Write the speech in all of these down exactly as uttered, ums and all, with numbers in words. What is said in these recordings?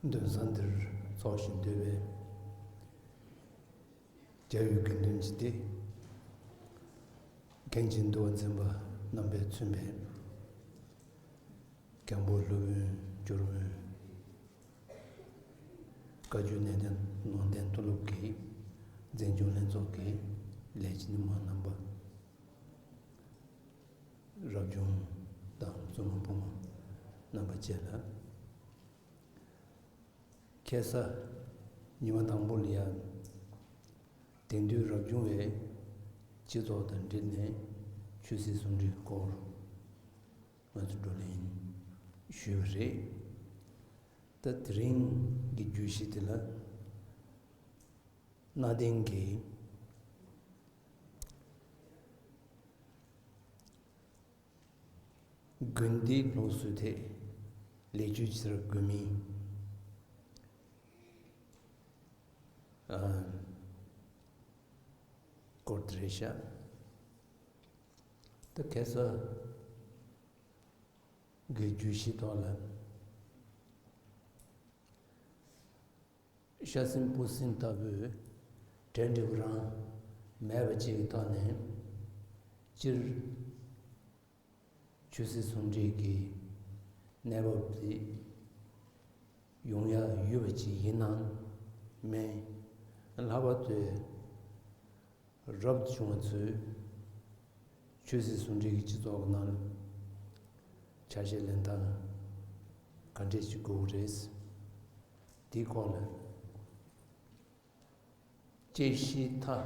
འདུན་ས་འདིར་འཚོགས་ཤིང་སྡོད་པའི་རྒྱལ་བའི་དགེ་འདུན་གྱི་སྡེ། མཁན་ཆེན་འདུལ་བ་འཛིན་པ་རྣམ་པས་མཚོན་པའི་རྒན་པོ་སློབ་དཔོན་སྐྱོར་དཔོན། བཀའ་བརྒྱུད་གནས་བརྟན་ནང་བསྟན་མཐོ་སློབ་ཀྱི་འཛིན་སྐྱོང་ལྷན་ཚོགས་ཀྱི་ལས་བྱེད་མི་མང་རྣམ་པ། རབ་བྱུང་དང་བཙུན་མ་བུ་མོ་རྣམ་པ་བཅས་ལ། ཁ་སང་ཉི་མ་དང་པོ་ལ་ཡང་དེང་དུས་རབ་བྱུང་བའི་སྤྱི་ཚོགས་དང་འབྲེལ་ནས་ཆོས་སྲིད་ཟུང་འབྲེལ་སྐོར་ང་ཚོས་བགྲོ་གླེང་ཞུས་པ་རེད། ད་དེ་རིང་གི་བརྗོད་གཞི་དེ་ལ་གནའ་དེང་གི་དགོན་སྡེའི་སློབ་གསོའི་ཐད་ལེགས་བཅོས་ཅི་ལྟར་དགོས་མིན་སྐོར་དེ་རེད་ཤག་ད་ཁ་སང་གི་བརྗོད་གཞི་ཐོག་ལ། ཤ་ཟན་སྤུ་ཟན་ལྟ་བུའི་འབྲེལ་འདྲིས་པོ་རང་མེད་པ་ཅིག་གི་ཐོག་ནས་སྤྱིར་ཆོས་སྲིད་ཟུང་འབྲེལ་གྱི་གནས་བབ་དེ་ཡོང་ཡ་ཡོད་པ་ཅིག་ཡིན་ནམ་མིན། ལྷག་པར་དུ་རབ་ཏུ་བྱུང་བ་ཚོས་ཆོས་སྲིད་ཟུང་འབྲེལ་གྱི་སྤྱི་ཚོགས་ནང་ཆ་ཤས་ལེན་སྟངས་ག་འདྲས་ཅིག་དགོས་ཀྱི་རེད། དེའི་སྐོར་ལ་དཔྱད་གཞིའི་མཐའ་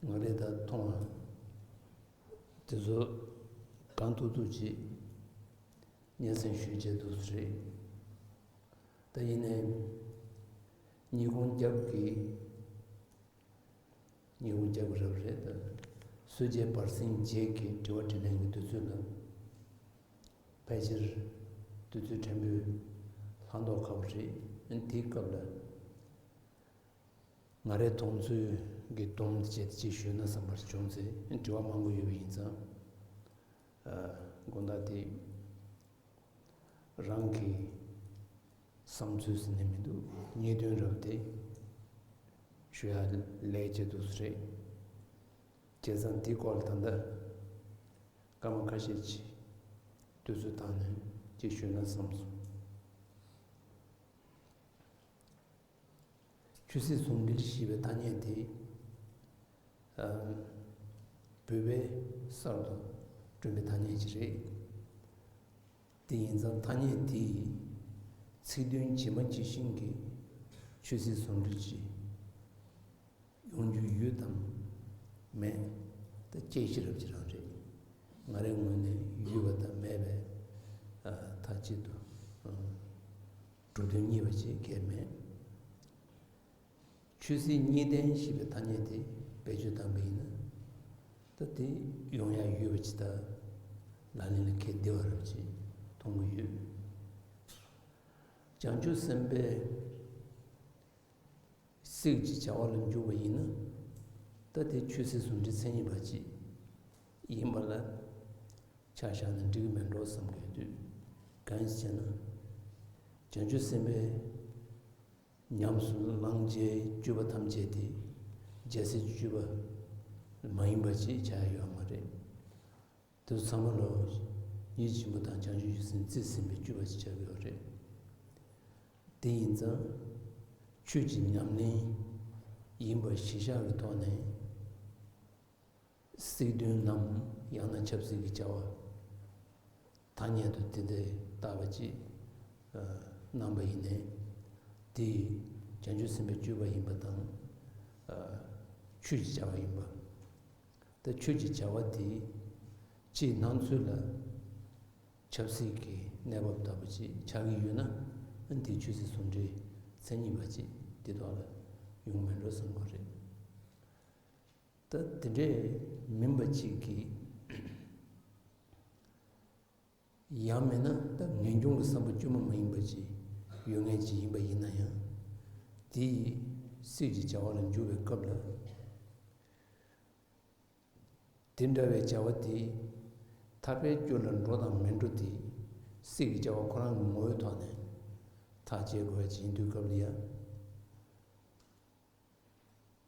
ང་རས་ད་མཐོང་བ་དེ་ཚོ་གང་ཐུབ་ཐུབ་ཅིག་སྙན་སེང་ཞུས་བྱས་འདུག་ས་རེད། ད་ཡིན་ནའི་ཉིན་གུང་རྒྱབ་ཀྱི་ཉིན་གུང་རྒྱབ་ཀྱི་རབ་རེད། ད་གསོལ་ཇའི་བར་གསེང་རྗེས་ཀྱི་དྲི་བ་དྲིས་ལན་གྱི་དུས་ཚོད་ལ་ཕལ་ཆེར་དུས་ཚོད་ཕྲན་བུ་ལྷག་མདོག་ཁ་པོ་རེད། དེའི་སྐབས་ལ་ང་རའི་མཐོང་ཚུལ་གྱི་སྡོམ་བྱས་ཏེ་ཅིག་ཞུས་ན་བསམ་པར་བྱུང་ཚེ། དྲི་བ་མང་པོ་ཡོད་པ་ཡིན་ཙང་། ཨ། དགོངས་དག་དེ་རང་གི་བསམ་ཚུལ་ཟེར་ནས་མི་འདུག་ངེས་དོན་རབ་དེ་ཞུ་ཡ་ལས་བྱེད་འདུག་ས་རེད། བྱས་ཙང་དེའི་སྐོར་ལ་ད་ལྟ་སྐར་མ་ཁ་ཤས་ཅིག་དུས་ཚོད་བཏང་ནས་ཅིག་ཞུས་ན་བསམ་སོང་། ཆོས་སྲིད་ཟུང་འབྲེལ་ཞེས་པའི་ཐ་སྙད་དེ། ཨ། བོད་པས་གསར་དུ་བསྐྲུན་པའི་ཐ་སྙད་ཅིག་རེད། དེ་ཡིན་ཙང་ཐ་སྙད་དེའི་ཚིག་དོན་ཇི་མ་ཇི་བཞིན་གྱི་ཆོས་སྲིད་ཟུང་འབྲེལ་ཅིག་ཡོང་རྒྱུ་ཡོད་དམ་མེད། ད་དཔྱད་གཞི་རབ་ཅིག་རང་རེད། ང་རའི་ངོས་ནས་ཡོད་པ་དང་མེད་པའི། ཨ། མཐའ་གཅིག་ཏུ། ཨ། གྲུབ་དོན་གཉིས་པ་ཅིག་གལ་མེད། ཆོས་སྲིད་གཉིས་ལྡན་ཞེས་པའི་ཐ་སྙད་དེ་བེད་སྤྱོད་བཏང་པ་ཡིན་ན། ད་དེ་ཡོང་ཡ་ཡོད་པ་ཅིག་ད་ལག་ལེན་ལ་འཁེལ་བདེ་བ་རབ་ཅིག་མཐོང་གི་ཡོད། བྱང་ཆུབ་སེམས་དཔའི་སྲིད་ཀྱི་བྱ་བ་ལ་འཇུག་པ་ཡིན་ན། ད་དེ་ཆོས་སྲིད་ཟུང་འབྲེལ་མཚན་ཉིད་པ་ཅིག་ཡིན་པ་ལ་ཆ་བཞག་ན་འགྲིག་གི་མེད་འགྲོ་བསམ་གྱི་ཡོད་དུས། གང་ཡིན་ཟེར་ན། བྱང་ཆུབ་སེམས་དཔའི་ཉམས་སུ་བླང་བྱའི་སྤྱོད་པ་ཐམས་ཅད་དེ་རྒྱལ་སྲས་ཀྱི་སྤྱོད་པ་མ་ཡིན་པ་ཅིག་ཆགས་ཡོད་མ་རེད། དེ་ཚོ་ཚང་མ་ལོ་ཡིད་བཞིན་པ་དང་བྱང་ཆུབ་ཀྱི་སེམས་རྩིས་ཟིན་པའི་སྤྱོད་པ་ཅིག་ཆགས་ཀྱི་ཡོད་རེད། དེ་ཡིན་ཙང་ཆོས་ཀྱི་ཉམས་ལེན་ཡིན་པ་གཞི་བཞག་གི་ཐོག་ནས། སྲིད་དོན་ནམ་ཡང་ན་ཆབ་སྲིད་ཀྱི་བྱ་བ་ཐ་སྙད་དུ་དེ་འདྲ་བཏགས་པ་ཅིག་གནང་པ་ཡིན་ནའི། དེ་བྱང་ཆུབ་སེམས་དཔའི་སྤྱོད་པ་ཡིན་པ་དང་། ཨ། ཆོས་ཀྱི་བྱ་བ་ཡིན་པ། ད་ཆོས་ཀྱི་བྱ་བ་དེ་ཕྱིའི་སྣང་ཚུལ་ལ་ཆབ་སྲིད་ཀྱི་གནས་བབ་ལྟ་བུ་ཅིག་ཆགས་ཀྱི་ཡོད་ན། ཨ། དེ་ཆོས་སྲིད་ཟུང་འབྲེལ་མཚན་ཉིད་པ་ཅིག་དེ་ཐོག་ལ་ཡོང་མེད་འགྲོ་བསམ་གྱི་རེད། ད་དེ་འདྲས་མིན་པ་ཅིག་གིས། ཡང་མིན་ན་ད་ངེས་འབྱུང་གི་བསམ་པ་བཅོས་མ་མ་ཡིན་པ་ཅིག་ཡོད་མཁན་ཅིག་ཡིན་པ་ཡིན་ན་ཡང་། དེ་ཡིས་སྲིད་ཀྱི་བྱ་བ་ལ་འཇུག་པའི་སྐབས་ལ། དེ་འདྲ་བའི་བྱ་བ་དེ་ཐར་པའི་རྒྱུ་ལ་འགྲོ་དང་མི་འགྲོ་དེ་སྲིད་ཀྱི་བྱ་བ་ཁོ་རང་གི་ངོ་བོའི་ཐོག་ནས་ཐག་བཅད་དགོས་ཡ་ཅིག་ཡིན་དུས་སྐབས་ལ་ཡ།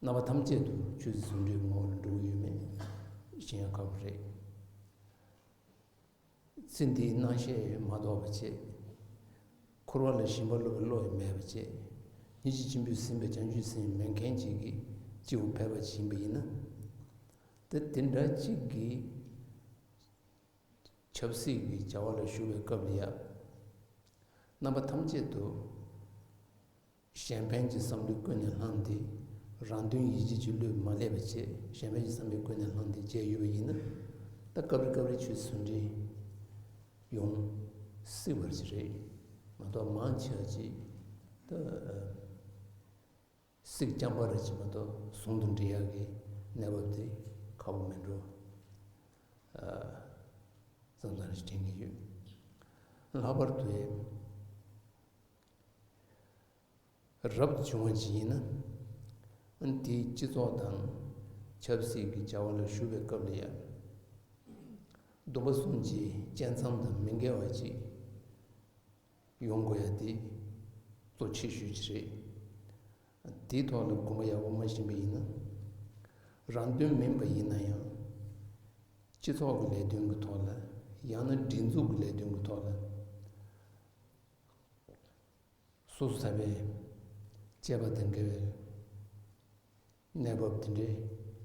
རྣམ་པ་ཐམས་ཅད་དུ་ཆོས་སྲིད་ཟུང་འབྲེལ་ངོ་བོར་འགྲོ་གི་ཡོད་མེད་ཤེས་ཡ་ཁག་པོ་རེད། ཚེ་འདིའི་སྣང་ཤས་མ་ལྡོག་པ་བྱས། འཁོར་བ་ལ་ཞེན་པ་བློ་བློ་ཡང་མེད་པ་བྱས། སྙིང་རྗེ་ཆེན་པོས་ཟིན་པའི་བྱང་ཆུབ་སེམས་མེད་མཁན་ཅིག་གིས་སྤྱི་བོ་ཕལ་པ་ཅིག་ཡིན་པ་ཡིན་ན། དེ་དེ་འདྲ་ཅིག་གིས་ཆབ་སྲིད་ཀྱི་བྱ་བ་ལ་ཞུགས་པའི་སྐབས་ལ་ཡ། རྣམ་པ་ཐམས་ཅད་དུ། གཞན་ཕན་གྱི་བསམ་བློས་ཀུན་ནས་བསླངས་ཏེ། རང་དོན་ཡིད་བྱེད་ཀྱི་བློས་མ་བསླད་པ་བྱས། གཞན་ཕན་གྱི་བསམ་བློས་ཀུན་ནས་བསླངས་ཏེ་བྱས་ཡོད་པ་ཡིན་ན། ད་སྐབས་རེ་སྐབས་རེ་ཆོས་ཟུང་འབྲེལ་ཡོང་སྲིད་པ་ཞིག་རེད་མ་གཏོགས། མང་ཆེ་བ་ཅིག་ད་སྲིད་རྐྱང་པ་རེད་ཅེས་མ་གཏོགས་ཟུང་དུ་འབྲེལ་ཡག་གི་གནས་བབ་དེ་ཁག་པོ་མིན་འགྲོ་བསམ་བསམ་ཞིག་དྲན་གྱི་ཡོད། ལྷག་པར་དུ། རབ་ཏུ་བྱུང་བ་ཅིག་ཡིན་ན། དེའི་སྤྱི་ཚོགས་དང་ཆབ་སྲིད་ཀྱི་བྱ་བ་ལ་ཞུགས་པའི་སྐབས་ལ་ཡང་། སྡོམ་པ་གསུམ་གྱི་བཅད་མཚམས་དང་མི་འགལ་བ་ཅིག་ཡོང་དགོས་ཡ་དེ་གཙོ་ཆེ་ཤོས་ཅིག་རེད། དེའི་ཐོག་ལ་གོམ་པ་ཡག་པོ་མ་བྱིན་པ་ཡིན་ན། རང་དོན་མིན་པ་ཡིན་ན་ཡང་། སྤྱི་ཚོགས་ཀྱི་ལས་དོན་གྱི་ཐོག་ལ། ཡང་ན་སྒྲིག་འཛུགས་ཀྱི་ལས་དོན་གྱི་ཐོག་ལ། སོ་སོ་ཚ་བའི་བཅས་པ་དང་འགལ་བའི་གནས་བབ་དེ་འདྲའི་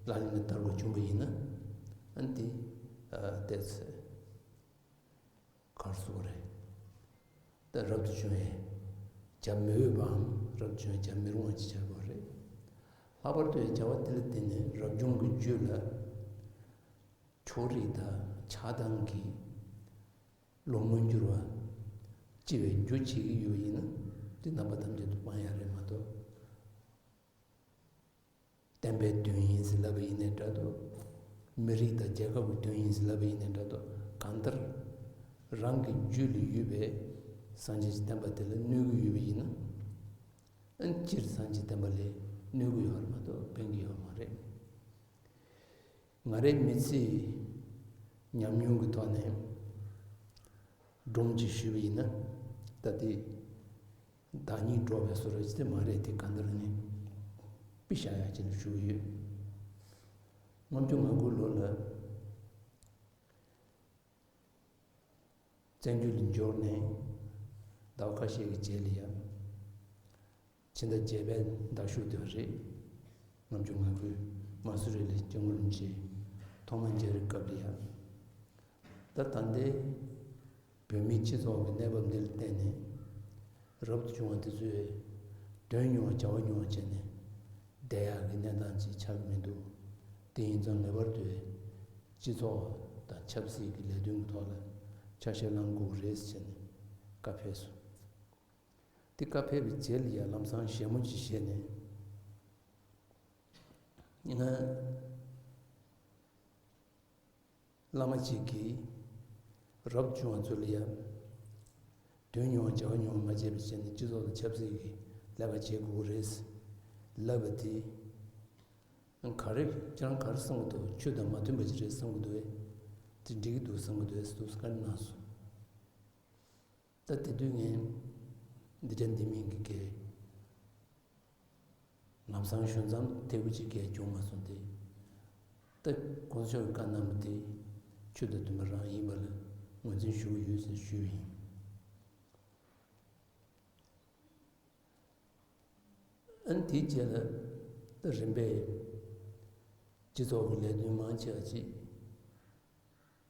ལག་ལེན་ལ་བསྟར་དགོས་བྱུང་བ་ཡིན་ན། ཨ་ནི་དེ་ཨ་ཏོག་ཙམ་ག་རེ་ཟེར་དགོས་རེད། ད་རབ་ཏུ་བྱུང་བའི་བྱ་མི་འོས་པའམ་རབ་ཏུ་བྱུང་བའི་བྱ་མི་རུང་བ་ཅིག་ཆགས་དགོས་རེད། ལྷག་པར་དུ་ཡང་བྱ་བ་དེ་ལ་བརྟེན་ནས་རབ་བྱུང་གི་རྒྱུད་ལ་ཕྱོགས་རིས་དང་ཆགས་སྡང་གི་བློ་མངོན་འགྱུར་བ་ལྕི་བའི་རྒྱུ་བྱེད་ཀྱི་ཡོད་པ་ཡིན་ན། དེ་རྣམ་པ་ཐམས་ཅད་དུ་སྤང་ཡག་རེད་མ་གཏོགས། བསྟན་པའི་དོན་ཡིན་ཟེར་ལབ་པ་ཡིན་ནའི་འདྲ་འདུག་མི་རིགས་དང་རྒྱལ་ཁབ་ཀྱི་དོན་ཡིན་ཟེར་ལབ་པ་ཡིན་ནའི་འདྲ་འདུག་གང་ལྟར་རང་གི་རྒྱུད་ལ་ཡོད་པའི་སངས་རྒྱས་ཀྱི་བསྟན་པ་དེ་ལ་གནོད་ཀྱི་ཡོད་པ་ཡིན་ན། ཨ་ནི་སྤྱིར་སངས་རྒྱས་བསྟན་པ་ལ་གནོད་ཀྱི་ཡོད་རེད་མ་གཏོགས་ཕན་གྱི་ཡོད་མ་རེད། ང་རའི་མི་ཚེའི་ཉམས་མྱོང་གི་ཐོག་ནས་སྒྲོམ་གཅིག་ཞུས་པ་ཡིན་ན། ད་དེ་བདག་ཉིད་སྒྲོག་པའི་བཟོ་འདྲ་ཅིག་དེ་མ་རེད་དེ། གང་ལྟར་ངས་དཔེ་བཞག་ཡག་ཅིག་ལ་ཞུ་གི་ཡོད། ལྔ་བཅུ་ང་དགུ་ལོ་ལ་བཙན་བྱོལ་དུ་འབྱོར་ནས་ཟླ་བ་ཁ་ཤས་ཀྱི་རྗེས་ལ་ཡང་ཕྱི་ཟླ་བརྒྱད་པའི་ཟླ་གཞུག་དེ་བ་རེད། ལྔ་བཅུ་ང་དགུའི་མ་སུ་རི་ལ་སྐྱབས་མགོན་རིན་པོ་ཆེ་ཐོག་མར་མཇལ་བའི་སྐབས་ལ་ཡང་། ད་ད་ལྟའི་བོད་མིའི་སྤྱི་ཚོགས་ཀྱི་གནས་བབ་འདི་ལ་བརྟེན་ནས། རབ་ཏུ་བྱུང་བ་དེ་ཚོས་དོན་ཉུང་བ་བྱ་བ་ཉུང་བ་བྱས་ནས་བསྡད་ཡག་གི་གནས་སྟངས་ཅིག་ཆགས་ཀྱི་མི་འདུག་དེ་ཡིན་ཙང་ངེས་པར་དུ་སྤྱི་ཚོགས་དང་ཆབ་སྲིད་ཀྱི་ལས་དོན་གྱི་ཐོག་ལ་ཆ་ཤས་བླང་དགོས་རེད་ཟེར་ནས་བཀའ་ཕེབས་སོང་། དེ་བཀའ་ཕེབས་པའི་རྗེས་ལ་ཡང་ལམ་སང་ཞལ་མོ་ཅིག་བཞེས་ནས། ང་བླ་མ་གཅིག་གིས་རབ་བྱུང་བ་ཚོ་ལ་ཡང་དོན་ཉུང་བ་བྱ་བ་ཉུང་བ་མ་བྱས་པ་བྱས་ནས་སྤྱི་ཚོགས་དང་ཆབ་སྲིད་ཀྱི་ལས་ཀ་བྱེད་དགོས་ཀྱི་རེད་ལབ་པ་དེ། ག་རེ་ཁྱེད་རང་ག་རེ་བསམ་གྱི་འདུག་ཆོས་དང་མ་མཐུན་པ་ཅིག་རེད་བསམ་གྱི་འདུག་གས། དེ་འགྲིག་གི་འདུག་བསམ་གྱི་འདུག་གས་ཟེར་དུས་བཀའ་གནང་སོང་། ད་དེ་དུས་ངས་འདི་འདྲ་འདི་མིན་གྱི་གལ། ལམ་སང་ཞུ་མཚམས་ཐེ་བོ་གཅིག་གལ་བྱུང་མ་སོང་སྟེ། ད་གོང་ས་མཆོག་གིས་བཀའ་གནང་བ་དེ་ཆོས་དང་མཐུན་པ་རང་ཡིན་པ་ལ་ངོས་འཛིན་ཞུ་གི་ཡོད་ཟེར་ཞུས་པ་ཡིན། ཨ་ནི་དེའི་རྗེས་ལ་ད་རིམ་པས་སྤྱི་ཚོགས་ཀྱི་ལས་དོན་མང་ཆེ་བ་ཅིག་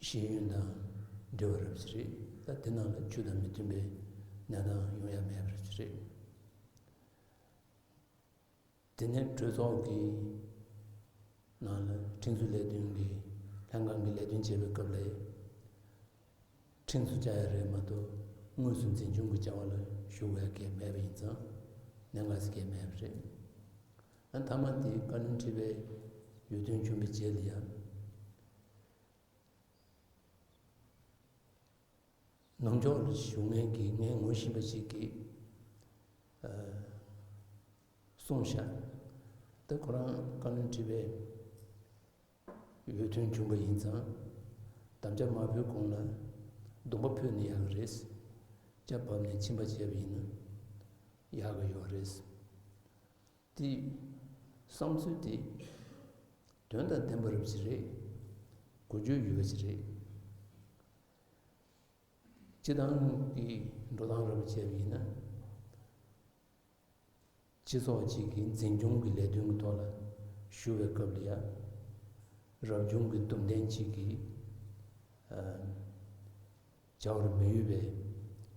ཤེས་ཡོན་དང་འབྲེལ་བ་རབ་ཅིག་རེད། ད་དེ་ནང་ལ་ཆོས་དང་མི་མཐུན་པའི་གནས་སྟངས་ཡོང་ཡ་མེད་པ་རབ་ཅིག་རེད། དེ་ནས་གྲོས་ཚོགས་ཀྱི་ནང་ལ་ཁྲིམས་བཟོ་ལས་དོན་གྱི་ལྷན་ཁང་གི་ལས་དོན་བྱེད་པའི་སྐབས་ལ་ཁྲིམས་སུ་བཅའ་ཡ་རེད་མ་གཏོགས་དངོས་སུ་འཛིན་སྐྱོང་གི་བྱ་བ་ལ་ཞུགས་ཡ་གང་མེད་པ་ཡིན་ཙང་གནད་འགག་ཅིག་གང་མེད་པ་རེད། ཨ་མཐའ་མ་དེ་བཀའ་བློན་ཁྲི་པའི་འོས་ཐོན་བྱུང་བའི་རྗེས་ལ་ཡང་ནུབ་ཕྱོགས་ལ་བཞུགས་མཁན་གྱི་ངས་ངོ་ཤེས་པ་ཞིག་གིས་ཨ་གསུངས་ཤག་ད་ཁོ་རང་བཀའ་བློན་ཁྲི་པའི་འོས་ཐོན་བྱུང་པ་ཡིན་ཙང་དམ་བཅའ་མ་ཕུལ་གོང་ལ་སྡོམ་པ་ཕུལ་ན་ཡག་གི་རེད། ལྕགས་བབས་ནས་ཕྱིན་པ་བྱས་པ་ཡིན་ན་ཡག་གི་ཡོད་རེད། དེ་བསམ་ཚུལ་དེ་དོན་དང་ལྡན་པ་རབ་ཅིག་རེད། གོ་རྒྱུ་ཡོད་པ་ཅིག་རེད། སྤྱི་བཏང་གི་འགྲོ་སྟངས་རབ་བྱས་པ་ཡིན་ན། སྤྱི་ཚོགས་གཅིག་གི་འཛིན་སྐྱོང་གི་ལས་དོན་གྱི་ཐོག་ལ་ཞུགས་པའི་སྐབས་ལ་ཡང་། རབ་བྱུང་གི་སྡོམ་ལྡན་གཅིག་གིས་ཨ་བྱ་བར་མི་འོས་པའི་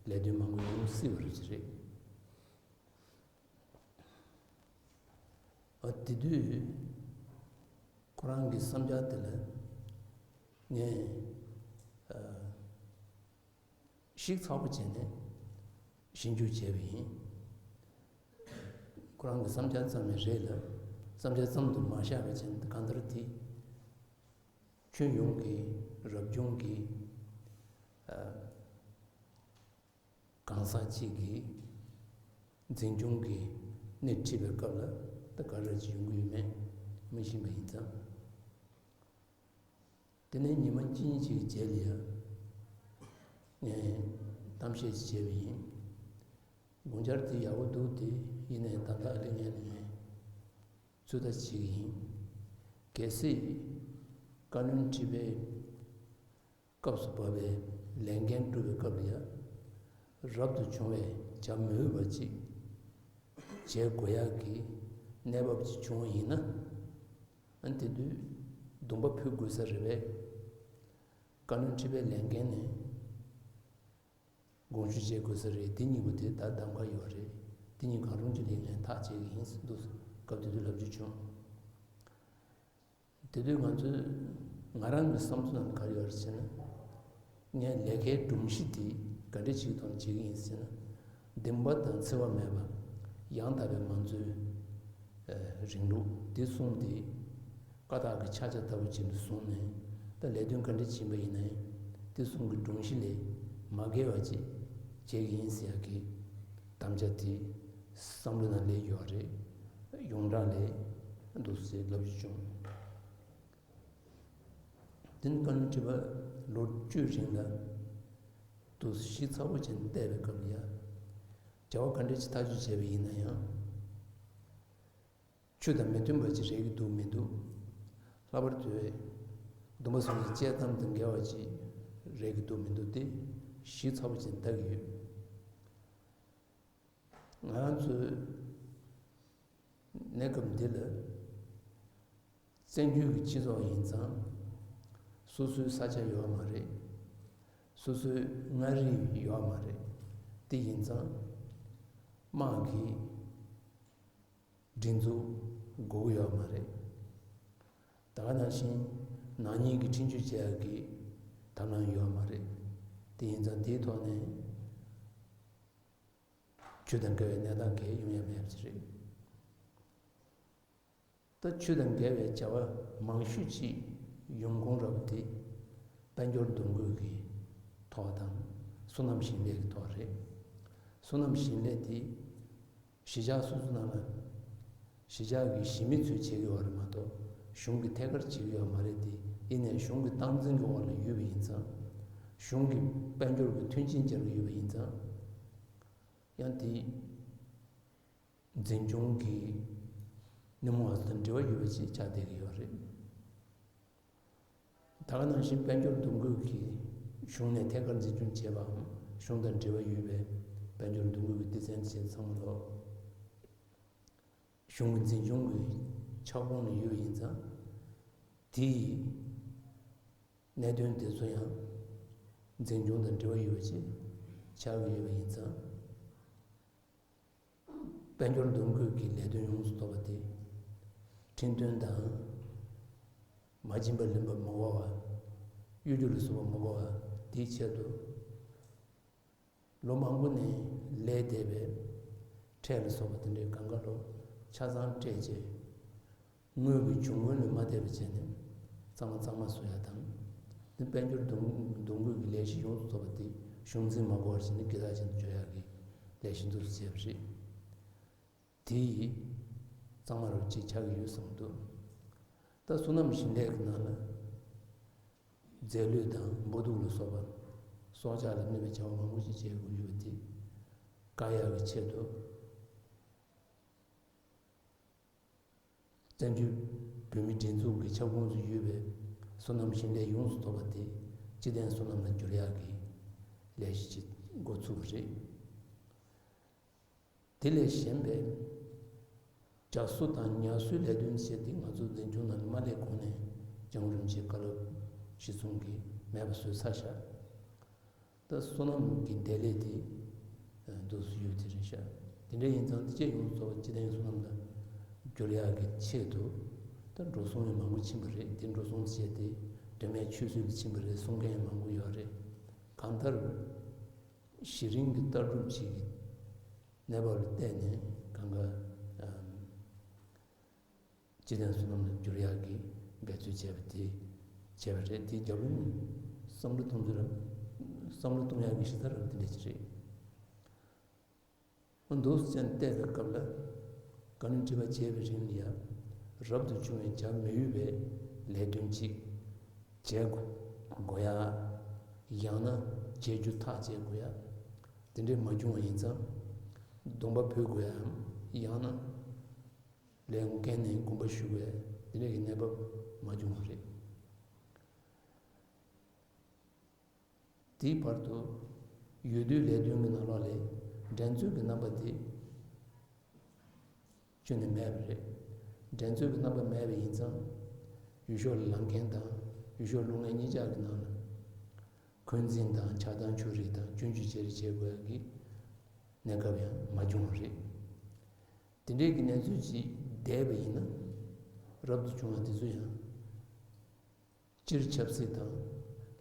ལས་དོན་མང་པོ་ཡོང་སྲིད་པ་རེད་ཅེས་རེད། ཨ་དེ་དུས་ཁོ་རང་གི་བསམ་འཆར་དེ་ལ་ངས་ཨ་ཞིབ་ཚགས་པོ་བྱས་ནས་ཞིབ་འཇུག་བྱས་པ་ཡིན། ཁོ་རང་གི་བསམ་འཆར་ཙམ་ཡང་རེད་ལ། བསམ་འཆར་ཙམ་དུ་མ་བཞག་པ་བྱས་ནས་གང་ལྟར་དེ་ཁྱོན་ཡོངས་ཀྱི་རབ་བྱུང་གི་ཨ་གང་ཟག་གཅིག་གིས་འཛིན་སྐྱོང་གི་སྣེ་ཁྲིད་པའི་སྐབས་ལ་ད་ག་རེ་ཅིག་ཡོང་གི་ཡོད་མེད་མི་ཤེས་པ་ཡིན་ཙང་། དེ་ནས་ཉི་མ་གཅིག་གཉིས་ཅིག་གི་རྗེས་ལ་ཡང་ངས་གཏམ་བཤད་ཅིག་བྱས་པ་ཡིན། དགོངས་འཆར་དེ་ཡག་པོ་འདུག་དེ་ཡིན་ནའི་ད་ལྟ་ཨ་ལེ་ངས་ནས་ངས་ཚོད་ལྟ་བྱེད་ཀྱི་ཡིན། གལ་སྲིད་བཀའ་བློན་ཁྲི་པའི་སྐབས་སུ་བབས་པའི་ལས་འགན་སྒྲུབ་པའི་སྐབས་ལ་ཡང་རབ་ཏུ་བྱུང་བའི་བྱ་མི་འོས་པ་ཅིག་བྱེད་དགོས་ཡག་གི་གནས་བབ་ཅིག་བྱུང་བ་ཡིན་ན། ཨ་དེ་དུས་སྡོམ་པ་ཕུལ་དགོས་ས་རེད་པས། བཀའ་བློན་ཁྲི་པའི་ལས་འགན་ནས་དགོངས་ཞུ་བྱེད་དགོས་ས་རེད། དེ་གཉིས་པོ་དེ་ད་གདམ་ག་ཡོད་རེད། དེ་གཉིས་གང་རུང་གཅིག་ལ་ངས་ཐག་བཅད་ཀྱི་ཡིན་ཟེར་འདུག་སྐབས་དེ་དུས་ལབ་རྒྱུ་བྱུང་། དེ་དུས་ང་ཚོས་ང་རང་གི་བསམ་ཚུལ་ནང་ག་རེ་ཡོད་རེད་ཟེར་ན། ངས་ལས་ཀའི་སྒྲོམ་གཞི་དེ་ག་འདྲ་ཞིག་ཐོག་ནས་བྱེད་ཀྱི་ཡིན་ཟེར་ན། བདེན་པ་དང་འཚེ་བ་མེད་པ། ཡང་དག་པའི་མང་གཙོའི་ཨ་རིང་ལུགས་དེ་གསུམ་དེ་བཀའ་རྟགས་ཀྱི་ཕྱག་ཆ་ལྟ་བུ་ཅིག་ཏུ་བཟུང་ནས། ད་ལས་དོན་ག་འདྲ་ཕྱིན་པ་ཡིན་ནའི་དེ་གསུམ་གྱི་སྒྲོམ་གཞི་ལས་མ་འགལ་བ་ཅིག་བྱེད་ཀྱི་ཡིན་ཟེར་ཡག་གི་དམ་བཅའ་དེ་བསམ་བློ་ནང་སླེབས་ཡོད་རེད། ཡོངས་གྲགས་ལས་འདུག་ཟེར་ལབ་རྒྱུ་བྱུང་། དེ་ནས་བཀའ་བློན་ཁྲི་པ་ལོ་བཅུའི་རིང་ལ་དུ་ཞིབ་ཚགས་པོ་བྱས་ནས་བལྟས་པའི་སྐབས་ལ་ཡང་། བྱ་བ་ག་འདྲ་ཞིག་ཐག་གཅོད་བྱས་པ་ཡིན་ན་ཡང་། ཆོས་དང་མི་མཐུན་པ་ཅིག་རེག་གི་འདུག་མི་འདུག་ལྷག་པར་དུ་སྡོམ་པ་གསུམ་གྱི་བཅད་མཚམས་དང་འགལ་བ་ཅིག་རེག་གི་འདུག་མི་འདུག་དེ་ཞིབ་ཚགས་པོ་བྱས་ནས་ལྟ་གི་ཡོད། ང་རང་ཚོའི་གནས་སྐབས་འདི་ལ་བཙན་བྱོལ་གྱི་སྤྱི་ཚོགས་ཡིན་ཙང་། སོ་སོའི་ས་ཆ་ཡོད་མ་རེད། སོ་སོའི་མངའ་རིས་ཡོད་མ་རེད། དེ་ཡིན་ཙང་དམག་གི་སྒྲིག་འཛུགས་དགོས་ཀྱི་ཡོད་མ་རེད། ད་ག་ནང་བཞིན་ནག་ཉེས་ཀྱི་འཁྲུན་ཆོད་བྱེད་ཡག་གི་ཐབས་ལམ་ཡོད་མ་རེད། དེ་ཡིན་ཙང་དེའི་ཐོག་ནས། ཆོས་དང་འགལ་བའི་གནས་སྟངས་གང་ཡང་ཡོང་ཡ་མེད་པ་ཞིག་རེད། ད་ཆོས་དང་འགལ་བའི་བྱ་བ་མང་ཤོས་ཅིག་ཡོང་ཁུངས་རག་པ་དེ་དཔལ་འབྱོར་འདུ་འགོད་ཀྱི་ཐོག་དང་བསོད་ནམས་ཞིང་ལས་ཀྱི་ཐོག་རེད། བསོད་ནམས་ཞིང་ལས་དེ་གཞིས་ཆགས་སོ་སོ་ནང་ལ་གཞིས་ཆགས་ཀྱི་གཞིས་མི་ཚོས་བྱེད་ཀྱི་ཡོད་རེད་མ་གཏོགས་གཞུང་གིས་ཐད་ཀར་བྱེད་ཀྱི་ཡོད་མ་རེད་དེ། ཡིན་ནའི་གཞུང་གི་སྟངས་འཛིན་གྱི་འོག་ལ་ཡོད་པ་ཡིན་ཙང་། གཞུང་གིས་དཔལ་འབྱོར་གྱི་མཐུན་རྐྱེན་སྦྱར་གྱི་ཡོད་པ་ཡིན་ཙང་། ཡང་དེ་འཛིན་སྐྱོང་གི་སྣེ་མོ་བ་དང་འབྲེལ་བ་ཡོད་པ་ཞིག་ཆགས་བསྡད་ཀྱི་ཡོད་རེད། ད་ག་ནང་བཞིན་དཔལ་འབྱོར་འདུ་འགོད་ཀྱིས་གཞུང་ནས་ཐད་ཀར་འཛིན་སྐྱོང་བྱས་པའམ། གཞུང་དང་འབྲེལ་བ་ཡོད་པའི་དཔལ་འབྱོར་འདུ་འགོད་ཀྱི་སྡེ་ཚན་བཅས་ཚང་མ་ལོག་གཞུང་གི་འཛིན་སྐྱོང་གི་ཁྱབ་ཁོངས་ནང་ཡོད་པ་ཡིན་ཙང་། དེའི་གནད་དོན་དེ་ཚོ་ཡང་འཛིན་སྐྱོང་དང་འབྲེལ་བ་ཡོད་པ་ཞིག་ཆགས་ཀྱི་ཡོད་པ་ཡིན་ཙང་། དཔལ་འབྱོར་འདུ་འགོད་ཀྱི་ལས་དོན་ཡོངས་སུ་རྫོགས་པ་དེ་ཁྲིམས་དོན་དང་། མ་བྱིན་པ་ལེན་པ་མ་དགོས་པ། གཡོ་སྒྱུ་ལ་སོགས་པ་མ་དགོས་པ་དེའི་ཆེད་དུ། ལོ་མང་པོ་ནས་ལས་བསྡད་པའི་ཁྲལ་ལ་སོགས་པ་དེ་འདྲའི་གང་ག་ལོ་ཆ་ཚང་སྤྲད་རྗེས། དངུལ་གྱི་འབྱུང་ཁུངས་ལས་མ་འདས་པ་བྱས་ནས་གཙང་མ་གཙང་མ་བཟོ་ཡ་དང་། དེ་དཔལ་འབྱོར་འདུ་འདུ་འགོད་ཀྱི་ལས་གཞི་ཡོངས་སུ་རྫོགས་པ་དེ་གཞུང་འཛིན་མ་དགོས་པར་བྱས་ནས་དགེ་རྩ་ཅན་དུ་འཇོག་ཡག་གི་ལས་གཞི་འདུག་སེ་བྱས་པ་རེད། དེ་ཡིས་གཙང་མ་རུ་ཅིག་ཆགས་ཀྱི་ཡོད་བསམ་འདུག་ད་བསོད་ནམས་ཞིང་ལས་ཀྱི་ནང་ལ་རྫས་ལུད་དང་འབུ་དུག་ལ་སོགས་པ་སྲོག་ཆགས་ལ་གནོད་པའི་བྱ་བ་མང་པོ་ཞིག་བྱེད་དགོས་ཡོད་པ་དེ་བཀག་ཡག་གི་ཆེད་དུ། བཙན་བྱོལ་བོད་མིའི་སྒྲིག་འཛུགས་ཀྱི་ཁྱབ་ཁོངས་སུ་ཡོད་པའི་བསོད་ནམས་ཞིང་ལས་ཡོངས་སུ་རྫོགས་པ་དེ་སྤྱི་བདེའི་བསོད་ནམས་ལ་བསྒྱུར་ཡག་གི་ལས་གཞི་ཅིག་འགོ་ཚུགས་པ་རེད། དེ་ལས་གཞན་པའི་བྱ་གསོ་དང་ཉ་གསོའི་ལས་དོན་བྱས་ཏེ་ང་ཚོ་འཛིན་སྐྱོང་ནང་ལ་མ་སླེབས་གོང་ནས་རྒྱལ་བ་རིན་པོ་ཆེའི་བཀའ་སློབ་གཞི་བཟུང་གིས་མེད་པ་བཟོས་ཚར་བཞག་ད་བསོད་ནམས་ཀྱི་བདེ་ལེགས་དེ་འདུག་སེ་ཡོད་དེ་རེད་ཤག་དེ་འདྲ་ཡིན་ཙང་དེ་ཅི་ཡོངས་རྫོགས་སྤྱི་བདེའི་བསོད་ནམས་ལ་བསྒྱུར་ཡག་གི་ཆེད་དུ་ད་འགྲོ་སོང་ཡང་མང་པོ་ཕྱིན་པ་རེད། དེ་འགྲོ་སོང་བྱས་ཏེ་དོན་མེད་ཆུད་ཟོས་ལ་ཕྱིན་པ་རེད་གསུང་མཁན་ཡང་མང་པོ་ཡོད་རེད། གང་ལྟར་གཞི་རིམ་གྱི་ལྟ་གྲུབ་ཅིག་གི་གནས་བབ་ལ་བལྟས་ནས་གང་ག་སྤྱི་བདེའི་བསོད་ནམས་ལ་བསྒྱུར་ཡག་གི་འབད་རྩོལ་བྱས་པ་དེ་བྱས་པ་རེད། དེ་རྒྱབ་ལོགས་ནས་བསམ་བློ་གཏོང་ཚུལ་ར་བསམ་བློ་གཏོང་ཡག་གི་གཞི་རྩ་ར་དེ་འདྲ་ཞིག་རེད། འོ་འདུག་སེ་བལྟས་པའི་སྐབས་ལ་དཀའ་ལས་འདྲི་བ་བྱས་པའི་རིང་ལ་ཡང་རབ་ཏུ་བྱུང་བའི་བྱ་མི་འོས་པའི་ལས་དོན་ཅིག་བྱེད་དགོས་ཡ། ཡང་ན་བྱེད་རྒྱུ་ཐག་བཅད་དགོས་ཡ། དེ་འདྲས་མ་བྱུང་བ་ཡིན་ཙང་སྡོམ་པ་ཕུལ་དགོས་ཡའམ་ཡང་ན། ལས་འགན་ནས་དགོངས་པ་ཞུ་བའི་དེ་འདྲ་གི་གནས་བབ་མ་བྱུང་བ་རེད། དེའི་བར་དུ་འོས་བསྡུའི་ལས་དོན་གྱི་ནང་ལོགས་ལས་འགྲན་རྩོད་ཀྱི་རྣམ་པ་དེ་ཁྱོན་ནས་མེད་པ་རེད། འགྲན་རྩོད་ཀྱི་རྣམ་པ་མེད་པ་ཡིན་ཙང་འོས་ཤོག་ལེན་མཁན་དང་འོས་ཤོག་བླུག་མཁན་གཉིས་ཆ་གི་ནང་ལ་འཁོན་འཛིན་དང་ཆགས་སྡང་ཕྱོགས་རིས་དང་སྐྱོན་བརྗོད་བྱེད་རེས་བྱེད་དགོས་ཡ་གི་གནས་སྐབས་ཡང་མ་བྱུང་བ་རེད། དེ་འདྲའི་གི་གནས་ཚུལ་ཅིག་བསྡད་པ་ཡིན་ན་རབ་ཏུ་བྱུང་བ་དེ་ཚོ་ཡང་སྤྱིར་ཆབ་སྲིད་དང་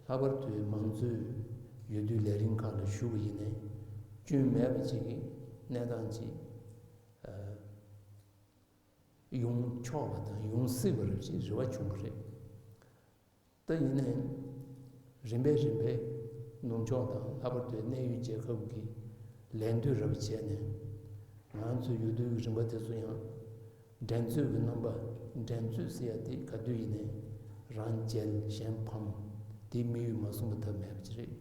ལྷག་པར་དུ་མང་གཙོའི་འོས་བསྡུའི་ལས་རིམ་ཁག་ལ་ཞུགས་པ་ཡིན་ནའི་སྐྱོན་མེད་པ་ཅིག་གི་གནས་སྟངས་ཅིག་ཡོང་ཆོག་པ་དང་ཡོང་སྲིད་པ་རེད་ཅེས་རེ་བ་བྱུང་བ་རེད། ད་ཡིན་ནའི་རིམ་པས་རིམ་པས་ནུབ་ཕྱོགས་དང་ལྷག་པར་དུ་གནད་ཡོད་རྒྱལ་ཁབ་ཀྱི་ལད་ཟློས་རབ་བྱས་ནས་ང་ཚོའི་འོས་བསྡུའི་རིམ་པ་དེ་ཚོ་ཡང་འགྲན་རྩོད་ཀྱི་རྣམ་པ། འགྲན་རྩོད་ཟེར་ཡ་དེ་ག་དུས་ཡིན་ནའི་རང་རྒྱལ་གཞན་ཕམ་དེ་དམིགས་ཡུལ་མ་བཟུང་བ་ཐབས་མེད་པ་ཅིག་རེད།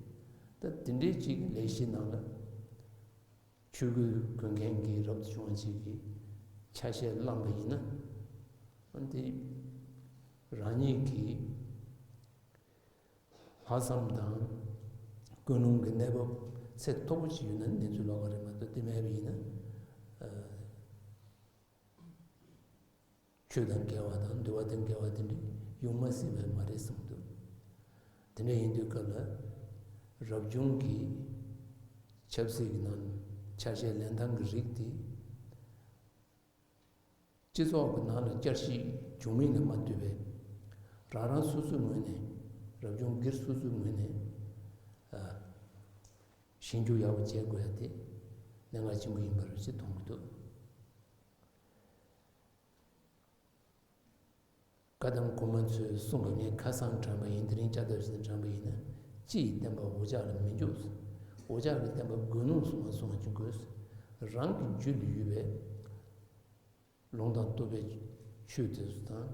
ད་དེ་འདྲའི་ཅིག་ལས་གཞི་ནང་ལ། ཆོས་གོས་གོན་མཁན་གྱི་རབ་ཏུ་བྱུང་བ་ཅིག་གི་ཆ་ཤས་བླངས་པ་ཡིན་ན། འདི་རང་ཉིད་ཀྱི་ལྷག་བསམ་དང་ཀུན་སློང་གི་གནས་བབ་ཚད་མཐོ་པོ་ཞིག་ཡོད་ན་གནས་ཚུལ་ལོགས་ཀ་རེད་མ་གཏོགས་དེ་མེད་པ་ཡིན་ན། ཆོས་དང་འགལ་བ་དང་འདུལ་བ་དང་འགལ་བ་དེ་འདྲ་ཡོང་མ་སྲིད་པ་མ་རེད་བསམ་འདུག་དེ་འདྲ་ཡིན་དུས་སྐབས་ལ་རབ་བྱུང་གི་ཆབ་སྲིད་ཀྱི་ནང་ཆ་ཤས་ལེན་སྟངས་ཀྱི་རིགས་དེ་སྤྱི་ཚོགས་ཀྱི་ནང་ལ་བསྐྱར་ཞིབ་བྱུང་མིན་ལ་མ་ལྟོས་པའི་རང་རང་སོ་སོའི་ངོས་ནས་རབ་བྱུང་སྒེར་སོ་སོའི་ངོས་ནས་ཨ་ཞིབ་འཇུག་ཡག་པོ་བྱེད་དགོས་ཡ་དེ་གནད་འགག་ཆེན་པོ་ཡིན་པ་རེད་ཅེས་མཐོང་གི་འདུག་བཀའ་གདམས་གོང་མ་ཚོས་གསུངས་པ་ངས་ཁ་སང་དྲན་པ་ཡིན། དེ་རིང་བསྐྱར་ལྡབ་བྱས་ནས་དྲན་པ་ཡིན་ན། སྤྱི་ཡི་བསྟན་པ་འུ་ཅག་ལ་མི་འཇུག་འུ་ཅག་གི་བསྟན་པ་དགོས་ནོ་སོང་བ་སོང་བ་ཅིག་དགོས། རང་གི་རྒྱུད་ལ་ཡོད་པའི་ལུང་དང་རྟོགས་པའི་ཆོས་དེ་ཚོ་དང་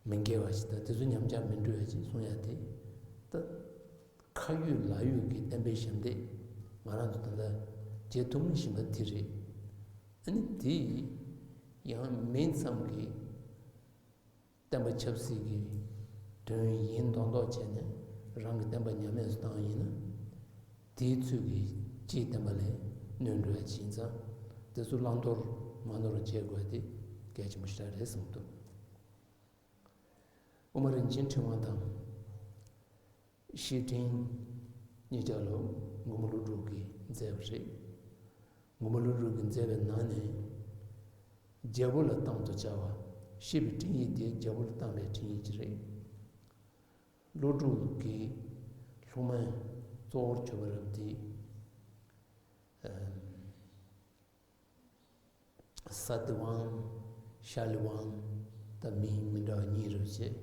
མི་འགལ་བ་ཞིག་དང་དེ་ཚོ་ཉམས་ཆག་མི་འགྲོ་བ་ཞིག་གསུང་ཡ་དེ། ད་ཁ་ཡོད་ལག་ཡོད་ཀྱི་བསྟན་པའི་ཞབས་འདེགས་ང་རང་ཚོ་ད་ལྟ་བྱེད་ཐུབ་མི་བཞིན་པ་དེ་རེད། ཨ་ནི་དེ་ཡང་མིང་ཙམ་གྱི་བསྟན་པ་ཆབ་སྲིད་ཀྱི་དོན་ཡིན་མདོག་མདོག་བྱས་ནས་རང་གི་བསྟན་པ་ཉམས་དམས་སུ་བཏང་ཡིན་ན། དེའི་ཚུལ་གྱིས་སྤྱིའི་བསྟན་པ་ལ་གནོད་འགྲོ་ཡ་ཅིག་ཡིན་ཙང་། དེ་ཚོ་བླང་དོར་མ་ནོར་བྱེད་དགོས་དེ་གལ་ཆེན་པོ་ཞེ་དྲག་རེད་བསམ་འདུག་དབུ་མ་རིན་ཆེན་ཕྲེང་བ་དང་། བཤེས་སྤྲིང་གཉིས་ཆ་ལོ་མགོན་པོ་ཀླུ་སྒྲུབ་ཀྱིས་མཛད་པ་རེད། མགོན་པོ་ཀླུ་སྒྲུབ་ཀྱིས་མཛད་པའི་ནང་ནས། རྒྱལ་པོ་ལ་གཏམ་དུ་བྱ་བ། ཞེས་པའི་འཕྲིན་ཡིག་དེ་རྒྱལ་པོ་ལ་བཏང་བའི་འཕྲིན་ཡིག་ཅིག་རེད། ཀླུ་སྒྲུབ་ཀྱི་སློབ་མ་གཙོ་བོར་གྱུར་པ་རབ་དེ། ས་ཏི་ཝང་། ཤ་ལི་ཝང་། ད་མིང་མི་འདྲ་བ་གཉིས་རེད་བྱས།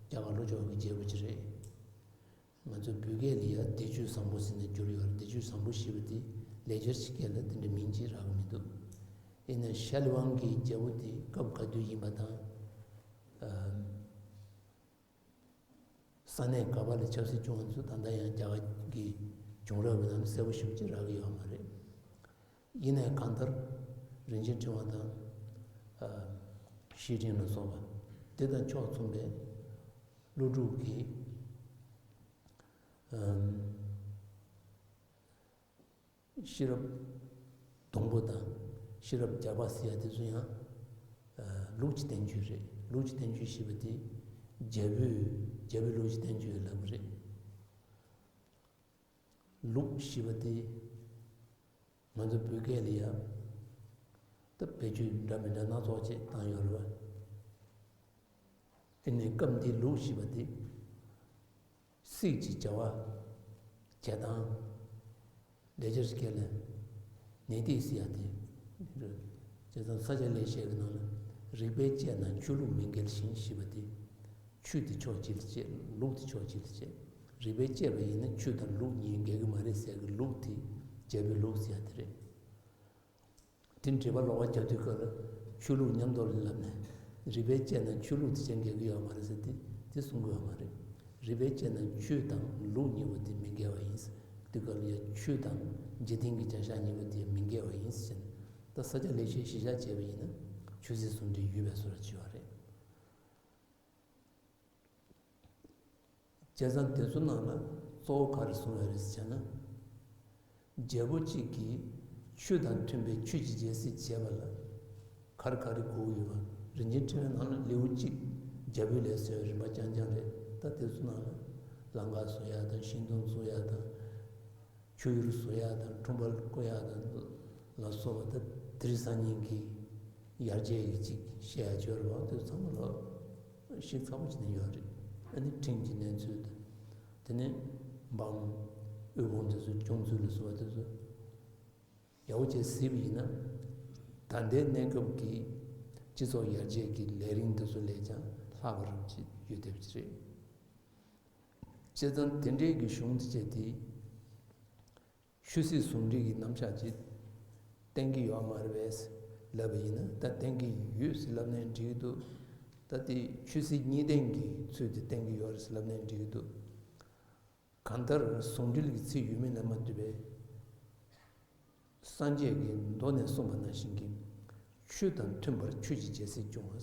རྒྱ་གར་ལྷོ་ཕྱོགས་ཀྱི་རྒྱལ་པོ་ཅིག་རེད། ང་ཚོའི་བོད་སྐད་ལ་ཡ་བདེ་སྤྱོད་བཟང་པོ་ཟེར་ནས་བསྒྱུར་ཡོད་རེད། བདེ་སྤྱོད་བཟང་པོ་ཞེས་པ་དེ་ལེགས་སྦྱར་གྱི་སྐད་ལ་དེ་འདྲའི་མིང་ཅིག་རག་གི་མི་འདུག་ཡིན་ནའི་ཤ་ལི་ཝང་གི་རྒྱལ་པོ་དེ་སྐབས་ག་དུས་ཡིན་པ་དང་། ས་གནས་ག་པ་ལ་ཆབ་སྲིད་སྐྱོང་བ་ཚོ་ད་ལྟ་ཡང་རྒྱ་གར་གྱི་བྱུང་རབས་ཀྱི་ནང་ལ་གསལ་པོ་ཞེ་པོ་ཅིག་རག་གི་ཡོད་མ་རེད། ཡིན་ནའི་གང་ལྟར་རིན་ཆེན་ཕྲེང་བ་དང་། ཨ། ཤེས་རིག་ལ་སོགས་པ་དེ་དང་ཕྱོགས་མཚུངས་པའི་ཀླུ་སྒྲུབ་ཀྱི། ཨམ། ཤེས་རབ་སྡོང་པོ་དང་ཤེས་རབ་རྒྱ་པ་ཟེར་ཡ་དེ་ཚོ་ཡང་། ཨ། ལུགས་ཀྱི་བསྟན་བཅོས་རེད། ལུགས་ཀྱི་བསྟན་བཅོས་ཞེས་པ་དེ་རྒྱལ་པོས་རྒྱལ་པོའི་ལུགས་ཀྱི་བསྟན་བཅོས་ལབ་ཀྱི་རེད། ལུགས་ཞེས་པ་དེ་ང་ཚོ་བོད་སྐད་ལ་ཡ། ད་བེད་སྤྱོད་འདྲ་མི་འདྲ་སྣ་ཚོགས་ཅིག་བཏང་ཡོད་རེད་བ། ཨ་ནི་སྐབས་འདིའི་ལུགས་ཞེས་པ་དེ། སྲིད་ཀྱི་བྱ་བ་བྱེད་སྟངས། ལེགས་སྦྱར་སྐད་ལ་ནི་ཏིག་ཟེར་ཡ་དེ། བྱས་ཙང་ས་སྐྱ་ལེགས་བཤད་ཀྱི་ནང་ལ། རིགས་པས་དཔྱད་ན་ཆོས་ལུགས་མི་འགལ་ཞིང་ཞེས་པ་དེ། ཆོས་དེ་ཕྱོགས་གཅིག་ལ་བྱེད། ལུགས་དེ་ཕྱོགས་གཅིག་ལ་བྱེད། རིགས་པས་དཔྱད་པ་ཡིན་ན་ཆོས་དང་ལུགས་གཉིས་འགལ་གྱི་མ་རེད་ཟེར་གྱི་ལུགས་དེ་རྒྱལ་པོའི་ལུགས་ཟེར་ཡ་དེ་རེད། དེ་འགྲེལ་པ་ལོགས་ཀ་རྒྱབ་དུས་སྐབས་ལ་ཆོས་ལུགས་མཉམ་དུ་ལབ་ནས། རིགས་པས་དཔྱད་ན་ཆོས་ལུགས་དེ་ཅང་འགལ་གྱི་ཡོད་མ་རེད་ཟེར་ཏེ་དེ་གསུང་གི་ཡོད་མ་རེད། རིགས་པས་དཔྱད་ན་ཆོས་དང་ལུགས་གཉིས་པོ་དེ་མི་འགལ་བ་ཡིན། དེ་སྐབས་ལ་ཡང་ཆོས་དང་འཇིག་རྟེན་གྱི་བྱ་བཞག་གཉིས་པོ་དེ་མི་འགལ་བ་ཡིན་ཟེར་ནས། ད་ས་སྐྱ་ལེགས་བཤད་གཞི་བཞག་བྱས་པ་ཡིན་ན་ཆོས་སྲིད་ཟུང་འབྲེལ་ཡོད་པའི་བཟོ་འདྲ་ཅིག་ཡོད་རེད། བྱས་ཙང་དེ་ཚོ་ནང་ལ་གཙོ་བོ་ག་རེ་གསུངས་ཡོད་རེད་ཟེར་ན། རྒྱལ་པོ་གཅིག་གིས་ཆོས་དང་མཐུན་པའི་ཆོས་ཀྱི་རྒྱལ་སྲིད་བྱེད་པ་ལ་ག་རེ་ག་རེ་དགོས་ཀྱི་ཡོད་པ། རིན་ཆེན་ཕྲེང་བའི་ནང་ལ་ལེའུ་གཅིག་རྒྱལ་པོའི་ལས་ཟེར་བའི་རིམ་པ་རྐྱང་རྐྱང་རེད། ད་དེ་ཚོ་ནང་ལ་ལང་ཀ་བཟོ་ཡག་དང་ཤིང་སྡོང་བཟོ་ཡག་དང་། ཆུ་ཡུར་བཟོ་ཡག་དང་ཁྲོམ་པ་བརྐོ་ཡག་དང་ལ་སོགས་པ། ད་དེ་རིང་སང་ཉིན་གྱི་ཡར་རྒྱས་ཀྱི་ཅིག་བཤད་ཡག་ཅིག་ཡོད་རེད་བ། དེ་ཚང་མ་ལ་ཤེས་ཚ་པོ་བྱས་ནས་ཡོད་རེད། ཨ་ནི་ཁྲིམས་ཀྱི་གནས་ཚུལ་དང་། དེ་ནས་འབངས་དབུལ་ཕོངས་དེ་ཚོ་སྐྱོང་ཚུལ་ལ་སོགས་པ་དེ་ཚོ་ཡག་པོ་བྱས་གཟིགས་པ་ཡིན་ན། ད་ལྟའི་གནས་སྐབས་ཀྱི་སྤྱི་ཚོགས་ཡར་རྒྱས་ཀྱི་ལས་རིམ་དེ་ཚོ་ལས་ཀྱང་ལྷག་པ་རབ་ཅིག་ཡོད་བསྡད་པ་ཅིག་རེད། བྱས་ཙང་དེ་འདྲའི་གི་གཞུང་དེ་བྱས་ཏེ། ཆོས་སྲིད་ཟུང་འབྲེལ་གྱི་རྣམ་གཞག་ཅིག་བསྟན་གྱི་ཡོད་མ་རེད་པས་ལབ་པ་ཡིན་ན། ད་བསྟན་གྱི་ཡོད་ཟེར་ལབ་ནའི་འགྲིག་གི་འདུག་ད་དེ་ཆོས་སྲིད་གཉིས་ལྡན་གྱི་ཚུལ་དུ་བསྟན་གྱི་ཡོད་རེད་ཟེར་ལབ་ནའི་འགྲིག་གི་འདུག་གང་ལྟར་ཟུང་འབྲེལ་གྱི་ཚིག་ཡོད་མེད་ལ་མ་ལྟོས་པའི། སངས་རྒྱས་ཀྱིས་མདོ་ནས་གསུངས་པ་ནང་བཞིན་གྱི། ཆོས་དང་མཐུན་པར་ཆོས་ཀྱི་རྒྱལ་སྲིད་སྐྱོང་བ།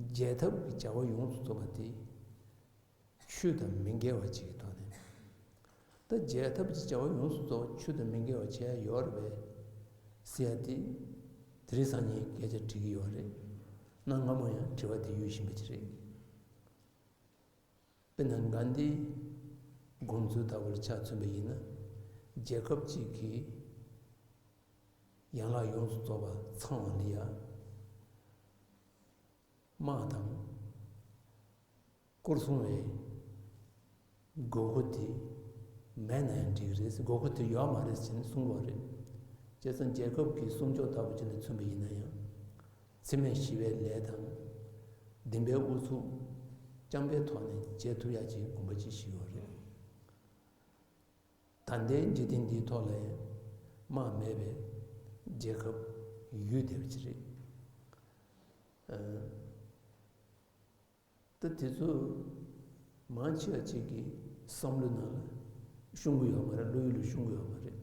རྒྱལ་ཐབས་ཀྱི་བྱ་བ་ཡོངས་སུ་རྫོགས་པ་དེ་ཆོས་དང་མི་འགལ་བ་ཅིག་གི་ཐོག་ནས། ད་རྒྱལ་ཐབས་ཀྱི་བྱ་བ་ཡོངས་སུ་རྫོགས་པ་ཆོས་དང་མི་འགལ་བ་བྱེད་ཡ་ཡོད་རེད་པས་ཟེར་ཡ་དེ། དེ་རིང་སང་ཉིན་སྐད་ཆ་དྲི་གི་ཡོད་རེད། གནའ་སྔ་མོ་ཡང་དྲི་བ་དེ་ཡོད་བཞིན་པ་ཅིག་རེད། དཔེར་ན་གྷན་དྷིའི་དགོངས་ཚུལ་ལྟ་བུ་ལ་ཆ་མཚོན་པ་ཡིན་ན། རྒྱལ་ཁབ་ཅིག་གི་ཡན་ལག་ཡོངས་སུ་རྫོགས་པ་ཚང་བ་ལ་ཡ། དམག་དང་། སྐོར་སྲུང་བའི་དགོས་མཁོ་དེ་མེད་ན་ཡང་འགྲིག་གི་རེད། དགོས་མཁོ་དེ་ཡོད་མ་རེད་ཟེར་ནས་གསུང་གི་ཡོད་རེད། བྱས་ཙང་རྒྱལ་ཁབ་ཀྱི་སྲུང་སྐྱོབ་ལྟ་བུ་ཅིག་ལ་མཚོན་པ་ཡིན་ན་ཡང་། འཚེ་མེད་ཞི་བའི་ལས་དང་། བདེན་པའི་ཨུ་ཚུགས་རྐྱང་པའི་ཐོག་ནས་བྱེད་ཐུབ་ཡག་ཅིག་དགོངས་པ་ཅིག་བཞེས་ཡོད་རེད། ད་ལྟའི་འཇིག་རྟེན་འདིའི་ཐོག་ལ་ཡང་དམག་མེད་པའི་རྒྱལ་ཁབ་ཡོད་བསྡད་པ་ཅིག་རེད། ཨ། ད་དེ་ཚོ་མང་ཆེ་བ་ཅིག་གི་བསམ་བློའི་ནང་ལ་ཤོང་གི་ཡོད་མ་རེད། བློ་ཡུལ་ལ་ཤོང་གི་ཡོད་མ་རེད།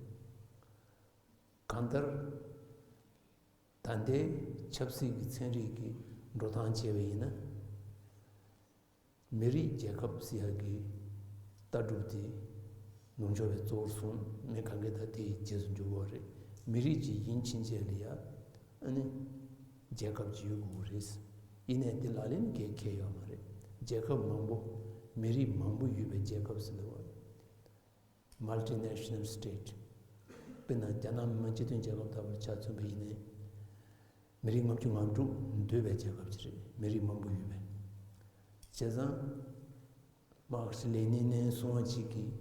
གང་ལྟར་ད་ལྟའི་ཆབ་སྲིད་ཀྱི་ཚན་རིག་གི་འགྲོ་སྟངས་བྱས་པ་ཡིན་ན། མི་རིགས་རྒྱལ་ཁབ་ཟེར་ཡག་གི་ལྟ་གྲུབ་དེ་ནུབ་ཕྱོགས་པས་གཙོ་བོར་བཟུང་། མི་གང་གས་ད་དེའི་རྗེས་སུ་འཇུག་གི་ཡོད་རེད། མི་རིགས་ཅིག་ཡིན་ཕྱིན་ཆད་ལ་ཡ། ཨ་ནི་རྒྱལ་ཁབ་ཅིག་ཡོད་དགོས་ཀྱི་རེད། ཡིན་ནའི་དེ་ལག་ལེན་གང་འཁེལ་ཡོད་མ་རེད། རྒྱལ་ཁབ་མང་པོ། མི་རིགས་མང་པོ་ཡོད་པའི་རྒྱལ་ཁབ་ཟེར་ལབ་པ། Multinational state། དཔེར་ན་རྒྱ་ནག་མི་དམངས་སྤྱི་མཐུན་རྒྱལ་ཁབ་ལྟ་བུར་ཆ་མཚོན་པ་ཡིན་ནའི། མི་རིགས་ལྔ་བཅུ་ང་དྲུག་འདུས་པའི་རྒྱལ་ཁབ་ཅིག་རེད། མི་རིགས་མང་པོ་ཡོད་པའི། བྱས་ཙང་། མར་ཁེ་སི་ལེ་ནིན་ནས་གསུངས་པ་གཅིག་གིས།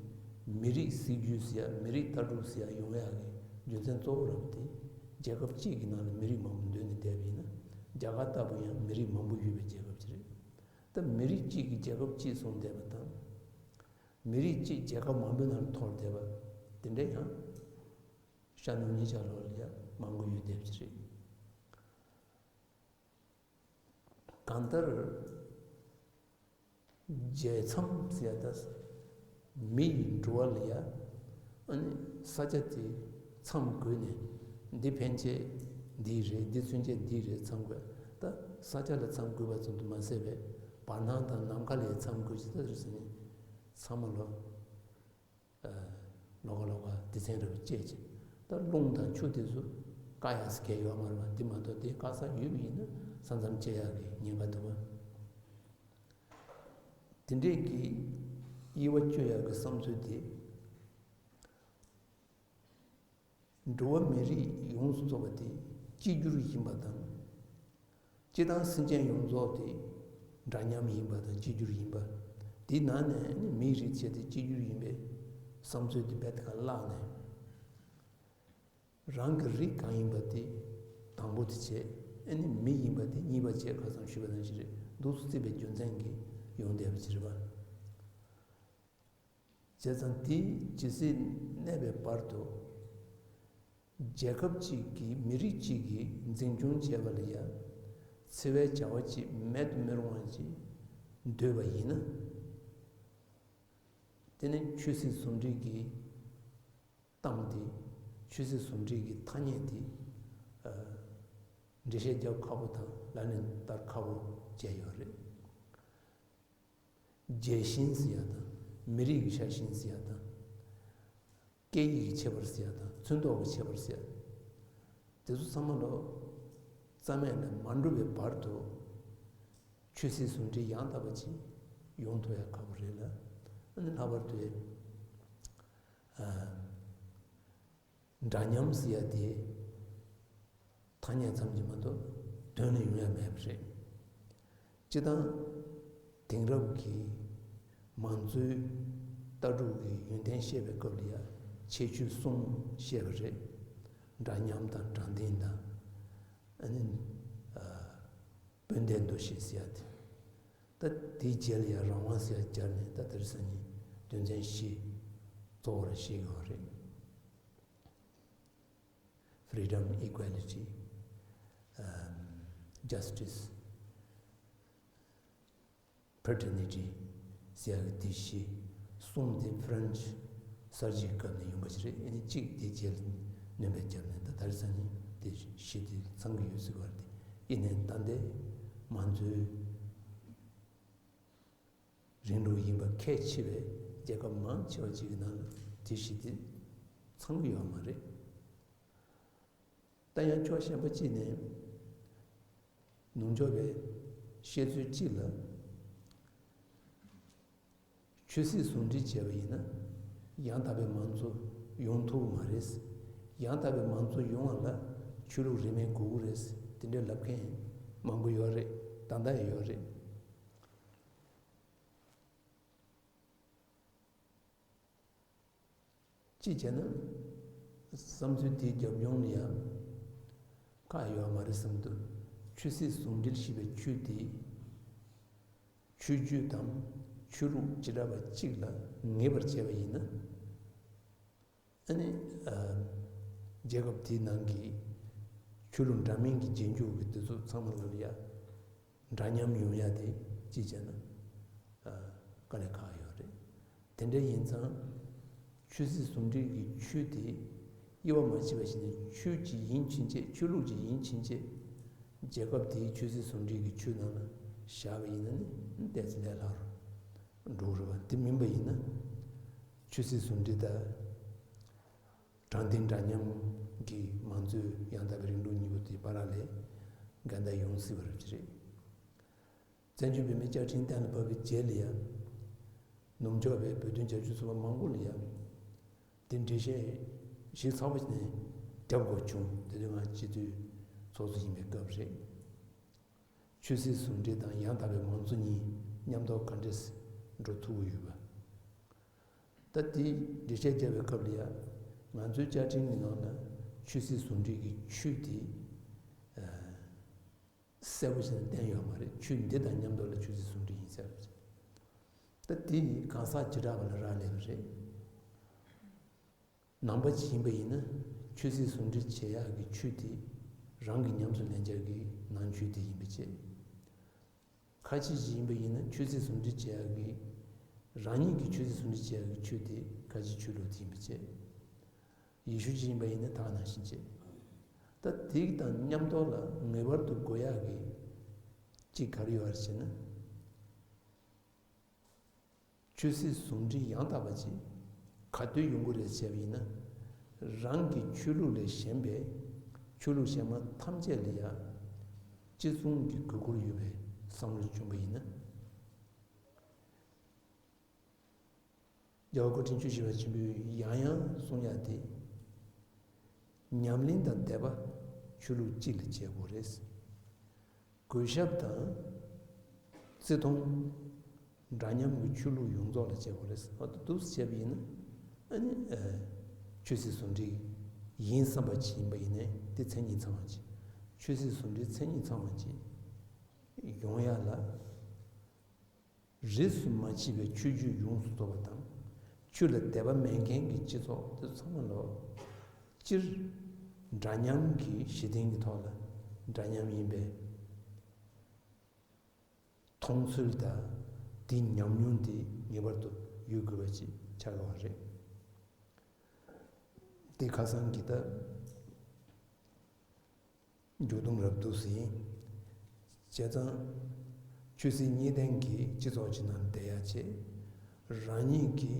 མི་རིགས་སྲིད་ཇུས་ཟེར་ཡ། མི་རིགས་ལྟ་གྲུབ་ཟེར་ཡ་ཡོང་ཡག་གི་རྒྱུ་མཚན་གཙོ་བོ་རབ་དེ། རྒྱལ་ཁབ་གཅིག་གི་ནང་ལ་མི་རིགས་མང་པོ་འདུས་ནས་བསྡད་པ་ཡིན་ན། རྒྱ་གར་ལྟ་བུ་ཡང་མི་རིགས་མང་པོ་ཡོད་པའི་རྒྱལ་ཁབ་ཅིག་རེད། ད་མི་རིགས་གཅིག་གིས་རྒྱལ་ཁབ་གཅིག་བཟུང་བསྡད་པ་དང་། མི་རིགས་གཅིག་རྒྱལ་ཁབ་མང་པོའི་ནང་ལ་འཐོར་བསྡད་པ། དེ་འདྲ་ཡང་ཤར་ནུབ་གཉིས་ཆ་ལོགས་ལ་ཡང་མང་པོ་ཡོད་བསྡད་པ་ཅིག་རེད། གང་ལྟར། རྒྱལ་མཚམས་ཟེར་ཡ་ད། མི་ཡི་འགྲོ་བ་ལ་ཡ། ཨ་ནི་ས་ཆ་དེ་མཚམས་བགོས་ནས། འདི་ཕན་ཆད་འདི་རེད། འདི་ཚུན་ཆད་འདི་རེད་མཚམས་བགོས། ད་ས་ཆ་ལ་མཚམས་བགོས་པ་ཙམ་དུ་མ་ཟད་པའི། བར་སྣང་དང་ནམ་མཁའ་ལ་ཡ་མཚམས་བགོས་ཅིག་ད་རེད་ཟེར་ནས། ཚང་མ་ལོ། ལོགས་ཀ་ལོགས་ཀ་སྡེ་ཚན་རེ་བ་བཅད་ཅིག་ད་རླུང་དང་ཆུ་དེ་ཚོ་བཀག་ཡག་ས་གལ་ཡོད་མ་རེད་པ། དེ་མ་གཏོགས་དེ་བཀག་ས་ཡོད་པ་ཡིན་ན་ས་མཚམས་བཅད་ཡག་གི་ཉེན་ཁ་འདུག་པ། དེ་འདྲས་ཀྱི་དབྱེ་བ་གཅོད་ཡག་གི་བསམ་ཚུལ་དེ། འགྲོ་བ་མི་རིགས་ཡོངས་སུ་རྫོགས་པ་དེ་གཅིག་གྱུར་ཡིན་པ་དང་། སྤྱིར་བཏང་སེམས་ཅན་ཡོངས་རྫོགས་དེ་འདྲ་མཉམ་ཡིན་པ་དང་གཅིག་གྱུར་ཡིན་པ། དེའི་ནང་ནས་ནི་མིའི་རིགས་བྱས་ཏེ་གཅིག་གྱུར་ཡིན་པའི་བསམ་ཚུལ་དེ་རྦད་དེ་ག་བརླགས་ནས། རང་གི་རིགས་གང་ཡིན་པ་དེ་དང་པོ་དེ་བྱས། ཨ་ནི་མི་ཡིན་པ་དེ་གཉིས་པ་བྱས། ཁ་སང་ཞུས་པ་ནང་བཞིན་རེད། འདུག་སེ་བརྩིས་པའི་རྒྱུ་མཚན་གྱིས་ཡོང་བསྡད་པ་ཅིག་རེད་པ། བྱས་ཙང་དེ་ཇི་སྲིད་གནས་པའི་བར་དུ། རྒྱལ་ཁབ་གཅིག་གིས་མི་རིགས་གཅིག་གི་འཛིན་སྐྱོང་བྱེད་པ་ལ་ཡང་འཚེ་བའི་བྱ་བ་ཅིག་མེད་དུ་མི་རུང་བ་ཅིག་འདོད་པ་ཡིན་ན། དེ་ནི་ཆོས་སྲིད་ཟུང་འབྲེལ་གྱི་གཏམ་དེ། ཆོས་སྲིད་ཟུང་འབྲེལ་གྱི་ཐ་སྙད་དེ། འགྲེལ་བཤད་རྒྱབ་ཁག་པོ་དང་ལག་ལེན་བསྟར་ཁག་པོ་བྱས་ཡོད་རེད། རྒྱལ་ཞེན་ཟེར་ཡ་དང་། མི་རིགས་ཀྱི་ཆ་ཤས་ཟེར་ཡ་དང་། སྐད་ཡིག་གི་ཁྱད་པར་ཟེར་ཡ་དང་། ཚོན་མདོག་གི་ཁྱད་པར་ཟེར་ཡ། དེ་ཚོ་ཚང་མ་ལོ། རྩ་མེད་ལ་མ་འགྲོ་བའི་བར་དུ། ཆོས་སྲིད་ཟུང་འབྲེལ་ཡང་དག་པ་ཅིག་ཡོང་ཐུབ་ཡ་ཁག་པོ་རེད་ལ། ཨ་ནི་ལྷག་པར་དུ། ཨ། འདྲ་མཉམ་ཟེར་ཡ་དེ། ཐ་སྙད་ཙམ་གྱིས་མ་གཏོགས་དོན་ལ་ཡོང་ཡ་མེད་པ་རེད། སྤྱིར་བཏང་། དེང་རབས་ཀྱི་མང་གཙོའི་ལྟ་གྲུབ་ཀྱི་ཡོན་ཏན་བཤད་པའི་སྐབས་ལ་ཡ་ཁྱད་ཆོས་གསུམ་བཤད་པ་རེད། འདྲ་མཉམ་དང་། དྲང་བདེན་དང་། ཨ་ནི། ཨ། དཔལ་ལྡན་འདུ་ཤེས་ཟེར་ཡ་དེ། ད་དེའི་རྗེས་ལ་ཡང་རང་དབང་ཟེར་ཡ་སྦྱར་ནས། ད་དེ་རིང་སང་ཉིན་དོན་ཚན་བཞི་གཙོ་བོར་བཤད་ཀྱི་ཡོད་རེད། Freedom, equality, um, justice, fraternity ཟེར་ཡ་གི་དེ་བཞི། གསུམ་དེ་ཕ་རན་སི་གསར་བརྗེའི་སྐབས་ནས་ཡོང་པ་ཞིག་རེད། ཨ་ནི་གཅིག་དེ་རྗེས་ལ་སྣོན་པ་བརྒྱབ་ནས། ད་དེ་རིང་སང་ཉིན་དེ་བཞི་དེ་ཚང་གི་ཡོད་ཟེར་བ་རེད། ཡིན་ནའི་ད་ལྟའི་མང་གཙོའི་རིང་ལུགས་ཡིན་པ་ཁས་འཆེ་བའི་རྒྱལ་ཁབ་མང་ཆེ་བ་ཅིག་གི་ནང་ལ་དེ་བཞི་དེ་ཚང་གི་ཡོད་མ་རེད། ད་ཡང་ཕྱོགས་གཞན་པ་གཅིག་ནས། ནུབ་ཕྱོགས་པའི་བཤད་ཚུལ་གཅིག་ལ། ཆོས་སྲིད་ཟུང་འབྲེལ་བྱས་པ་ཡིན་ན། ཡང་དག་པའི་མང་གཙོ་ཡོང་ཐུབ་ཀྱི་མ་རེད། ཡང་དག་པའི་མང་གཙོ་ཡོང་བ་ལ་ཆོས་ལུགས་རིས་མེད་དགོས་ཀྱི་རེད། དེ་འདྲའི་ལབ་མཁན་མང་པོ་ཡོད་རེད། ད་ལྟ་ཡང་ཡོད་རེད། གཅིག་བྱས་ན། བསམ་ཚུལ་དེའི་རྒྱབ་ལྗོངས་ལ་ཡང་ཁག་ཡོད་མ་རེད་བསམ་འདུག་ཆོས་སྲིད་ཟུང་འབྲེལ་ཞེས་པའི་ཆོས་དེ། ཆོས་བརྒྱུད་དང་ཆོས་ལུགས་བྱེ་བྲག་པ་གཅིག་ལ་ངེས་པར་བྱས་པ་ཡིན་ན། ཨ་ནི། ཨ། རྒྱལ་ཁབ་དེའི་ནང་གི་ཆོས་ལུགས་འདྲ་མིན་གྱི་རྗེས་འཇུག་གི་དེ་ཚོ་ཚང་མ་ལ་ཡ། འདྲ་མཉམ་ཡོང་ཡ་དེ་གཅིག་བྱས་ན། ཨ། དཀའ་ལས་ཁག་ཡོད་རེད། དེ་འདྲ་ཡིན་ཙང་། ཆོས་སྲིད་ཟུང་འབྲེལ་གྱི་ཆོས་དེ་དབྱེ་བ་མ་ཕྱེ་བ་ཞིག་ནས། ཆོས་ཅིག་ཡིན་ཕྱིན་ཆད། ཆོས་ལུགས་ཅིག་ཡིན་ཕྱིན་ཆད། རྒྱལ་ཁབ་དེའི་ཆོས་སྲིད་ཟུང་འབྲེལ་གྱི་ཆོས་ནང་ལ་བཞག་པ་ཡིན་ན་ནི་ཏོག་ཙམ་ལས་སླ་རུ་འགྲོ་གི་རེད་པ། དེ་མིན་པ་ཡིན་ན། ཆོས་སྲིད་ཟུང་འབྲེལ་དང་། དྲང་བདེན་འདྲ་མཉམ་གྱི་མང་གཙོའི་ཡང་དག་པའི་རིང་ལུགས་གཉིས་པོ་དེའི་བར་ལ་འགལ་ཟླ་ཡོང་སྲིད་པ་རེད། བཙན་བྱོལ་བོད་མིའི་བཅའ་ཁྲིམས་གཏན་ལ་ཕབ་པའི་རྗེས་ལ་ཡང་། ནུབ་ཕྱོགས་པའི་བོད་དོན་རྒྱབ་སྐྱོར་ཚོགས་པ་མང་པོ་ལ་ཡང་། དེ་འགྲེལ་བཤད་ ཞིབ་ཚགས་པོ་ནས་རྒྱབ་དགོས་བྱུང་། དེ་དུས་ང་སྤྱི་འཐུས་ཚོགས་གཙོ་ཡིན་པའི་སྐབས་རེད། ཆོས་སྲིད་ཟུང་འབྲེལ་དང་ཡང་དག་པའི་མང་གཙོ་གཉིས་མཉམ་དུ་ག་འདྲས་འགྲོ་ཐུབ་ཀྱི་ཡོད་པ། ད་དེ་འགྲེལ་བཤད་བརྒྱབ་པའི་སྐབས་ལ་ཡ། ང་ཚོའི་བཅའ་ཁྲིམས་ཀྱི་ནང་ལ་ཆོས་སྲིད་ཟུང་འབྲེལ་གྱི་ཆོས་དེ་གསལ་པོ་ཞིག་བསྟན་ཡོད་མ་རེད། ཆོས་འདི་དང་མཉམ་དུ་ལ་ཆོས་སྲིད་ཟུང་འབྲེལ་ཡིན་ཟེར་བ་རེད། ད་དེ་ནི་གང་ཟག་བྱེ་བྲག་པ་ལ་རག་ལས་པ་རེད། ནང་པ་ཅིག་ཡིན་པ་ཡིན་ན་ཆོས་སྲིད་ཟུང་འབྲེལ་བྱེད་ཡག་གི་ཆོས་དེ་རང་གི་ཉམས་སུ་ལེན་བྱ་གི་ནང་ཆོས་དེ་ཡིན་པ་བྱས། ཁ་ཆེ་ཞིག་ཡིན་པ་ཡིན་ན་ཆོས་སྲིད་ཟུང་འབྲེལ་བྱེད་ཡག་གི་རང་ཉིད་ཀྱི་ཆོས་སྲིད་ཟུང་འབྲེལ་བྱེད་ཡག་གི་ཆོས་དེ་ཁ་ཆེ་ཆོས་ལུགས་དེ་ཡིན་པ་བྱས། ཡེ་ཤུ་ཅིག་ཡིན་པ་ཡིན་ན་ད་ག་ནང་བཞིན་བྱས། ད་དེ་དང་མཉམ་དུ་ལ་ངེས་པར་དུ་དགོས་ཡག་གི་ཅིག་ག་རེ་ཡོད་རེད་ཟེར་ན། ཆོས་སྲིད་ཟུང་འབྲེལ་ཡང་དག་པ་ཅིག་ག་དུས་ཡོང་གི་རེད་བྱས་པ་ཡིན་ན། རང་གི་ཆོས་ལུགས་ལས་གཞན་པའི་ཆོས་ལུགས་གཞན་མ་ཐམས་ཅད་ལ་ཡང་གཅིག་མཚུངས་ཀྱི་དགོས་མཁོར་ཡོད་པའི་བསམ་བློ་བྱུང་བ་ཡིན་ན། རྒྱལ་བ་སྐུ་ཕྲེང་བཅུ་བཞི་པ་ཆེན་པོས་ཡང་ཡང་གསུང་ཡག་དེ། ཉམས་ལེན་དང་དད་པ་ཆོས་ལུགས་གཅིག་ལ་བྱེད་དགོས་རེད། གུས་ཞབས་དང་བརྩི་མཐོང་འདྲ་མཉམ་གྱི་ཆོས་ལུགས་ཡོངས་རྫོགས་ལ་བྱེད་དགོས་རེད། འོ་ད་འདུག་སེ་བྱས་པ་ཡིན་ན་ཨ་ནི་ཨ། ཆོས་སྲིད་ཟུང་འབྲེལ་ཡིན་བསམ་པ་ཅིག་ཡིན་པ་ཡིན་ནའི་དེ་མཚན་ཉིད་ཚང་བ་ཅིག་ཆོས་སྲིད་ཟུང་འབྲེལ་མཚན་ཉིད་ཚང་བ་ཅིག་ཡོང་ཡག་ལ། རིས་སུ་མ་ཆད་པའི་ཆོས་བརྒྱུད་ཡོངས་སུ་རྫོགས་པ་དང་། ཆོས་ལ་དད་པ་མེད་མཁན་གྱི་སྤྱི་ཚོགས་དེ་ཚང་མ་ལ། སྤྱིར་འདྲ་མཉམ་གྱི་གཞི་རྟེན་གྱི་ཐོག་ལ་འདྲ་མཉམ་ཡིན་པའི་མཐོང་ཚུལ་དང་དེའི་ཉམས་མྱོང་དེ་ངེས་པར་དུ་ཡོད་དགོས་པ་ཞིག་ཆགས་ཡོད་པ་རེད། དེ་ཁ་སང་གི་ད། མཇུག་སྡོམ་རབ་ཏུ་ཟིན། བྱས་ཙང་། ཆོས་སྲིད་གཉིས་ལྡན་གྱི་སྤྱི་ཚོགས་ཅིག་ནང་བསྡད་ཡག་ཆེད། རང་ཉིད་ཀྱི་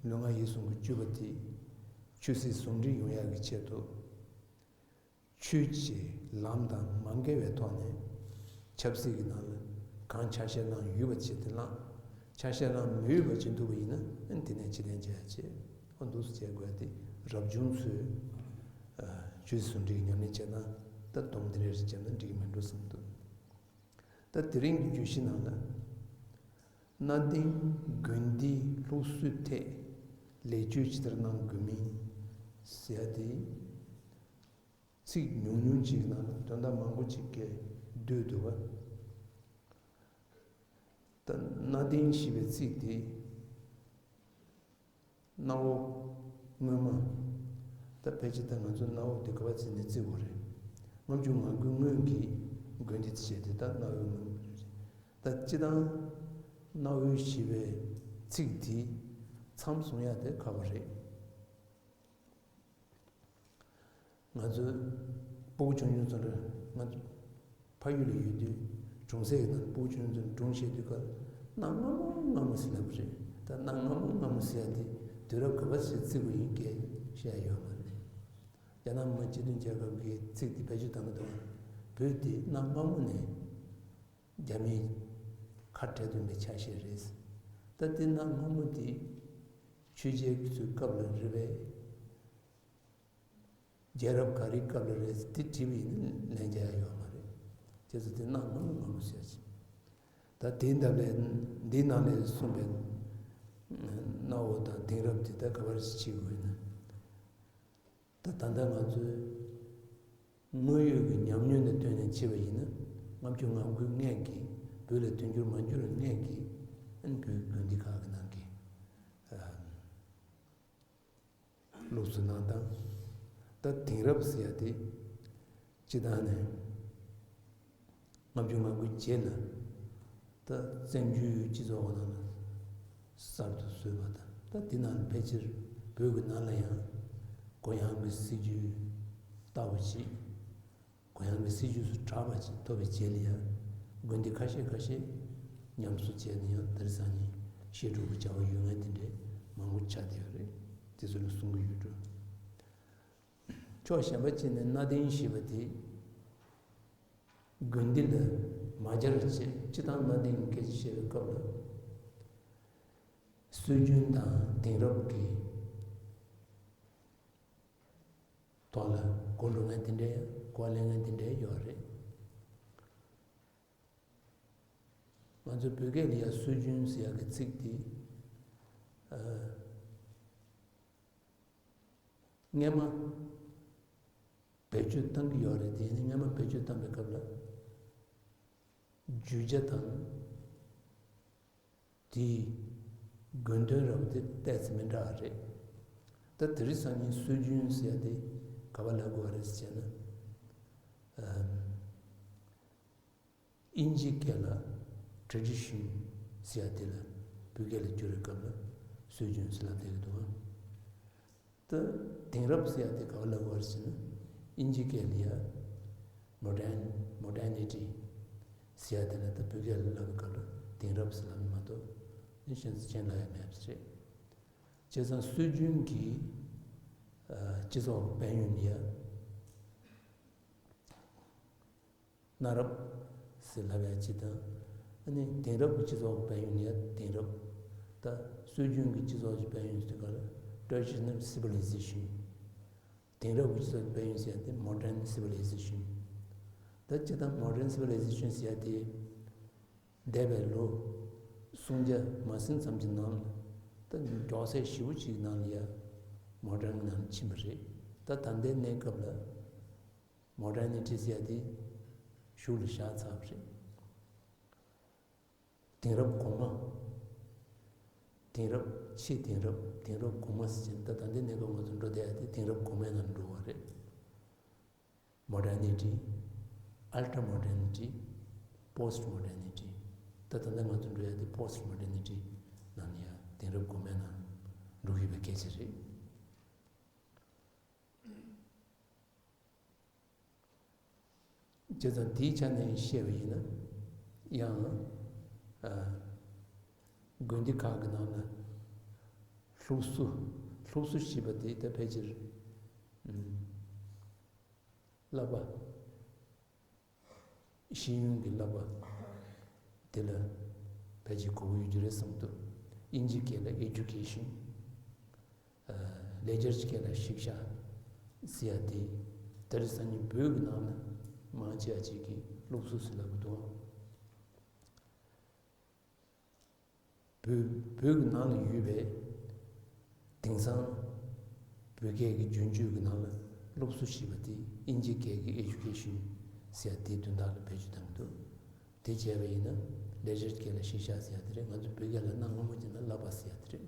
ལུས་ངག་ཡིད་གསུམ་གྱི་སྤྱོད་པ་དེ་ཆོས་སྲིད་ཟུང་འབྲེལ་ཡོང་ཡག་གི་ཆེད་དུ། ཆོས་ཀྱི་ལམ་དང་མ་འགལ་བའི་ཐོག་ནས་ཆབ་སྲིད་ཀྱི་ནང་ལ་གང་ཆ་ཤས་བླངས་ཡོད་པ་ཅིག་དེ་བླངས། ཆ་ཤས་བླངས་མི་ཡོད་པ་ཅིག་འདུག་པ་ཡིན་ན་དེ་ནས་ཕྱིར་འཐེན་བྱེད་ཡག་ཆེད། འོ་འདུག་སེ་བྱེད་དགོས་ཏེ་རབ་བྱུང་ཚོས་ཆོས་སྲིད་ཟུང་འབྲེལ་གྱི་ཉམས་ལེན་བྱས་ན་ད་སྡོམ་དེ་འདྲ་ཞིག་བྱས་ན་འགྲིག་གི་མི་འགྲོ་བསམ་འདུག་ད་དེ་རིང་གི་བརྗོད་གཞི་ནང་ལ་གནའ་དེང་དགོན་སྡེའི་ལུགས་སྲོལ་ཐད་ལེགས་བཅོས་ཇི་ལྟར་གནང་དགོས་མིན་ཟེར་ཡ་དེ་ཚིག་ཉུང་ཉུང་ཅིག་ནང་ལ་དོན་དག་མང་པོ་ཅིག་གས་བསྡུས་འདུག་པ། ད་གནའ་དེང་ཞེས་པའི་ཚིག་དེ་གནའ་བོ་སྔོན་མ། ད་ཕལ་ཆེར་ད་ང་ཚོ་གནའ་བོ་དེ་ག་པར་བརྩིས་ནས་བརྩི་དགོས་རེད། ལྔ་བཅུ་ང་དགུའི་སྔོན་གྱི་དགོན་སྡེ་དེ་བྱས་ཏེ་ད་གནའ་བོའི་སྔོན་མ་རེད། ད་སྤྱིར་བཏང་གནའ་བོའི་ཞེས་པའི་ཚིག་དེ་མཚམས་བཟུང་ཡག་དེ་ཁག་པོ་རེད། ང་ཚོའི་སྤུ་གུ་ཆུང་ཆུང་ཚོ་འདྲ་ང་ཚོ་ཕ་ཡུལ་ལ་ཡོད་དུས་གྲོང་གསེབ་ཀྱི་ནང་སྤུ་གུ་ཆུང་ཆུང་ཚོ་སྒྲུང་བཤད་དུས་སྐབས་གནའ་སྔ་མོ་སྔ་མོ་ཟེར་ལབ་པ་རེད། ད་གནའ་སྔ་མོ་སྔ་མོ་ཟེར་ཡ་དེ་དུས་རབས་ག་པར་ཞིག་བརྩི་དགོས་ཡིན་སྐད་བཤད་ཡ་ཡོད་མ་རེད། རྒྱ་ནག་མི་དམངས་སྤྱི་མཐུན་རྒྱལ་ཁབ་ཀྱི་ཚིག་དེ་བེད་སྤྱོད་བཏང་གི་འདུག་བོད་དེ་གནའ་སྔ་མོ་ནས་རྒྱ་མིས་ཁ་བྲལ་དུས་ནས་ཆ་ཤས་རེད། ད་དེ་གནའ་སྔ་མོ་དེ་ཆོས་རྒྱལ་གྱི་ཚོའི་སྐབས་ལ་རེད་པས། རྒྱལ་རབས་ག་རེའི་སྐབས་ལ་རེད་དེ་བྲིས་པ་ཡིན་ན་ལན་རྒྱག་ཡ་ཡོད་མ་རེད། བྱས་ཙང་དེ་གནའ་སྔ་མོ་སྔ་མོ་ཟེར་ཅིག་ད་དེའི་འདབས་ལས་འདིའི་ནང་ལས་གསུངས་པའི་གནའ་བོ་དང་དེང་རབས་དེ་ད་ག་པར་ཕྱེ་དགོས་ན། ད་ད་ལྟ་ང་ཚོའི་དངོས་ཡོད་ཀྱི་ཉམས་མྱོང་ལ་ལྟོས་ནས་ཕྱེ་བ་ཡིན་ན་ལྔ་བཅུ་ང་དགུའི་སྔས་ཀྱི་བོད་ལ་མཐུན་འགྱུར་མ་འགྱུར་བའི་སྔས་ཀྱི་བོད་དགོན་སྡེ་ཁག་གི་ནང་གི་ལུགས་སུ་གནང་སྟངས། ད་དེང་རབས་ཟེར་ཡ་དེ་སྤྱི་བཏང་ནས་ལྔ་བཅུ་ང་དགུའི་རྗེས་ལ་ད་བཙན་བྱོལ་སྤྱི་ཚོགས་ནང་ལ་གསར་དུ་བཟོས་པ་དང་། ད་དེ་ནང་ཕལ་ཆེར་བོད་ཀྱི་ནང་ལ་ཡང་གུ་ཡངས་ཀྱི་སྲིད་ཇུས་ལྟ་བུ་ཞིག་གུ་ཡངས་ཀྱི་སྲིད་ཇུས་སུ་གྲགས་པ་ཞིག་ཐོབ་པའི་རྗེས་ལ་ཡང་དགོན་སྡེ་ཁ་ཤས་ཁ་ཤས་ཉམས་གསོ་བྱས་ནས་ཡང་དེང་སང་ཉིན་བཤད་སྒྲུབ་ཀྱི་བྱ་བ་ཡོད་མཁན་དེ་འདྲས་མང་པོ་ཆགས་བསྡད་ཡོད་རེད། དེ་ཚོ་ལ་གསུང་གི་ཡོད་འགྲོ། ཕྱོགས་གཞན་པ་གཅིག་ནས་གནའ་དེང་ཞེས་པ་དེ་དགོན་སྡེ་ལ་མ་སྦྱར་བྱས། སྤྱིར་བཏང་གནའ་དེང་གི་སྐད་ཆ་བཤད་པའི་སྐབས་ལ་སྲོལ་རྒྱུན་དང་དེང་རབས་ཀྱི་ ཐོག་ལ་གོ་འགྲོ་མཁན་དེ་འདྲའི་གོ་ལེན་མཁན་དེ་འདྲའི་ཡོད་རེད། ང་ཚོའི་བོད་སྐད་ལ་ཡ་སྲོལ་རྒྱུན་ཟེར་ཡག་གི་ཚིག་དེ། ཨ། སྔན་མ་བེད་སྤྱོད་བཏང་གི་ཡོད་རེད། དེ་ནི་སྔན་མ་བེད་སྤྱོད་བཏང་པའི་སྐབས་ལ་བརྗོད་བྱ་དང་དེའི་དགོས་དོན་རབ་དེ་ཏོག་ཙམ་མི་འདྲ་བ་རེད། ད་དེ་རིང་སང་ཉིན་སྲོལ་རྒྱུན་ཟེར་ཡ་དེ་ག་པར་ལབ་དགོས་པ་རེད་ཟེར་ན། ཨམ། དབྱིན་ཇིའི་སྐད་ལ་tradition ཟེར་ཡ་དེ་ལ་བོད་སྐད་ལ་བསྒྱུར་བའི་སྐབས་ལ་སྲོལ་རྒྱུན་ཟེར་ལབ་བསྡད་ཀྱི་འདུག་ད་དེང་རབས་ཟེར་ཡ་དེ་ག་པར་ལབ་དགོས་རེད་ཟེར་ན། དབྱིན་ཇིའི་སྐད་ལ་ཡ་modern, modernity ཟེར་ཡ་དེ་ལ་ད་བོད་སྐད་ལ་ལབ་པའི་སྐབས་ལ་དེང་རབས་ཟེར་ལབ་ནི་མ་གཏོགས་ནི་གཞན་གཞན་ལབ་ཡ་མེད་པ་རེད། བྱས་ཙང་སྲོལ་རྒྱུན་གྱི་ཨ་སྤྱི་ཚོགས་དཔལ་ཡོན་ལ་ཡ། གནའ་རབས་ཟེར་ལབ་ཡ་གཅིག་དང་། ཨ་ནི་དེང་རབས་ཀྱི་སྤྱི་ཚོགས་དཔལ་ཡོན་ཡ་དེང་རབས། ད་སྲོལ་རྒྱུན་གྱི་སྤྱི་ཚོགས་ཀྱི་དཔལ་ཡོན་ཟེར་ག་ལ་traditional civilization། དེང་རབས་ཀྱི་སྤྱི་ཚོགས་དཔལ་ཡོན་ཟེར་ཡ་དེ་modern civilization། ད་སྤྱིར་བཏང་modern civilization ཟེར་ཡ་དེ་འདས་པའི་ལོ་སུམ་བརྒྱ་མ་ཟིན་ཙམ་གྱི་ནང་ལ། ད་མགྱོགས་ཚད་ཞེ་པོ་ཅིག་ནང་ལ་ཡ་modern གྱི་ནང་ལ་ཕྱིན་པ་རེད། ད་ད་ལྟའི་གནས་སྐབས་ལ། modernity ཟེར་ཡ་དེ་གཞུག་ལ་བཞག་ཚར་བ་རེད། དེང་རབས་གོང་མ། དེང་རབས་ཕྱེད་དེང་རབས། དེང་རབས་གོང་མ་ཟེར་ཅིང་ད་ད་ལྟའི་གནས་སྐབས་ང་ཚོ་འགྲོ་བསྡད་ཡ་དེ་དེང་རབས་གོང་མའི་ནང་འགྲོ་བ་རེད། modernity, ultra modernity, post modernity. ད་ད་ལྟ་ང་ཚོ་འགྲོ་ཡ་དེ་post modernity ནང་ནས་ཡ་དེང་རབས་གོང་མའི་ནང་འགྲོ་གི་ཡོད་པའི་སྐད་ཆ་རེད། བྱས་ཙང་དེའི་ཆ་ནས་བཤད་པ་ཡིན་ན་ཡང་། ཨ། དགོན་སྡེ་ཁག་གི་ནང་ལ་སློབ་གསོ། སློབ་གསོ་ཞེས་པ་དེ་ད་ཕལ་ཆེར། ཨམ། བསླབ་པ། ཤེས་ཡོན་གྱི་བསླབ་པ་དེ་ལ་ཕལ་ཆེར་གོ་བོ་ཡོད་རྒྱུ་རེད་བསམ་འདུག་དབྱིན་ཇིའི་སྐད་ལ་education། ལེགས་སྦྱར་གྱི་སྐད་ལ་ཤིག་ཤ་ཟེར་ཡ་དེ། དེ་རིང་སང་ཉིན་བོད་ཀྱི་ནང་ན་མང་ཆེ་བ་ཅིག་གིས་སློབ་གསོ་ཟེར་ལབ་ཀྱི་འདུག་བོད། བོད་ཀྱི་ནང་ལ་ཡོད་པའི་དེང་སང་བོད་སྐད་ཀྱི་རྒྱུན་སྤྱོད་ཀྱི་ནང་ལ་སློབ་གསོ་ཞེས་པ་དེ་དབྱིན་ཇིའི་སྐད་ཀྱི་education ཟེར་ཡ་དེའི་དོན་དག་ལ་བེད་སྤྱོད་བཏང་གི་འདུག་དེ་བྱས་པ་ཡིན་ན་ལེགས་སྦྱར་སྐད་ལ་ཤིག་ཤ་ཟེར་ཡ་དེ་རེད། ང་ཚོ་བོད་སྐད་ལ་གནའ་སྔ་མོ་བྱས་ན་བསླབ་པ་ཟེར་ཡ་དེ་རེད།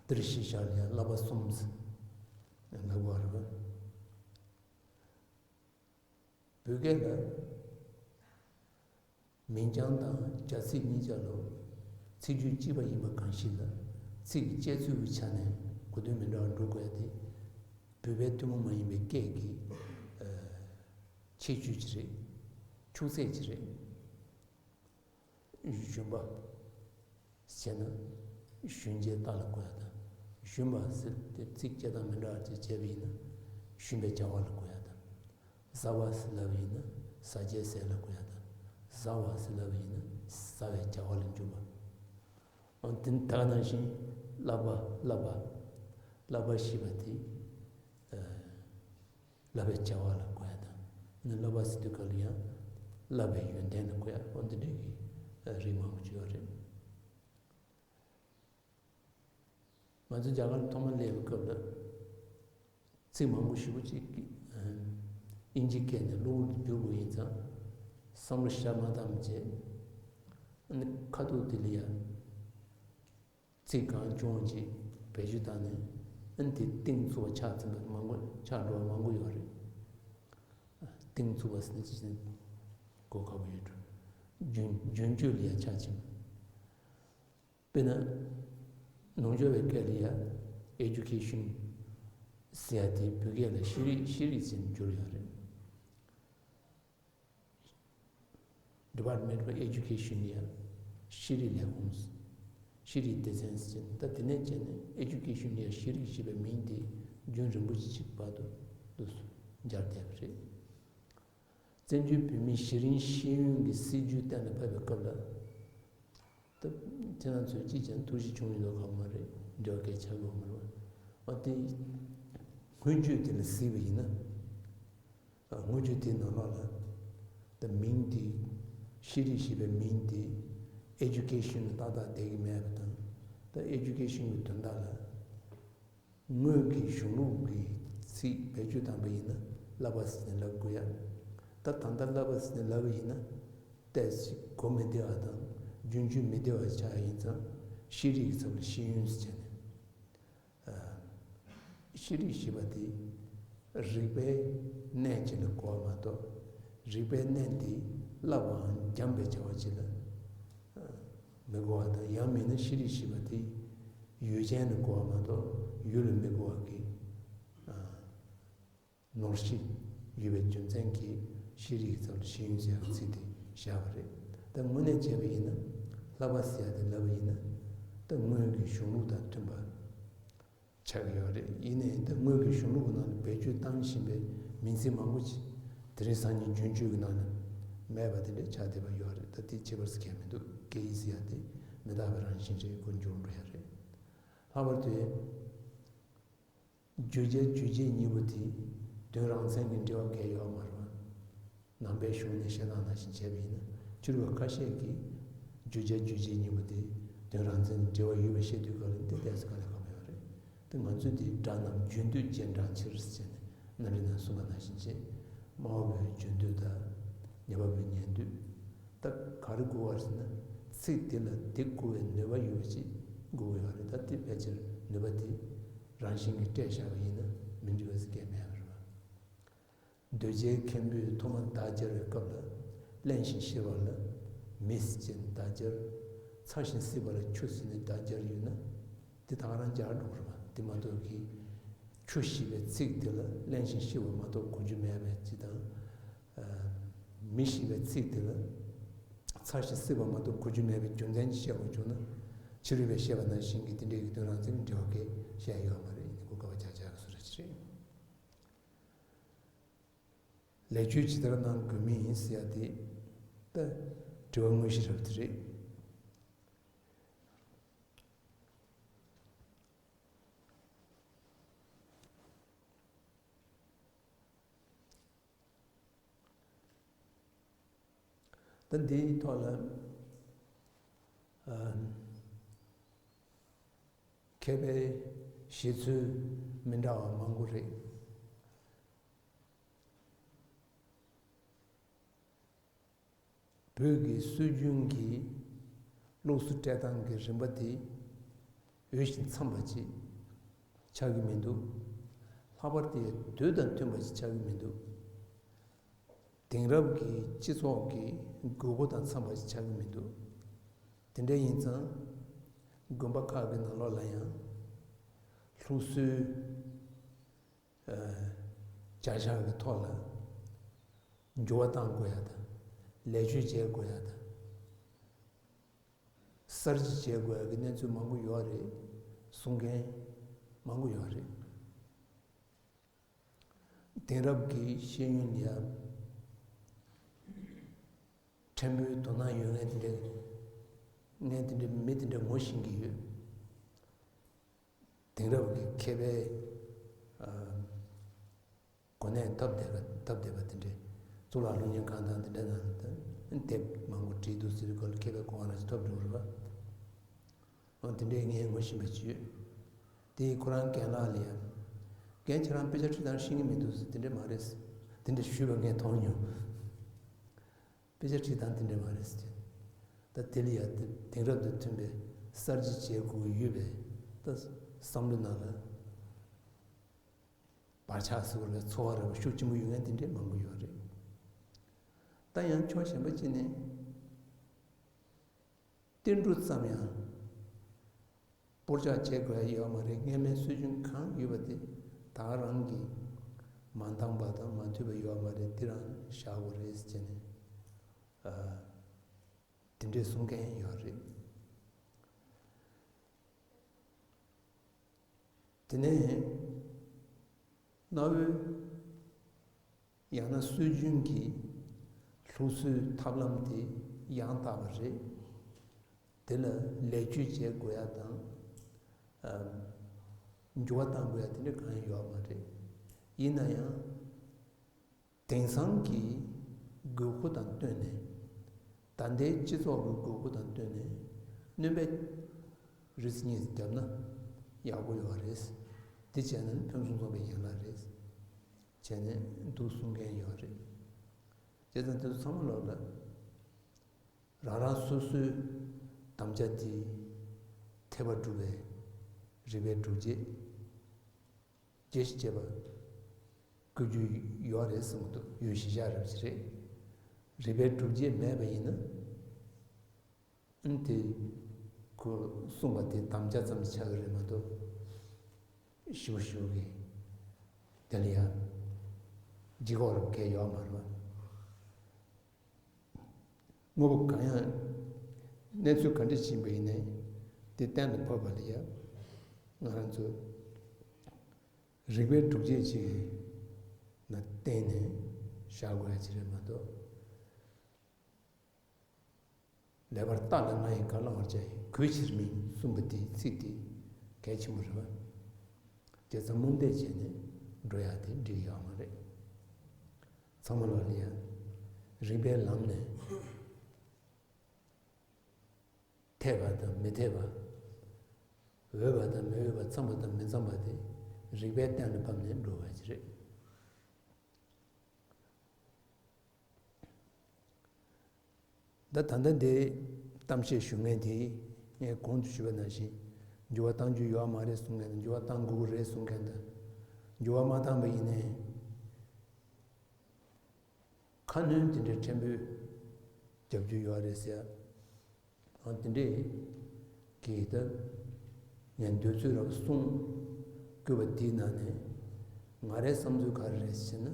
འདིར་ཤིག་ཤ་ལ་ཡང་བསླབ་པ་གསུམ་ཟེར་ལབ་དགོས་པ་རེད་པ། བོད་སྐད་ལ་མིང་རྐྱང་དང་བྱ་ཚིག་གཉིས་ཆ་ལ་ཚིག་རྒྱུད་གཅིག་པ་ཡིན་པ་གང་ཞིག་ལ། ཚིག་གི་བཅད་ཚུལ་གྱི་ཆ་ནས་གོ་དོན་མི་འདྲ་བ་འགྲོ་དགོས་ཏེ། བོད་པའི་ཐུན་མོང་མ་ཡིན་པའི་སྐད་ཀྱི་ཨ་ཁྱད་ཆོས་ཅིག་རེད། ཁྱུག་ཚད་ཅིག་རེད། ཞོན་པ་ཟེར་ན་ཞོན་བྱའི་རྟགས་ལ་གོ་ཡ་དང་། ཞོན་པ་ཟེར་ཏེ་ཚིག་སྐྱེལ་སྟངས་མི་འདྲ་བ་ཅིག་བྱས་པ་ཡིན་ན་ཞོན་པའི་བྱ་བ་ལ་གོ་ཡ་དང་། ཟ་བ་ཟེར་ལབ་པ་ཡིན་ན་ཟ་བྱའི་ཟས་ལ་གོ་ཡ་དང་། ཟ་བ་ཟེར་ལབ་པ་ཡིན་ན་ཟ་བའི་བྱ་བ་ལ་འཇུག་པ། འོ་དེ་ད་ག་ནང་བཞིན་བསླབ་པ། བསླབ་པ། བསླབ་པ་ཞེས་པ་དེ། ཨ། བསླབ་པའི་བྱ་བ་ལ་གོ་ཡ་དང་། ནི་བསླབ་པ་ཟེར་དུས་སྐབས་ལ་ཡང་བསླབ་པའི་ཡོན་ཏན་ལ་གོ་ཡ། འོ་འདི་འདྲའི་གི་རིགས་མང་པོ་ཅིག་ཡོད་རེད། ང་ཚོ་རྒྱ་གར་ཐོག་མར་སླེབས་པའི་སྐབས་ལ་ཚིག་མང་པོ་ཞེ་པོ་ཅིག་གི་དབྱིན་ཇིའི་སྐད་ནས་གློ་བུར་དུ་བསྒྱུར་དགོས་ཡིན་ཙང་བསམ་བློ་ཞེ་དྲག་མ་བཏང་བྱས། ཨ་ནི་ཁ་ཐུག་དེ་ལ་ཡ། ཚིག་གང་བྱུང་ཅིག་བེད་སྤྱོད་བཏང་ནས་ཨ་ནི་དེ་གཏིང་ཚུགས་པ་ཆགས་ཟིན་པ་མང་པོ་ཆགས་འགྲོ་བ་མང་པོ་ཡོད་རེད། གཏིང་ཚུགས་པ་ཟེར་ན་ཅི་ཟེར་གོ་ཁག་པོ་ཡོད་འགྲོ། རྒྱུན་རྒྱུན་སྤྱོད་ལ་ཡ་ཆགས་ཕྱིན། དཔེར་ན་ནུབ་ཕྱོགས་པའི་སྐད་ལ་ཡ་ཨེ་ཌུ་ཀེ་ཤན་ཟེར་ཡ་དེ་བོད་སྐད་ལ་ཤེས་རིག་ཤེས་རིག་ཟེར་ནས་བསྒྱུར་ཡོད་རེད། Department of Education ཡ་ཤེས་རིག་ལས་ཁུངས། ཤེས་རིག་སྡེ་ཚན་ཟེར། ད་དེ་ནས་བྱས་ནས་Education ཡ་ཤེས་རིག་ཞེས་པའི་མིང་དེ་རྒྱུན་རིང་པོ་ཞིག་བར་དུ་འདུག་སེ་སྦྱར་བསྡད་པ་རེད། བཙན་བྱོལ་བོད་མིའི་གཞི་རིམ་ཤེས་ཡོན་གྱི་སྲིད་བྱུས་གཏན་ལ་ཕབ་པའི་སྐབས་ལ། ད་ཁྱེད་རང་ཚོས་ཅིས་ཀྱང་ཐུགས་གཞིགས་བྱུང་ཡོད་དོ་ག་མ་རེད། འབྲེལ་བ་གལ་ཆགས་ཡོད་མ་རེད། ཨ་དེ་སྔོན་ཇུས་དེ་ལ་གཟིགས་པ་ཡིན་ན། ཨ་སྔོན་ཇུས་དེའི་ནང་ལོགས་ལ་ད་མིང་དེ། ཤེས་རིག་ཞེས་པའི་མིང་དེ་ཨེ་ཌུ་ཀེ་ཤན་ཏག་ཏག་བསྡད་ཀྱི་མེད་པ་དང་། ད་ཨེ་ཌུ་ཀེ་ཤན་གྱི་དོན་དག་ལ། སྔོན་གྱི་གཞུང་ལུགས་ཀྱི་ཚིག་བེད་སྤྱོད་བཏང་པ་ཡིན་ན་བསླབ་པ་ཟེར་ནས་ལབ་དགོས་ཡ། ད་ད་ལྟ་བསླབ་པ་ཟེར་ནས་ལབ་པ་ཡིན་ན། ཏོག་ཙམ་གོ་མི་བདེ་བ་དང་རྒྱུན་སྤྱོད་མི་བདེ་བ་ཆགས་ཡིན་ཙང་། ཤེས་རིག་གི་ཚབ་ལ་ཤེས་ཡོན་ཟེར་བྱས་ནས། ཨ་ཤེས་རིག་ཞེས་པ་དེ་རིག་པའི་གནས་ཅིག་ལ་གོ་བ་མ་གཏོགས། རིག་པའི་གནས་དེ་བསླབ་པའམ་སྦྱངས་པའི་བྱ་བ་ཅིག་ལ་མི་གོ་བ་དང་། ཡང་མིན་ན་ཤེས་རིག་ཞེས་པ་དེ་ཡུལ་ཅན་ལ་གོ་བ་མ་གཏོགས་ཡུལ་ལ་མི་གོ་བ་གི་ནོར་ཤེས་ཡོད་པའི་རྒྱུ་མཚན་གྱིས་ཤེས་རིག་གི་ཚབ་ལ་ཤེས་ཡོན་ཟེར་ཡག་གི་ཚིག་དེ་བཞག་པ་རེད། ད་དངོས་གནས་བྱས་པ་ཡིན་ན། བསླབ་པ་ཟེར་ཡག་དེ་ལབ་པ་ཡིན་ན། ད་སྔོན་གྱི་གཞུང་ལུགས་དང་མཐུན་པ་ཆགས་ཀྱི་ཡོད་རེད། ཡིན་ནའི་ད་སྔོན་གྱི་གཞུང་ལུགས་ཀྱི་ནང་ལ་བེད་སྤྱོད་བཏང་བཞིན་པའི་མིང་ཚིག་མང་པོ་ཅིག་དེ་རིང་སང་ཉིན་རྒྱུན་སྤྱོད་ཀྱི་ནང་ལ་མེད་པ་དེ་འདྲ་ཆགས་བསྡད་པ་ཡོད་རེད། ད་དེ་ཁྱད་པར་ཟེར་མཁན་མི་འདུག་སྐད་ཡིག་ཟེར་ཡག་དེ་མི་རྟག་པའི་རང་བཞིན་རེད། ཁོ་འགྱུར་འགྲོ་ཡག་རེད། ལྷག་པར་དུ། བརྗོད་བྱ་རྗོད་བྱེད་གཉིས་པོ་དེ་དོན་རང་མཚན་གྱི་འབྲེལ་བ་གང་ཡང་ཡོད་མ་རེད་པ། ནང་པའི་གཞུང་ནས་བཤད་སྟངས་ནང་བཞིན་བྱས་པ་ཡིན་ན། ཕྱི་རོལ་པ་ཁ་ཤས་ཀྱིས་བརྗོད་བྱ་རྗོད་བྱེད་གཉིས་པོ་དེ་དོན་རང་མཚན་གྱི་འབྲེལ་བ་ཡོད་པ་བཤད་དུས་སྐབས་ལ་འདི་ཏོག་ཙམ་དཀའ་ལས་ཁག་པོ་ཡོད་རེད། དེ་ང་ཚོས་འདི་སྒྲ་རྣམས་རྒྱུན་སྡོད་རྗེས་འབྲང་ཕྱིར་ཟེར་ནས་ནམ་རིང་ནང་གསུངས་པ་ནང་བཞིན་བྱས། སྨྲ་བ་པོའི་རྒྱུན་སྡོད་དང་། ཉན་པ་པོའི་ཉན་འདོད། ད་ག་རེ་དགོས་པ་ཟེར་ན། ཚིག་དེ་ལ་དེ་གོ་བའི་ནུས་པ་ཡོད་པ་ཅིག་དགོས་ཀྱི་ཡོད་རེད། ད་དེ་ཕལ་ཆེར་ནུས་པ་དེ་རང་བཞིན་གྱིས་སྤྲད་བཞག་པ་ཡིན་ན་མི་འགྲིག་པ་ཟེར་མཁན་མེད་པ་རེད་པ། གདོས་བཅས་མཁན་པོས་ཐོག་མར་བརྡ་སྦྱར་བའི་སྐབས་ལ། བརླན་ཞིང་གཤེར་བ་ལ་མི་ཟེར་ནས་བརྡ་སྦྱར། ཚ་ཞིང་བསིལ་བ་ལ་ཆུ་ཟེར་ནས་བརྡ་སྦྱར་ཡོད་ན། དེ་ད་ག་རང་སྦྱར་འགྲོ་གི་རེད་པ། དེ་མ་གཏོགས་ཀྱི་ཆུ་ཞེས་པའི་ཚིག་དེ་ལ་བརླན་ཞིང་གཤེར་བ་མ་གཏོགས་གོ་རྒྱུ་མེད་པ་ཅིག་དང་། མི་ཞེས་པའི་ཚིག་དེ་ལ་ཚ་ཞིང་བསིལ་བ་མ་གཏོགས་གོ་རྒྱུ་མེད་པའི་རྒྱུ་མཚན་གྱིས་བཤད་དགོས་བྱུང་ན། ཕྱི་རོལ་པས་བཤད་པ་ནང་བཞིན་གྱི་དེ་འདྲའི་གི་དོན་རང་མཚན་གྱི་འབྲེལ་བ་གང་ཡང་བཤད་ཡོད་མ་རེད། ཡིན་ནའི་ཁོ་དཀའ་བ་རྒྱག་རྒྱག་གི་བཟོ་འདྲ་ཅིག་རེད། ལེགས་བཅོས་ཇི་ལྟར་གནང་དགོས་མིན་ཟེར་ཡག་དེ། ད་དྲི་བ་དངོས་གཞི་རབ་དེ་རེད། ད་འདིའི་ཐོག་ལ། ཨ། མཁས་པའི་བཞེད་ཚུལ་མི་འདྲ་བ་མང་པོ་རེད། བོད་ཀྱི་སྲོལ་རྒྱུན་གྱི་སློབ་གསོ་སྤྲད་སྟངས་ཀྱི་རིམ་པ་དེ་འོས་ཤིང་འཚམས་པ་ཅིག་ཆགས་ཀྱི་མི་འདུག་ལྷག་པར་དུ་དུས་དང་མཐུན་པ་ཞིག་ཆགས་ཀྱི་མི་འདུག་དེང་རབས་ཀྱི་སྤྱི་ཚོགས་ཀྱི་དགོས་མཁོ་དང་འཚམས་པ་ཞིག་ཆགས་ཀྱི་མི་འདུག་དེ་འདྲ་ཡིན་ཙང་། དགོན་པ་ཁག་གི་ནང་ལོགས་ལ་ཡང་སློབ་གསོའི་བྱ་གཞག་གི་ཐོག་ལ་འགྱུར་བ་གཏང་དགོས་ཡ་དང་། ལེགས་བཅོས་བྱེད་དགོས་ཡ་དང་། གསར་བརྗེ་བྱེད་དགོས་ཡ་གི་གནས་ཚུལ་མང་པོ་ཡོད་རེད། གསུང་མཁན་མང་པོ་ཡོད་རེད། དེང་རབས་ཀྱི་ཤེས་ཡོན་ལ་ཡ་ཕྲན་བུའི་དོ་སྣང་ཡོད་མཁན་དེ་འདྲ། མཁན་དེ་འདྲ། མི་དེ་འདྲ་ངོ་ཤེས་ཀྱི་ཡོད། དེང་རབས་ཀྱི་མཁས་པའི་ཨ་གོ་གནས་སྟབས་བདེ་བ། སྟབས་བདེ་བ་དེ་འདྲའི་གཙུག་ལག་སློབ་གཉེར་ཁང་དང་དེ་འདྲ་ནང་དུ་དེབ་མང་པོ་བྲིས་འདུག་ཟེར་དུས་སྐབས་ལ་མཁས་པའི་གོ་འཕང་རང་ཞིག་ཐོབ་འགྲོ་གི་རེད་པ། འོ་དེ་འདྲའི་ངས་ངོ་ཤེས་པ་ཅིག་ཡོད། དེ་ཁོ་རང་རྒན་ལགས་ལ་ཡང་། རྒན་ཁྱེད་རང་དཔེ་ཆ་བྲིས་སྟངས་ཤེས་ཀྱི་མི་འདུག་ཟེར། དེ་འདྲ་མ་རེད་ཟེར། དེ་འདྲ་ཞུས་པ་ངས་མཐོང་མྱོང་། དཔེ་ཆ་བྲིས་སྟངས་དེ་འདྲ་མ་རེད་ཟེར། ད་དེ་ལ་ཡང་དེ་དེང་རབས་དང་མཐུན་པའི་གསར་བརྗེ་བྱེད་དགོས་ཀྱི་ཡོད་པའི་ད་བསམ་བློ་ནང་ལ་བག་ཆགས་ཟེར་བ་ལ་ཚོར་བ་རེ་བ་ཤུགས་ཆེན་པོ་ཡོད་མཁན་དེ་འདྲའི་མང་པོ་ཡོད་རེད། ད་ཡང་ཕྱོགས་གཞན་པ་གཅིག་ནས་ཏིལ་འབྲུ་ཙམ་ཡང་སྤོར་ཆག་བྱེད་དགོས་ཡ་ཡོད་མ་རེད། སྔ་མའི་སྲོལ་རྒྱུན་གང་ཡོད་པ་དེ་ད་ག་རང་གིས་མ་འདང་པ་དང་མ་འཐུས་པ་ཡོད་མ་རེད། དེ་རང་བཞག་དགོས་རེད་ཟེར་ནས། ཨ། དེ་འདྲས་གསུང་མཁན་ཡོད་རེད། དེ་ནས་གནའ་བོའི་ཡང་ན་སྲོལ་རྒྱུན་གྱི་སློབ་གསོའི་ཐབས་ལམ་དེ་ཡང་དག་པ་རེད། དེ་ལ་ལེགས་བཅོས་བྱེད་དགོས་ཡ་དང་། ཨ། འགྱུར་བ་གཏང་དགོས་ཡ་དེ་འདྲ་གང་ཡང་ཡོད་མ་རེད། ཡིན་ན་ཡང་དེང་སང་གི་དགོས་མཁོ་དང་བསྟུན་ནས། ད་ལྟའི་སྤྱི་ཚོགས་ཀྱི་དགོས་མཁོ་དང་བསྟུན་ནས་སྣོན་པ་རེ་གཉིས་བརྒྱབ་ན་ཡག་པོ་ཡོད་རེད། དེ་བྱས་ན་ཕུན་སུམ་ཚོགས་པའི་ཡན་ལག་རེད། བྱས་ནས་འདུག་གསུང་མཁན་ཡོད་རེད། བྱས་ཙང་དེ་ཚོ་ཚང་མ་ལོག་ལ། རང་རང་སོ་སོའི་དམ་བཅའ་དེ་ཐེག་པ་གྲུབ་པའི་རིགས་པའི་སྒྲུབ་བྱེད་རྒྱས་ཤིང་རྒྱས་པ་དགོས་རྒྱུ་ཡོད་རེད་བསམ་གྱི་འདུག་ཡོད་གཞི་བཞག་རབ་ཅིག་རེད། རིགས་པའི་སྒྲུབ་བྱེད་མེད་པ་ཡིན་ན། དེ་ཁོ་གསུངས་པ་དེ་དམ་བཅའ་ཙམ་ཆགས་ཀྱི་རེད་མ་གཏོགས། ཞུ་ཞུ་གི་དེ་ལ་ཡང་ལྗིད་ཁོག་རབ་གས་ཡོད་མ་རེད་བ། དངོས་པོ་གང་ཡང་གནས་ཚུལ་ག་འདྲ་ཕྱིན་པ་ཡིན་ནའི་དེ་གཏན་ལ་ཕབ་པ་ལ་ཡ་ང་རང་ཚོ་རིགས་པའི་སྒྲུབ་བྱེད་ཅིག་ལ་བརྟེན་ནས་བཞག་དགོས་ཡ་ཅིག་རེད་མ་གཏོགས། ལེགས་པར་བརྟགས་ལ་ང་ཡི་དགའ་སླ་བར་བྱ་ཡི་གུས་ཕྱིར་མིན་གསུངས་པ་དེའི་ཚིག་དེ་གལ་ཆེན་པོ་རེད་བ། དེ་ཚོ་རྨོངས་དད་བྱས་ནས་འགྲོ་ཡ་དེ་འགྲིག་ཡོད་མ་རེད། ཚང་མ་ལོག་ལ་ཡ་རིགས་པའི་ལམ་ནས་འཐད་པ་དང་མི་འཐད་པ། འོས་པ་དང་མི་འོས་པ། འཚམ་པ་དང་མི་འཚམ་པ་དེ་རིགས་པའི་གཏན་ལ་ཕབ་ནས་འགྲོ་བ་ཅིག་རེད། ད་ད་ལྟ་འདི་གཏམ་བཤད་ཞུ་མཁན་དེ་ངས་གོང་དུ་ཞུས་པ་ནང་བཞིན་འགྱུར་བ་གཏང་རྒྱུ་ཡོད་མ་རེད་གསུང་མཁན་དང་། འགྱུར་བ་གཏང་དགོས་ཀྱི་རེད་གསུང་མཁན་དང་། འགྱུར་བ་མ་བཏང་པ་ཡིན་ནའི་ཁ་སྣོན་དེ་འདྲའི་ཕྲན་བུ་རྒྱབ་རྒྱུ་ཡོད་རེད་ཟེར། ཨ་དེ་འདྲའི་གི་ད་ངས་འདོད་ཚུལ་རབ་གསུངས་དགོས་པ་དེའི་ནང་ནས་ང་རའི་བསམ་ཚུལ་ག་རེ་རེད་ཟེར་ན།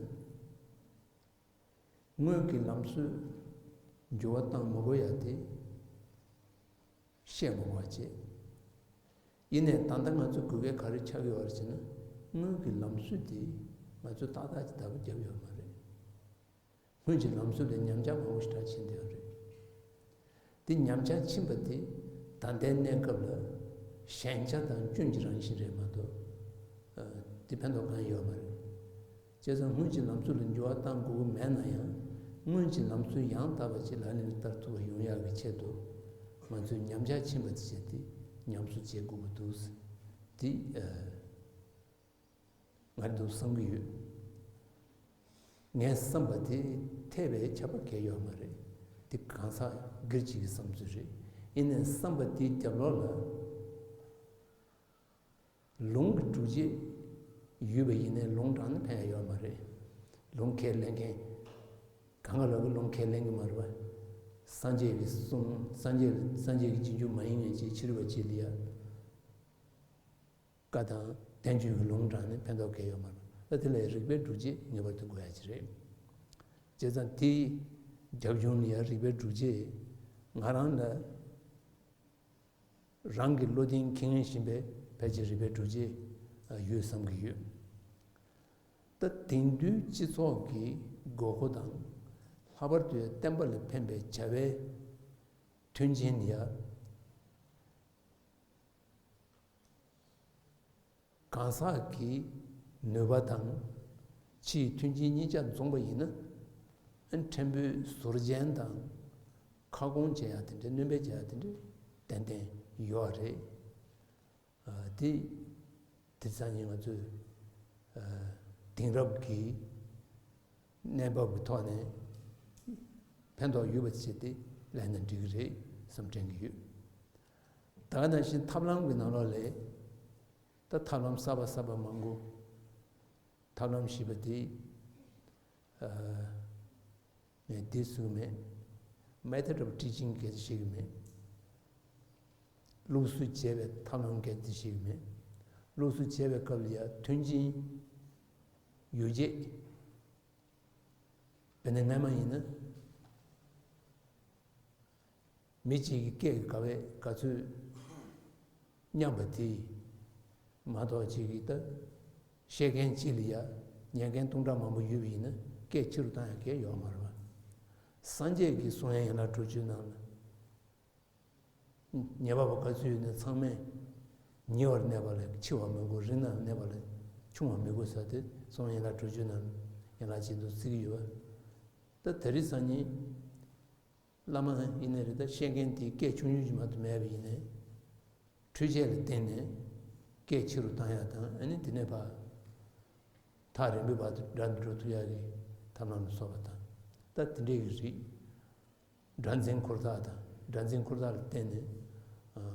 དངོས་ཀྱི་ལམ་སྲོལ་འགྱུར་བ་བཏང་མ་དགོས་ཡ་དེ་བཤད་མ་དགོས་པ་བྱས། ཡིན་ནའི་ད་ལྟ་ང་ཚོ་དགོས་གལ་ག་རེ་ཆགས་ཡོད་རེད་ཟེར་ན། དངོས་ཀྱི་ལམ་སྲོལ་དེ་ང་ཚོས་ཏག་ཏག་ཅིག་བདག་པོ་བརྒྱབ་ཡོད་མ་རེད། སྔོན་གྱི་ལམ་སྲོལ་ལས་ཉམས་ཆག་མང་པོ་ཞེ་དྲག་ཕྱིན་བསྡད་ཡོད་རེད། དེ་ཉམས་ཆག་ཕྱིན་པ་དེ་ད་ལྟའི་གནས་སྐབས་ལ་ཞན་ཆ་དང་སྐྱོན་གྱི་རང་བཞིན་རེད་མ་གཏོགས། ཨ། དེ་ཕན་ཐོགས་གང་ཡང་ཡོད་མ་རེད། བྱས་ཙང་སྔོན་གྱི་ལམ་སྲོལ་ལ་འགྱུར་བ་གཏང་དགོས་ཀྱི་མེད་ན་ཡང་། སྔོན་གྱི་ལམ་སྲོལ་ཡང་དག་པ་ཅིག་ལག་ལེན་ལ་བསྟར་ཐུབ་པ་ཡོང་ཡག་གི་ཆེད་དུ། ང་ཚོས་ཉམས་ཆག་ཕྱིན་པ་དེ་བྱས་ཏེ་ཉམས་གསོ་བྱེད་དགོས་ཀྱི་འདུག་ཟེར། དེ་ཨ། ང་འདུག་བསམ་གྱི་ཡོད། ངས་བསམ་པ་དེ་འཐད་པའི་ཁྱབ་པ་གང་ཡང་ཡོད་མ་རེད། དེ་གང་ཟག་སྒེར་གཅིག་གི་བསམ་ཚུལ་རེད། ཡིན་ནའི་བསམ་པ་དེའི་རྒྱབ་ལོགས་ལ་ལུང་གི་སྒྲུབ་བྱེད་ཡོད་པ་ཡིན་ནའི་ལུང་དྲངས་ནས་ཕན་ཡ་ཡོད་མ་རེད། ལུང་ཁས་ལེན་མཁན་གང་ག་ལོག་གི་ལུང་ཁས་ལེན་གྱི་མ་རེད་པ། སངས་རྒྱས་ཀྱི་གསུང་། སངས་རྒྱས་སངས་རྒྱས་ཀྱི་རྗེས་འཇུག་མ་ཡིན་མཁན་ཅིག་ཕྱི་རོལ་པ་ཅིག་ལ་ཡ། བཀའ་དང་བསྟན་བཅོས་ཀྱི་ལུང་དྲངས་ནས་ཕན་ཐོགས་གང་ཡང་ཡོད་མ་རེད། ད་དེ་ལ་རིགས་པའི་སྒྲུབ་བྱེད་ངེས་པར་དུ་དགོས་ཡ་ཅིག་རེད། བྱས་ཙང་དེའི་རྒྱབ་ལྗོངས་ལ་ཡ་རིགས་པའི་སྒྲུབ་བྱེད་ང་རང་ལ་རང་གི་བློ་གདེང་འཁེལ་བཞིན་པའི་ཕལ་ཆེར་རིགས་པའི་སྒྲུབ་བྱེད་ཡོད་བསམ་གྱི་ཡོད། ད་དེང་དུས་སྤྱི་ཚོགས་ཀྱི་དགོས་མཁོ་དང་། ལྷག་པར་དུ་བསྟན་པ་ལ་ཕན་པའི་བྱ་བའི་མཐུན་རྐྱེན་ལ་ཡ། གང་ཟག་གི་ནུས་པ་དང་ཕྱིའི་མཐུན་རྐྱེན་གཉིས་ཆ་འཛོམས་པ་ཡིན་ན། ཕྲན་བུའི་ཟུར་རྒྱན་དང་ཁ་སྐོང་བྱེད་ཡ་དེ་འདྲ། སྣོན་པ་བྱེད་ཡ་དེ་འདྲ་ཏན་ཏན་ཡོད་རེད། ཨ། དེ་དེ་སང་ཉིན་ང་ཚོས་ཨ་དེང་རབས་ཀྱི་གནས་བབ་ཀྱི་ཐོག་ནས་ཕན་ཐོགས་ཡོད་པ་བྱས་ཏེ་ལེན་ན་འགྲིག་གི་རེད་བསམ་དྲན་གྱི་ཡོད། ད་ག་ནང་བཞིན་ཐབས་ལམ་གྱི་ནང་ལོགས་ལ་ད་ཐབས་ལམ་གསར་པ་གསར་པ་མང་པོ། ཐབས་ལམ་ཞེས་པ་དེ་ཨ་ངས་འདི་གསུངས་མེད། Method of teaching གལ་ཆེ་ཞིག་མེད། སློབ་གསོ་བྱེད་པའི་ཐབས་ལམ་གལ་ཆེ་ཞིག་མེད། སློབ་གསོ་བྱེད་པའི་སྐབས་ལ་ཡང་མཐུན་རྐྱེན་ཡོ་བྱད། དཔེར་ན་སྔ་མ་ཡིན་ན། མི་གཅིག་གི་སྐད་ཀྱི་ག་བས་ག་ཚོད་མཉམ་པ་དེ་མ་གཏོགས། གཅིག་གིས་ད་བཤད་མཁན་གཅིག་ལ་ཡ་ཉན་མཁན་སྟོང་ཕྲག་མང་པོ་ཡོད་པ་ཡིན་ན་སྐད་ཆེ་རུ་བཏང་ཡ་གང་ཡང་ཡོད་མ་རེད་པ། སངས་རྒྱས་ཀྱིས་གསུང་ཡ་ཡན་ལག་དྲུག་ཅུའི་ནང་ལ་ཉན་པ་པོ་ག་ཚོད་ཡོད་ན་ཚང་མས་ ཉེ་བར་གནས་པ་ལས་འཆི་བ་མི་དགོས། རིང་ལ་གནས་པ་ལས་ཆུང་བ་མི་དགོས་ཟེར་ཏེ་གསུང་ཡན་ལག་དྲུག་ཅུ་ནང་ཡན་ལག་བཞི་དུ་བརྩི་གི་ཡོད་པ། ད་དེ་རིང་སང་ཉིན་བླ་མ་ཡིན་ནའི་རེད། ད་བཤད་མཁན་དེ་སྐད་ཆུང་ཆུང་ཅིག་མ་གཏོགས་མེད་པ་ཡིན་ནའི། འཕྲུལ་ཆས་ལ་བརྟེན་ནས་སྐད་ཆེ་རུ་བཏང་ཡག་དང་། ཨ་ནི་དེ་ནས་ཕར་ཐག་རིང་པོའི་བར་དུ་སྒྲ་འདི་འགྲོ་ཐུབ་ཡག་གི་ཐབས་ལམ་ལ་སོགས་པ་དང་། ད་དེ་འདྲའི་གི་རིགས། སྒྲ་འཛིན་འཁོར་ཐག་དང་། སྒྲ་འཛིན་འཁོར་ཐག་ལ་བརྟེན་ནས་ཨ།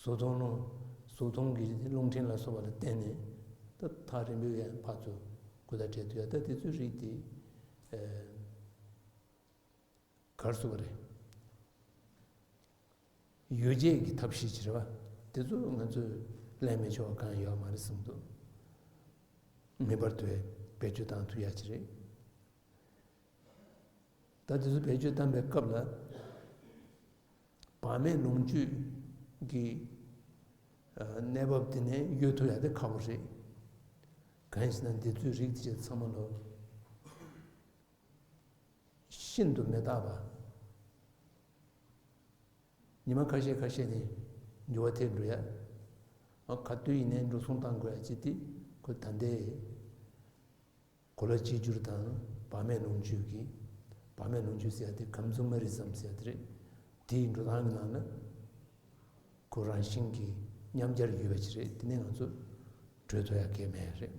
གཟུགས་མཐོང་རླུང་། གཟུགས་མཐོང་གི་རླུང་འཕྲིན་ལ་སོགས་པ་ལ་བརྟེན་ནས། ད་ཐག་རིང་པོའི་ཡང་ཕར་ཚུར་སྒུག་ཐག་སྦྲེལ་ཐུབ་ཡག། ད་དེ་ཚོའི་རིགས་དེ་ཨ། ག་རེ་ཟེར་དགོས་རེད། ཡོ་བྱད་ཀྱི་ཐབས་ཤེས་ཅིག་རེད་པ། དེ་ཚོ་ང་ཚོས་ལེན་མི་ཆོག་པ་གང་ཡང་ཡོད་མ་རེད་བསམ་འདུག། ངེས་པར་དུ་བེད་སྤྱོད་བཏང་ཐུབ་ཡག་ཅིག་རེད། ད་དེ་ཚོ་བེད་སྤྱོད་བཏང་པའི་སྐབས་ལ། བག་མེད་ལོངས་སྤྱོད་ཀྱི་ཨ་གནས་བབ་དེ་ནས་གཡོལ་ཐུབ་ཡག་དེ་ཁག་པོ་རེད། གང་ཡིན་ཟེར་ན། འདི་ཚོའི་རིགས་དེ་ཚང་མ་ལོ། ཤིན་ཏུ་མི་རྟག་པ། ཉི་མ་ཁ་ཤས་ཁ་ཤས་ནས་འགྱུར་བ་ཐེབས་འགྲོ་ཡ། ཨ་ག་དུས་ཡིན་ནའི་འགྲོ་སོང་བཏང་དགོས་ཡ་ཅིག་དེ་ཁོ་ད་ལྟའི་གོ་ལ་གཅིག་གྱུར་དང་བག་མེད་ལོངས་སྤྱོད་ཀྱི། བག་མེད་ལོངས་སྤྱོད་ཟེར་ཡ་དེ་consumerism ཟེར་ཡ་དེ་རེད། དེའི་འགྲོ་སྟངས་ཀྱི་ནང་ན་ཁོ་རང་བཞིན་གྱིས་ཉམས་འཆར་ཡོད་པ་ཅིག་རེད། དེ་ནས་ང་ཚོ་གྲོལ་ཐུབ་ཡ་གང་ཡང་མེད་རེད།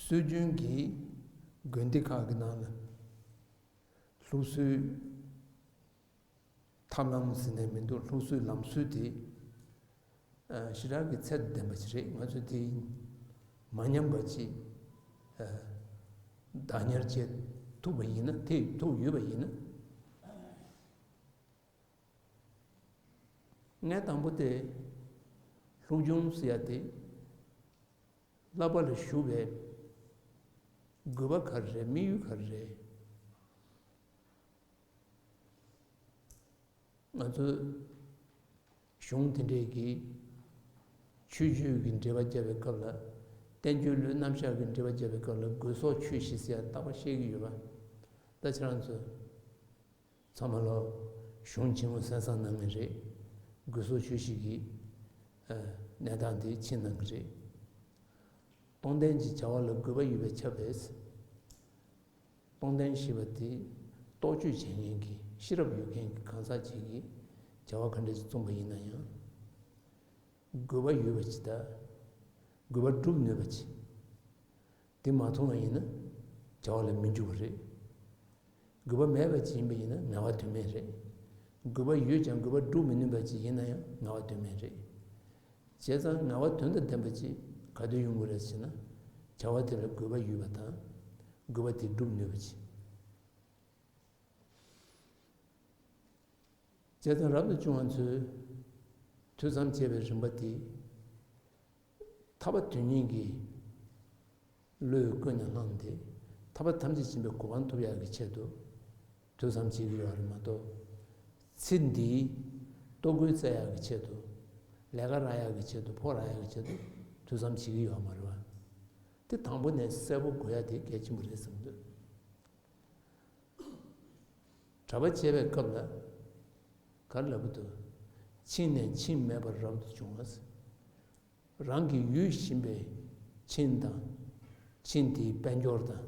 སྲོལ་རྒྱུན་གྱི་དགོན་སྡེ་ཁག་གི་ནང་ལ་སློབ་གསོའི་ཐབས་ལམ་ཟེར་ནའི་མི་འདུག། སློབ་གསོའི་ལམ་སྲོལ་དེ་ཨ་ཞེ་དྲག་གི་ཚད་དུ་ལྡན་པ་ཞིག་རེད། ང་ཚོས་དེ་མ་ཉམས་པ་ཅིག་ཨ་བདག་ཉར་བྱེད་ཐུབ་པ་ཡིན་ན། དེ་ཐུབ་ཡོད་པ་ཡིན་ན། ངས་དང་པོ་དེ་སློབ་སྦྱོང་ཟེར་ཡ་དེ་བསླབ་པ་ལ་ཞུགས་པའི་དགོས་པ་ག་རེ་རེད། དམིགས་ཡུལ་ག་རེ་རེད། ང་ཚོ་གཞུང་དེ་འདྲས་ཀྱིས་ཆོས་སྤྱོད་ཀྱི་འགྲེལ་པ་བརྒྱབ་པའི་སྐབས་ལ། བསྟན་བཅོས་བློའི་རྣམ་གཞག་གི་འགྲེལ་པ་བརྒྱབ་པའི་སྐབས་ལ། དགོས་སོགས་ཆོས་བཞི་ཟེར་ཡ་རྟག་པར་བཤད་ཀྱི་ཡོད་པ། ད་ཁྱེད་རང་ཚོ་ཚང་མ་ལོ་གཞུང་ཆེན་མོ་གསན་བསམ་གནང་གི་རེད། དགོས་སོགས་ཆོས་བཞི་གི་ཨ་གནས་སྟངས་དེ་མཁྱེན་གནང་གི་རེད། སྟོང་ལྡན་གྱི་བྱ་བ་ལ་དགོས་པ་ཡོད་པས་ཁྱབ་པས། སྟོང་ལྡན་ཞེས་པ་དེ་རྟོག་དཔྱོད་བྱེད་མཁན་གྱི། ཤེས་རབ་ཡོད་མཁན་གྱི་གང་ཟག་ཅིག་གིས་བྱ་བ་ག་འདྲ་ཞིག་རྩོམ་པ་ཡིན་ན་ཡང་། དགོས་པ་ཡོད་པ་ཅིག་དང་། དགོས་པ་སྒྲུབ་ནུས་པ་ཅིག། དེ་མ་མཐོང་བ་ཡིན་ན་བྱ་བ་ལ་མི་འཇུག་པ་རེད། དགོས་པ་མེད་པ་ཅིག་ཡིན་པ་ཡིན་ན་ངལ་བ་དོན་མེད་རེད། དགོས་པ་ཡོད་ཀྱང་དགོས་པ་སྒྲུབ་མི་ནུས་པ་ཅིག་ཡིན་ན་ཡང་ངལ་བ་དོན་མེད་རེད། བྱས་ཙང་ངལ་བ་དོན་དང་ལྡན་པ་ཅིག་ག་དུས་ཡོང་གི་རེད་ཟེར་ན། བྱ་བ་དེ་ལ་དགོས་པ་ཡོད་པ་དང་། དགོས་པ་དེ་སྒྲུབ་ནུས་པ་ཅིག། བྱས་ཙང་རབ་ཏུ་བྱུང་བ་ཚོས་ཐོས་བསམ་བྱེད་པའི་རིམ་པ་དེ། ཐར་པ་དོན་གཉེར་གྱི་བློས་བཀོད་ནས་བླངས་ཏེ། ཐར་པ་ཐམས་ཅད་མཁྱེན་པའི་གོ་འཕང་ཐོབ་ཡག་གི་ཆེད་དུ་ཐོས་བསམ་བྱེད་ཀྱི་ཡོད་རེད་མ་གཏོགས། ཚེ་འདིའི་ལྟོ་གོས་བཙལ་ཡག་གི་ཆེད་དུ། ལས་ཀ་རག་ཡག་གི་ཆེད་དུ། ཕོགས་རག་ཡག་གི་ཆེད་དུ་ཐོས་བསམ་བྱེད་ཀྱི་ཡོད་མ་རེད་པ། དེ་དང་པོ་ནས་གསལ་པོ་དགོས་ཡ་དེ་གལ་ཆེན་པོ་རེད་བསམ་འདུག། གྲྭ་པ་བྱེད་པའི་སྐབས་ལ་ག་རེ་ལབ་ཀྱི་འདུག། ཆིངས་ནས་ཆིངས་མེད་པར་རབ་ཏུ་བྱུང་བ། རང་གི་ཡུལ་ཞེན་པའི་ཆིངས་དང་། ཆིངས་དེའི་དཔལ་འབྱོར་དང་།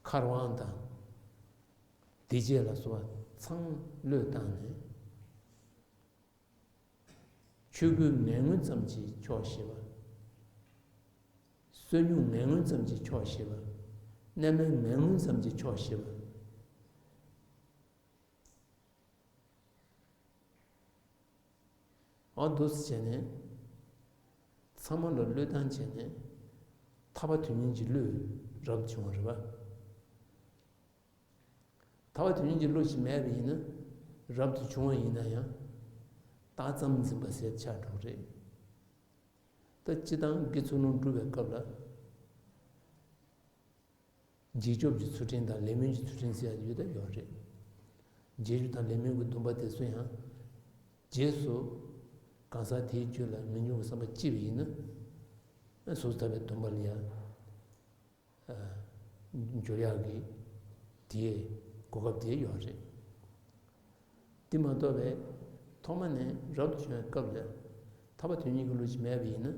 མཁར་དབང་དང་། སྡིག་སྤྱོད་ལ་སོགས་པ་ཚང་བློས་བཏང་ནས། ཆོས་གོས་ངན་ངོན་ཙམ་གྱིས་ཆོག་ཤེས་པ། བསོད་སྙོམས་ངན་ངོན་ཙམ་གྱིས་ཆོག་ཤེས་པ། གནས་མལ་ངན་ངོན་ཙམ་གྱིས་ཆོག་ཤེས་པ། འོ་འདུག་སེ་བྱས་ནས། ཚང་མ་ལ་བློས་བཏང་བྱས་ནས། ཐར་པ་དོན་གཉེར་གྱི་བློས་རབ་བྱུང་བ་རེད་པ། ཐར་པ་དོན་གཉེར་གྱི་བློ་ཞིག་མེད་པ་ཡིན་ན། རབ་ཏུ་བྱུང་བ་ཡིན་ན་ཡང་། རྟགས་ཙམ་འཛིན་པ་ཟེར་ཆགས་འགྲོ་གི་རེད། ད་སྤྱིར་བཏང་དགེ་ཚུལ་སློང་སྒྲུབ་པའི་སྐབས་ལ། རྗེས་སྐྱོབ་ཀྱི་ཚུལ་ཁྲིམས་དང་ལས་སྨོན་གྱི་ཚུལ་ཁྲིམས་ཟེར་ཡ་ཡོད་དང་ཡོད་རེད། རྗེས་སྐྱོབ་དང་ལས་སྨོན་གྱི་སྡོམ་པ་དེ་ཚོ་ཡང་། རྗེས་སུ་གང་ཟག་དེའི་རྒྱུད་ལ་ངེས་འབྱུང་གི་བསམ་པ་སྐྱེས་པ་ཡིན་ན། སོ་སོ་ཐར་པའི་སྡོམ་པ་ལ་ཡང་ འགྱུར་ཡག་གི་དེའི་གོ་སྐབས་དེ་ཡོད་རེད། དེ་མ་གཏོགས་པའི་ཐོག་མ་ནས་རབ་ཏུ་བྱུང་བའི་སྐབས་ལ་ཐར་པ་དོན་གཉིས་ཀྱི་བློ་ཅིག་མེད་པ་ཡིན་ན།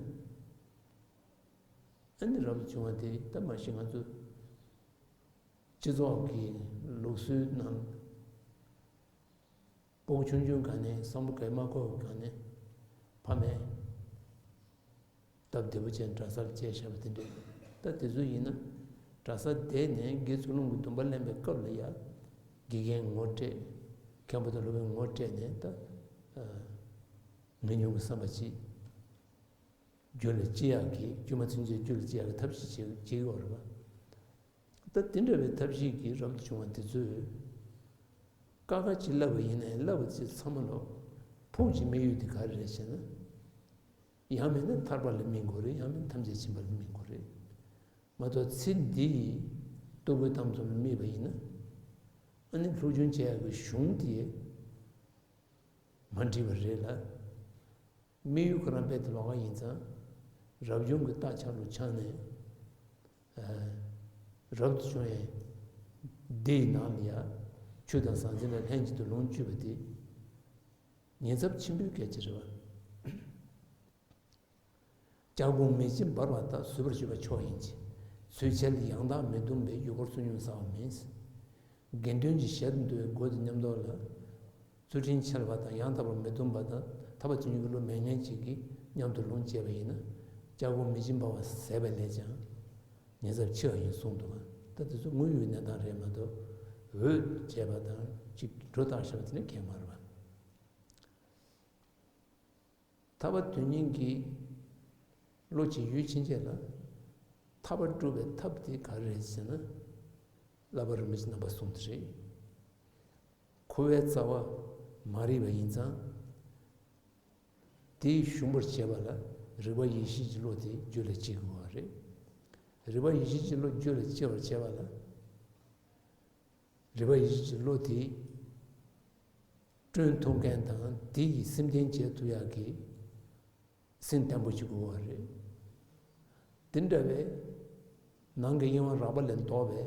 ཨ་ནི་རབ་ཏུ་བྱུང་བ་དེ་ད་མ་གཞི་ང་ཚོ་སྤྱི་ཚོགས་ཀྱི་ལུགས་སྲོལ་ནང་སྤུ་གུ་ཆུང་ཆུང་སྒང་ནས་བསམ་བློ་གས་མ་འཁོར་བའི་སྒང་ནས་ཕ་མས་སྟབས་བདེ་པོ་བྱས་གྲྭ་སར་བསྐྱལ་བཞག་པ་དེ་འདྲས། ད་དེ་ཚོ་ཡིན་ན་གྲྭ་སར་བསྡད་ནས་དགེ་ཚུལ་སློང་གི་སྡོམ་པ་ལེན་པའི་སྐབས་ལ་ཡ་དགེ་རྒན་ངོ་སྤྲད། མཁན་པོ་དང་སློབ་དཔོན་ངོ་སྤྲད་ནས་ད་ངེས་འབྱུང་གི་བསམ་པ་ཅིག་རྒྱུད་ལ་སྐྱེ་ཡག་གི་དཀྱུས་མ་ཚུན་ཆད་རྒྱུད་ལ་སྐྱེ་ཡག་གི་ཐབས་ཤེས་བྱེད་བྱེད་ཀྱི་ཡོད་རེད་པ། ད་དེ་འདྲ་བའི་ཐབས་ཤེས་ཀྱིས་རབ་ཏུ་བྱུང་བ་དེ་ཚོས་ཀ་ཁ་ཅིག་བསླབས་པ་ཡིན་ནའི་བསླབས་པ་ཚོ་ཚང་མ་ལོ་ཕུགས་ཀྱི་དམིགས་ཡུལ་དེ་ག་རེ་རེད་ཟེར་ན། ཡང་མིན་ན་ཐར་པ་ལ་དམིགས་དགོས་རེད། ཡང་མིན་ན་ཐམས་ཅད་མཁྱེན་པ་ལ་དམིགས་དགོས་རེད། མ་གཏོགས་ཚེ་འདི་ཡི་ལྟོ་གོས་གཏམ་གསུམ་ལ་དམིགས་པ་ཡིན་ན། ཨ་ནི་སློབ་སྦྱོང་བྱེད་ཡག་གི་གཞུང་དེ་མ་འགྲིག་པ་རེད་ལ། དམིགས་ཡུལ་ཁོ་རང་རྦད་དེ་ལོགས་ཀ་ཡིན་ཙང་། རབ་བྱུང་གི་རྟགས་ཆགས་ལུགས་ཆགས་ནས། རབ་ཏུ་བྱུང་བའི་སྡེ་ཡི་ནང་ལ་ཡང་ཆོས་དང་ཟང་ཟིང་ལ་ལྷན་ཅིག་ཏུ་ལོངས་སྤྱོད་པ་དེ་ཉེན་ཚབས་ཆེན་པོའི་གལ་ཆེ་རེད་པ། ལྕགས་ཀོང་མེ་ལྕེ་འབར་བ་ལྟར་བཟོད་པར་བྱེད་པ་མཆོག་ཡིན་གྱི། ཚུལ་འཆལ་ཡང་དག་མི་སྡོམ་པས་ཡུལ་འཁོར་སོ་ཉུལ་ཟ་བ་མིན། དགེ་འདུན་གྱི་ཞལ་དུ་འདུ་བའི་སྒོ་དེ་ཉམས་རྟོགས་ལ། ཚུལ་ཁྲིམས་འཆལ་བ་དང་ཡང་དག་པར་མི་སྡོམ་པ་དང་ཐར་པ་དོན་གཉིས་ཀྱི་བློ་མེད་མཁན་ཅིག་གིས་མཉམ་དུ་ལོངས་སྤྱད་པ་ཡིན་ན། ལྕགས་ཀོང་མེ་ལྕེ་འབར་བ་ཟས་པ་ལས་ཀྱང་ཉེན་ཚབས་ཆེ་བ་ཡིན་གསུངས་འདུག་ག། ད་དེ་ཚོ་དངོས་ཡོད་གནས་སྟངས་རེད་མ་གཏོགས། འོས་བྱས་པ་དང་ཅིག་སྒྲོ་བཏགས་བཞག་པ་དེ་ནི་གང་ཡང་མ་རེད་པ། ཐར་པ་དོན་གཉིས་ཀྱི་བློ་ཅིག་ཡོད་ཕྱིན་ཆད་ལ། ཐར་པ་སྒྲུབ་པའི་ཐབས་དེ་ག་རེ་རེད་ཟེར་ན། བསླབ་པ་རིན་པོ་ཆེ་རྣམ་པ་གསུམ་དེ་རེད། འཁོར་བའི་རྩ་བ་མ་རིག་པ་ཡིན་ཙང་། དེ་ཞུམ་པར་བྱེད་པ་ལ་རིག་པ་ཡེ་ཤེས་ཀྱི་བློ་དེ་རྒྱུད་ལ་སྐྱེ་དགོས་པ་རེད། རིག་པ་ཡེ་ཤེས་ཀྱི་བློ་རྒྱུད་ལ་སྐྱེ་བར་བྱེད་པ་ལ། རིག་པ་ཡེ་ཤེས་ཀྱི་བློ་དེ་བསྐྲུན་ཐུབ་མཁན་དང་དེ་ཡིས་སེམས་བརྟན་བྱེད་ཐུབ་ཡག་གི་སེམས་བརྟན་པོ་ཞིག་དགོས་པ་རེད། དེ་འདྲ་བའི་ནང་གི་གཡེང་བ་རགས་པ་ལས་ལྡོག་པའི་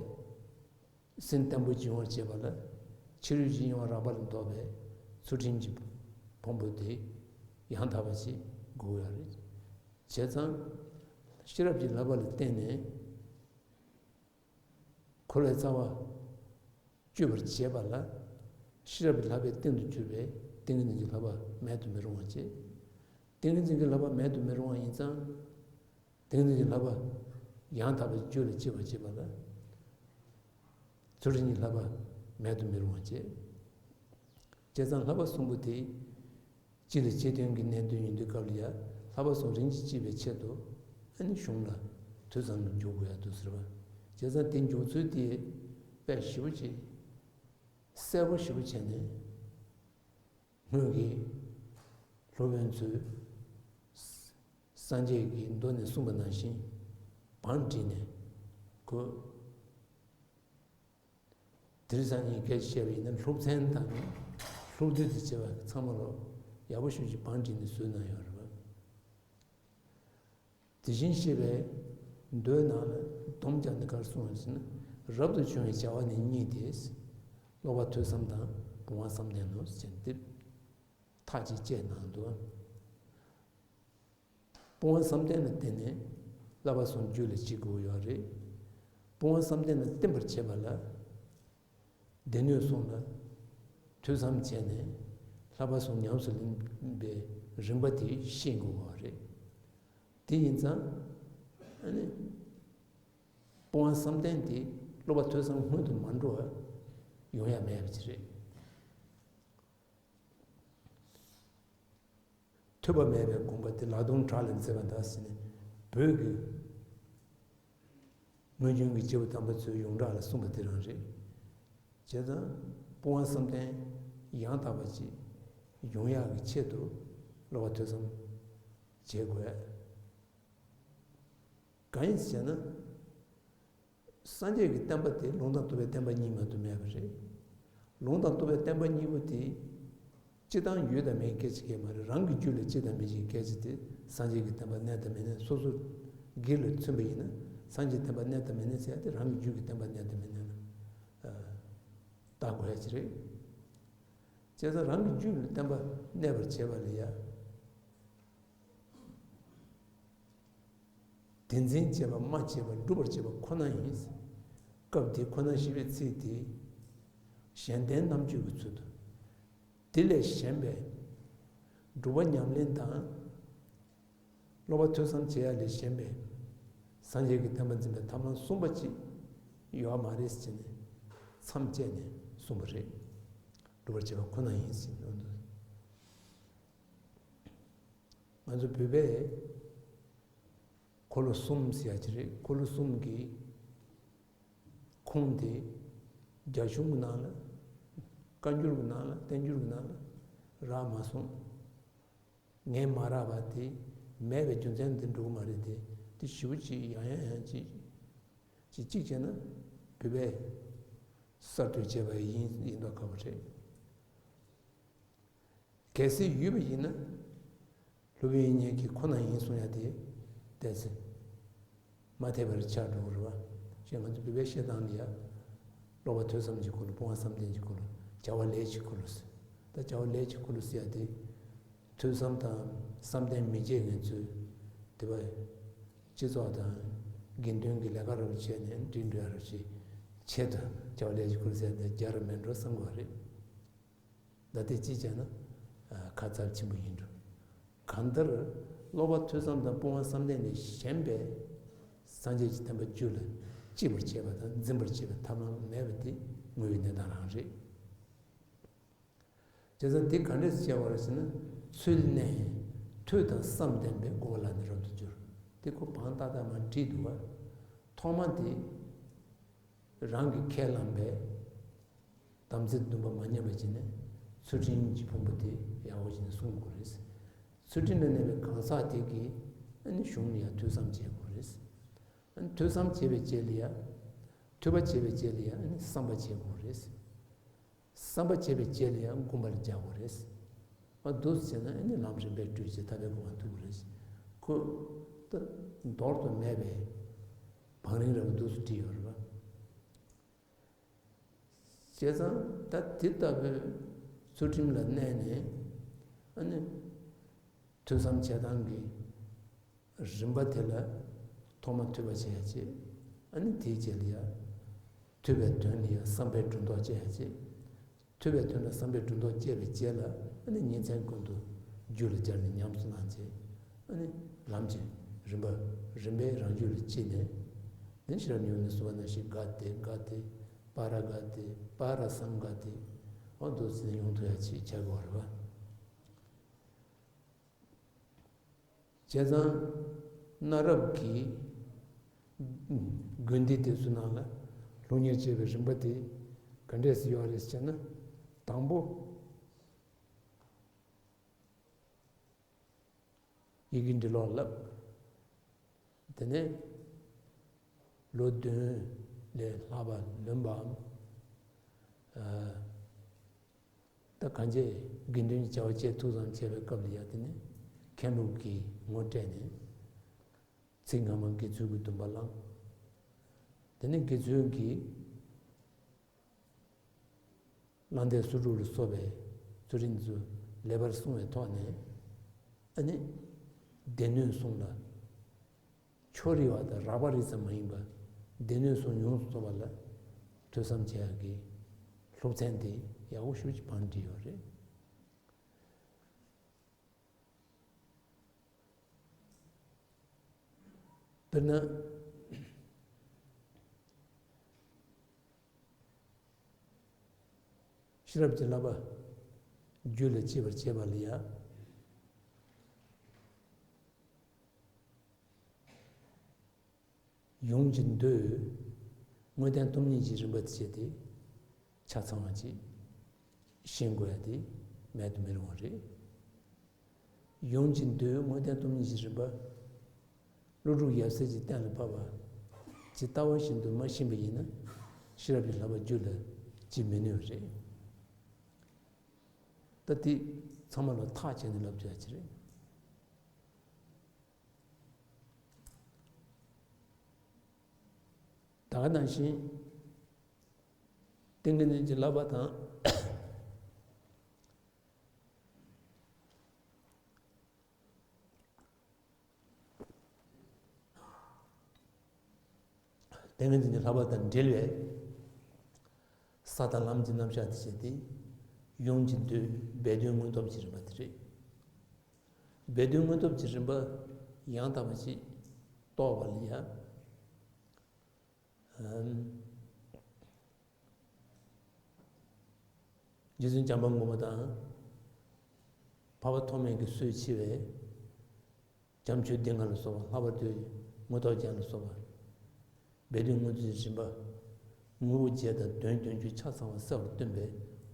སེམས་བརྟན་པོ་ཅིག་ཡོང་བར་བྱེད་པ་ལ། ཕྱི་རོལ་གྱི་གཡེང་བ་རགས་པ་ལས་ལྡོག་པའི་ཚུལ་ཁྲིམས་ཀྱི་ཕུང་པོ་དེ་ཡང་དག་པ་ཞིག་དགོས་ཡོད་རེད། བྱས་ཙང་ཤེས་རབ་ཀྱི་བསླབ་པ་ལ་བརྟེན་ནས། འཁོར་བའི་རྩ་བ་གཅོད་པར་བྱེད་པ་ལ། ཤེས་རབ་ཀྱི་བསླབ་པའི་སྟེང་དུ་གྱུར་པའི་ཏིང་ངེ་འཛིན་གྱི་བསླབ་པ་མེད་དུ་མི་རུང་བ་བྱེད། ཏིང་ངེ་འཛིན་གྱི་བསླབ་པ་མེད་དུ་མི་རུང་བ་ཡིན་ཙང་། ཏིང་ངེ་འཛིན་གྱི་བསླབ་པ་ཡང་དག་པའི་རྒྱུད་ལ་སྐྱེ་བར་བྱེད་པ་ལ། ཚུལ་ཁྲིམས་ཀྱི་བསླབ་པ་མེད་དུ་མི་རུང་བ་བྱེད། བྱས་ཙང་བསླབ་པ་གསུམ་པོ་དེ། སྤྱི་ལ་སྤྱི་དོན་གྱི་གནད་དོན་ཡིན་དུས་སྐབས་ལ་ཡ། བསླབ་པ་གསུམ་རིམ་གྱིས་བསྐྱེད་པའི་ཆེད་དུ། ཨ་ནི་གཞུང་ལ་ཐོས་བསམ་ལ་འཇུག་དགོས་ཡ་འདུག་ཟེར་བ། བྱས་ཙང་དེ་འཇུག་ཚུལ་དེ་དཔེ་ཞིབ་པོ་ཅིག་གསལ་པོ་ཞིབ་པོ་བྱས་ནས། སྔོན་གྱི་སློབ་དཔོན་ཚོས་སངས་རྒྱས་ཀྱིས་མདོ་ནས་གསུངས་པ་ནང་བཞིན་བང་བསྒྲིགས་ནས་ཁོ། དེང་སང་ཉིན་སྐད་ཆ་བཤད་པ་ཡིན་ན་སློབ་ཚན་དང་སློབ་དུས་དེ་བྱས་པ་ཚང་མ་ལོ་ཡག་པོ་ཞེ་པོ་ཅིག་བང་བསྒྲིགས་ནས་བཟོས་གནང་ཡོད་རེད་པ། དེ་བཞིན་གཤེགས་པས་མདོའི་ནང་ལ་སྡོམ་རྒྱག་ནས་ག་རེ་གསུངས་པ་ཟེར་ན། རབ་ཏུ་བྱུང་བའི་བྱ་བ་ནི་གཉིས་ཏེ། སློབ་པ་ཐོས་བསམ་དང་སྤོང་བ་བསམ་གཏན་ནོ་ཟེར་ཏེ་ཐག་གཅིག་བཅད་གནང་འདུག། སྤོང་བ་བསམ་གཏན་ལ་བརྟེན་ནས་བསླབ་པ་གསུམ་རྒྱུད་ལ་སྐྱེ་དགོས་ཡོད་རེད། སྤོང་བ་བསམ་གཏན་ལ་བརྟེན་པར་བྱེད་པ་ལ། སྡེ་སྣོད་གསུམ་ལ་ཐོས་བསམ་བྱས་ནས་བསླབ་པ་གསུམ་ཉམས་སུ་ལེན་པའི་རིམ་པ་དེ་ཤེས་དགོས་པ་རེད། དེ་ཡིན་ཙང་ཨ་ནི་སྤོང་བ་བསམ་གཏན་དེ་སློབ་པ་ཐོས་བསམ་སྔོན་དུ་མ་འགྲོ་བར་ཡོང་ཡ་མེད་པ་ཅིག་རེད། ཐོས་པ་མེད་པའི་དགོངས་པ་དེ་ལག་སྟོང་བྲག་ལ་འཛེགས་པ་འདྲ་ཟེར་ནས་བོད་ཀྱི་སྔོན་བྱོན་གྱི་སྐྱེས་བུ་དམ་པ་ཚོའི་ཡོངས་གྲགས་ལ་གསུངས་པ་དེ་རང་རེད། བྱས་ཙང་སྤོང་བ་བསམ་གཏན་ཡང་དག་པ་ཅིག་ཡོང་ཡག་གི་ཆེད་དུ་སློབ་པ་ཐོས་བསམ་བྱེད་དགོས། གང་ཡིན་ཟེར་ན། སངས་རྒྱས་ཀྱི་བསྟན་པ་དེ་ལུང་དང་རྟོགས་པའི་བསྟན་པ་གཉིས་མ་གཏོགས་མེད་པ་རེད། ལུང་དང་རྟོགས་པའི་བསྟན་པ་གཉིས་པོ་དེ། སྤྱི་དང་ཡོད་དང་མེད་སྐད་ཆ་གང་ཡང་མ་རེད། རང་གི་རྒྱུད་ལ་སྐྱེ་དང་མི་སྐྱེ་སྐད་ཆ་དེ། སངས་རྒྱས་ཀྱི་བསྟན་པ་གནས་དང་མི་གནས་སོ་སོ་སྒེར་ལ་མཚོན་པ་ཡིན་ན། སངས་རྒྱས་བསྟན་པ་གནས་དང་མི་གནས་ཟེར་ཡ་དེ་རང་གི་རྒྱུད་ཀྱི་བསྟན་པ་གནས་དང་མི་གནས་ལ་ཨ་བལྟ་དགོས་ཡ་ཅིག་རེད། བྱས་ཙང་རང་གི་རྒྱུད་ལ་བསྟན་པ་གནས་པར་བྱེད་པ་ལ་ཡ། དེ་འཛིན་བྱེད་པ་སྨྲ་བྱེད་པ་སྒྲུབ་པར་བྱེད་པ་ཁོ་ན་ཡིན། སྐབས་འདི་ཁོ་ན་ཞེས་པའི་ཚིག་དེ་གཞན་ལྡན་རྣམ་བཅད་ཀྱི་ཚུལ་དུ། དེ་ལས་གཞན་པའི་སྒྲུབ་པ་ཉམས་ལེན་དང་། སློབ་པ་ཐོས་བསམ་བྱེད་ཡ་ལས་གཞན་པའི་སངས་རྒྱས་ཀྱི་བསྟན་པ་འཛིན་པའི་ཐབས་ལམ་གསུམ་པ་ཅིག་ཡོད་མ་རེད་ཟེར་ནས་མཚམས་བཅད་ནས་གསུངས་པ་རེད། སྒྲུབ་པར་བྱེད་པ་ཁོ་ན་ཡིན་ཟེར་ནས། ང་ཚོ་བོད་པས་འཁོར་ལོ་གསུམ་ཟེར་ཡ་ཅིག་རེད། འཁོར་ལོ་གསུམ་གྱི་ཁུངས་དེ་རྒྱ་གཞུང་གི་ནང་ལ། བཀའ་འགྱུར་གྱི་ནང་ལ། བསྟན་འགྱུར་གྱི་ནང་ལ་རག་མ་སོང་། ངས་མ་རག་པ་དེ་མེད་པའི་རྒྱུ་མཚན་དེ་འགྲོ་གི་མ་རེད་དེ། དེ་ཞེ་པོ་ཅིག་ཡང་ཡང་ཡང་ཅིག་ཅིག་ཅིག་བྱས་ན་བོད་པས་གསར་གཏོད་བྱས་པ་ཡིན་ཡིན་མདོག་ཁ་པོ་རེད། གལ་སྲིད་ཡོད་པ་ཡིན་ན། སློབ་དཔོན་དབྱིག་གཉེན་གྱིས་ཁོ་ན་ཡིན་གསུང་ཡ་དེ་ཏོག་ཙམ་མ་འཐད་པར་ཆགས་འགྲོ་གི་རེད་བ། ཞེས་ང་ཚོ་བོད་པའི་བཤད་སྟངས་འདི་ཡ། སློབ་པ་ཐོས་བསམ་གྱི་འཁོར་ལོ། སྤོང་བ་བསམ་གཏན་གྱི་འཁོར་ལོ། བྱ་བ་ལས་ཀྱི་འཁོར་ལོ་ཟེར། ད་བྱ་བ་ལས་ཀྱི་འཁོར་ལོ་ཟེར་ཡ་དེ། ཐོས་བསམ་དང་བསམ་གཏན་མི་བྱེད་མཁན་ཚོས་དེ་བ། སྤྱི་ཚོགས་དང་དགེ་འདུན་གྱི་ལས་ཀ་རོགས་བྱས་ནས་འགྲིག་འགྲོ་ཡ་རོགས་བྱེད་ཆེད་དུ་བྱ་བ་ལས་ཀྱི་འཁོར་ལོ་ཟེར་ཡ་དེ་རྒྱག་ར་མེད་འགྲོ་བསམ་གྱི་ཡོད་རེད། ད་དེ་ཅི་བྱས་ན་ཁ་ཚབས་ཆེན་པོ་ཡིན་འགྲོ། གང་ལྟར་སློབ་པ་ཐོས་བསམ་དང་སྤོང་བ་བསམ་གཏན་ལས་གཞན་པའི་སངས་རྒྱས་ཀྱི་བསྟན་པ་རྒྱུད་ལ་སྐྱེ་བར་བྱེད་པ་དང་འཛིན་པར་བྱེད་པའི་ཐབས་ལམ་མེད་པ་དེ་དངོས་ཡོད་གནས་སྟངས་རང་རེད། བྱས་ཙང་དེ་ག་འདྲས་སེ་བྱས་པ་རེད་ཟེར་ན། ཚུལ་གནས་ཐོས་དང་བསམ་ལྡན་པས་བསྒོ་བ་ལ་ནི་རབ་ཏུ་སྦྱོར། དེ་ཁོ་བང་ཏག་ཏག་མར་བྲིས་འདུག་བ། ཐོག་མ་དེ་རང་གིས་ཁས་བླངས་པའི་དམ་ཚིག་བདུན་པ་མ་ཉམས་པ་བྱས་ནས་ཚུལ་ཁྲིམས་ཀྱི་ཕུང་པོ་དེ་ཡག་པོ་བྱས་ནས་སྲུང་དགོས་རེད། ཚུལ་ཁྲིམས་ལ་གནས་པའི་གང་ཟག་དེ་གིས་ཨ་ནི་གཞུང་ལ་ཡང་ཐོས་བསམ་བྱེད་དགོས་རེད། ཨ་ནི་ཐོས་བསམ་བྱེད་པའི་རྗེས་ལ་ཡང་། ཐོས་པ་བྱེད་པའི་རྗེས་ལ་ཡང་ཨ་ནི་བསམ་པ་བྱེད་དགོས་རེད། བསམ་པ་བྱེད་པའི་རྗེས་ལ་ཡང་སྒོམ་པར་བྱ་དགོས་རེད། ཨ་འདུག་སེ་བྱས་ན་ཨ་ནི་ལམ་རིམ་པས་བགྲོད་བྱེད་ཐར་པའི་གོ་འཕང་ཐོབ་དགོས་རེད། ཁོ་ད་འདོར་དུ་མེད་པའི་བང་རིམ་རེ་བ་འདུག་སེ་བྲིས་ཡོད་རེད་པ། བྱས་ཙང་ད་དེ་ལྟ་བུའི་ཚུལ་ཁྲིམས་ལ་གནས་ནས་ཨ་ནི་ཐོས་བསམ་བྱེད་སྟངས་ཀྱི་རིམ་པ་དེ་ལ་ཐོག་མ་ཐོས་པ་བྱེད་ཡ་བྱེད། ཨ་ནི་དེའི་རྗེས་ལ་ཡ་ཐོས་པའི་དོན་ལ་ཡ་བསམ་པས་སྒྲོ་འདོགས་བཅད་ཡ་བྱེད། ཐོས་པའི་དོན་ལ་བསམ་པས་སྒྲོ་འདོགས་བཅད་པའི་རྗེས་ལ་ཨ་ནི་ཉིན་མཚན་ཀུན་ཏུ་རྒྱུད་ལ་སྦྱར་ནས་ཉམས་སུ་བླངས་བྱས། ཨ་ནི་ལམ་གྱི་རིམ་པ་རིམ་པས་རང་རྒྱུད་ལ་སྐྱེས་ནས། དེ་ནས་ཤེས་རབ་སྙིང་པོ་ནས་གསུངས་པ་ནང་བཞིན་ག་ཏེ་ག་ཏེ་པཱ་ར་ག་ཏེ་པཱ་ར་སཾ་ག་ཏེ། འོ་འདུག་སེ་ཡོང་ཐུབ་ཡ་ཅིག་བྱ་དགོས་པ་རེད་པ། བྱས་ཙང་གནའ་རབས་ཀྱི་དགོན་སྡེ་དེ་ཚོའི་ནང་ལ་སློབ་གཉེར་བྱེད་པའི་རིམ་པ་དེ་ག་འདྲས་སེ་ཡོད་རེད་ཟེར་ན། དང་པོ་ཡི་གེ་འབྲི་ཀློག་བསླབ། དེ་ནས་ལོ་བདུན་ལས་ལྷག་པ་ལོན་པའམ། ཨ། ད་གང་བྱས་དགེ་འདུན་གྱི་བྱ་བ་བྱེད་ཐུབ་ཙམ་བྱས་པའི་སྐབས་ལ་ཡ། དེ་ནས་མཁན་པོ་གིས་ངོ་སྤྲད་ནས་ཚིག་སྔ་མ་དགེ་ཚུལ་གྱི་སྡོམ་པ་བླངས། དེ་ནས་དགེ་ཚུལ་གྱིས་བླང་དོར་སོ་དྲུག་ལ་སོགས་པའི་ཚུལ་ཁྲིམས་ཚོ་ལེགས་པར་སྲུང་བའི་ཐོག་ནས། ཨ་ནི་སྡེ་སྣོད་གསུམ་ལ། ཕྱོགས་རིས་པ་དང་རགས་པ་རིས་ཙམ་མ་ཡིན་པ་སྡེ་སྣོད་གསུམ་ཡོངས་སུ་རྫོགས་པ་ལ་ཐོས་བསམ་བྱེད་ཡག་གི་སློབ་ཚན་དེ་ཡག་པོ་ཞེ་པོ་ཅིག་བང་བསྒྲིགས་ཡོད་རེད། དཔེར་ན། ཤེས་རབ་ཀྱི་བསླབ་པ་རྒྱུད་ལ་སྐྱེ་བར་བྱེད་པ་ལ་ཡ། ཡོངས་ཀྱི་མདོའི་དངོས་བསྟན་སྟོང་ཉིད་ཀྱི་རིམ་པ་དེ་བྱས་ཏེ་ཆ་ཚང་བ་ཅིག་ཤེས་དགོས་ཡ་དེ་མེད་དུ་མི་རུང་བ་རེད། ཡོངས་ཀྱི་མདོའི་དངོས་བསྟན་སྟོང་ཉིད་ཀྱི་རིམ་པ། ཀླུ་སྒྲུབ་ཡབ་སྲས་ཀྱིས་གཏན་ལ་ཕབ་པ་ཇི་ལྟ་བ་བཞིན་དུ་མ་ཤེས་པ་ཡིན་ན། ཤེས་རབ་ཀྱི་བསླབ་པ་རྒྱུད་ལ་སྐྱེ་མི་ནུས་པ་རེད། ད་དེ་ཚང་མ་ལ་ཐག་བཅད་ནས་ལབ་བྱ་ཅི་རེད། ད་ག་ནང་བཞིན་ཏིང་ངེ་འཛིན་གྱི་བསླབ་པ་དང་། ཏིང་ངེ་འཛིན་གྱི་བསླབ་པ་དང་འབྲེལ་བའི་ས་དང་ལམ་གྱི་རྣམ་གཞག་དེ་བྱས་ཏེ། ཡུམ་གྱི་མདོའི་སྦས་དོན་མངོན་སྟོབས་ཀྱི་རིམ་པ་དེ་རེད། སྦས་དོན་མངོན་སྟོབས་ཀྱི་རིམ་པ་ཡང་དག་པ་ཅིག་རྟོགས་པ་ལ་ཡང་། རྗེ་བཙུན་བྱམས་པ་མགོན་པོ་དང་། འཕགས་པ་ཐོགས་མེད་ཀྱི་སྲོལ་ཕྱེ་བའི་བྱམས་ཆོས་སྡེ་ལྔ་ལ་སོགས་པ། ལྷག་པར་དུ་མངོན་རྟོགས་རྒྱན་ལ་སོགས་པ། སྦས་དོན་མངོན་རྟོགས་ཀྱི་རིམ་པ། དངོས་པོ་བརྒྱད་དང་དོན་བདུན་ཅུ་ཆ་ཚང་བ་གསལ་བར་སྟོན་པའི་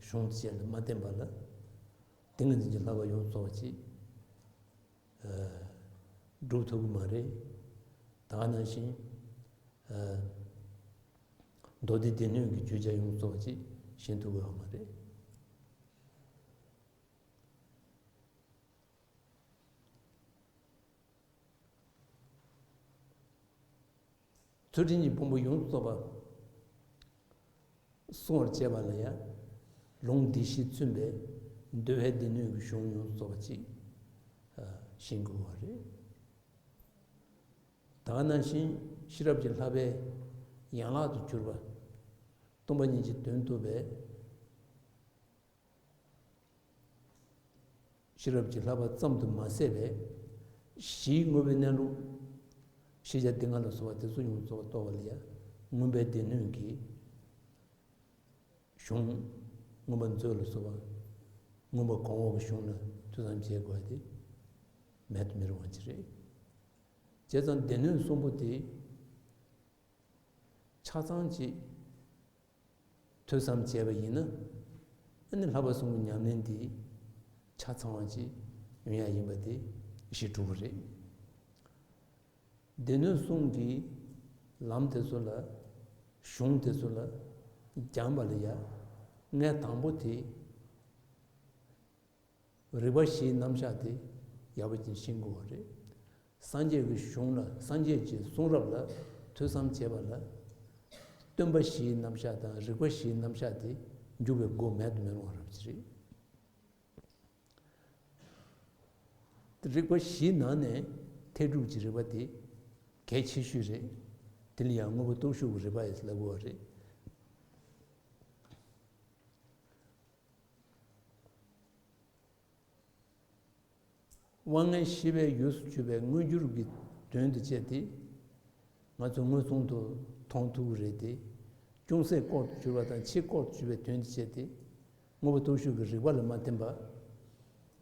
གཞུང་བཅས་ལ་མ་བརྟེན་པ་ལ། ཏིང་ངེ་འཛིན་གྱི་བསླབ་པ་ཡོངས་རྫོགས་པ་ཅིག་སྒྲུབ་ཐུབ་ཀྱི་མ་རེད། ད་ག་ནང་བཞིན། མདོ་སྡེ་སྡེ་སྣོད་ཀྱི་བརྗོད་བྱ་ཡོངས་རྫོགས་ཅིག་ཤེས་ཐུབ་ཀྱི་ཡོད་མ་རེད། ཚུལ་ཁྲིམས་ཀྱི་ཕུང་པོ་ཡོངས་རྫོགས་པ་སྲུང་བར་བྱེད་པ་ལ་ཡང་། ལུང་སྡེ་བཞིས་མཚོན་པའི་འདུལ་བའི་སྡེ་སྣོད་ཀྱི་གཞུང་ཡོངས་རྫོགས་པ་ཅིག་ཤེས་དགོས་པ་རེད། ད་ག་ནང་བཞིན་ཤེས་རབ་ཀྱི་བསླབ་པའི་ཡན་ལག་ཏུ་གྱུར་པ། སྟོང་པ་ཉིད་ཀྱི་དོན་རྟོགས་པའི་ཤེས་རབ་ཀྱི་བསླབ་པ་ཙམ་དུ་མ་ཟད་པའི་གཞིའི་དངོས་པོའི་གནས་ལུགས། ཤེས་བྱ་སྡེ་ལྔ་ལ་སོགས་པ་དེ་ཚོ་ཡོངས་རྫོགས་པ་རྟོགས་པ་ལ་ཡང་མངོན་པའི་སྡེ་སྣོད་ཀྱི་གཞུང་། མངོན་པ་མཛོད་ལ་སོགས་པ། མངོན་པ་གོང་འོག་གི་གཞུང་ལ་ཐོས་བསམ་བྱེད་དགོས་པ་དེ་མེད་དུ་མི་རུང་བ་ཅིག་རེད། བྱས་ཙང་སྡེ་སྣོད་གསུམ་པོ་དེ་ཆ་ཚང་ཅིག་ཐོས་བསམ་བྱས་པ་ཡིན་ན། ཨ་ནི་བསླབ་པ་གསུམ་གྱི་ཉམས་ལེན་འདི་ཆ་ཚང་བ་ཅིག་ཡོང་ཡ་ཡིན་པ་དེ་གཞི་གྲུབ་པ་རེད། སྡེ་སྣོད་གསུམ་གྱི་ལམ་དེ་ཚོ་ལ། གཞུང་དེ་ཚོ་ལ་སྦྱངས་པ་ལ་ཡ། ངས་དང་པོ་དེ་རིག་པ་བཞིའི་རྣམ་གཞག་དེ་ཡག་པོ་ཅིག་ཤེས་དགོས་པ་རེད། སངས་རྒྱས་ཀྱི་གཞུང་ལ། སངས་རྒྱས་ཀྱི་གསུང་རབ་ལ་ཐོས་བསམ་བྱེད་པ་ལ། སྟོན་པ་བཞིའི་རྣམ་གཞག་དང་རིག་པ་བཞིའི་རྣམ་གཞག་དེ་འཇུག་པའི་སྒོ་མེད་དུ་མི་རུང་བ་རབ་ཅིག་རེད། རིག་པ་བཞིའི་ནང་ནས་ཐེག་དྲུག་གི་རིག་པ་དེ་གལ་ཆེ་ཤོས་རེད། དེ་ལ་ཡང་དངོས་པོ་སྟོབས་ཞུགས་ཀྱི་རིག་པ་ཡིས་ལབ་དགོས་པ་རེད། དབང་ལྔའི་ཤེས་པས་ཡུལ་དུ་གྱུར་པའི་མངོན་གྱུར་གྱི་དོན་དུ་བྱས་ཏེ། ང་ཚོས་མངོན་སུམ་དུ་མཐོང་ཐུབ་ཀྱི་རེད་དེ། ཅུང་ཟད་ལྐོག་ཏུ་གྱུར་པ་དང་ཕྱིས་ལྐོག་ཏུ་གྱུར་པའི་དོན་དུ་བྱས་ཏེ། དངོས་པོ་སྟོབས་ཞུགས་ཀྱི་རིག་པ་ལ་མ་བརྟེན་པར་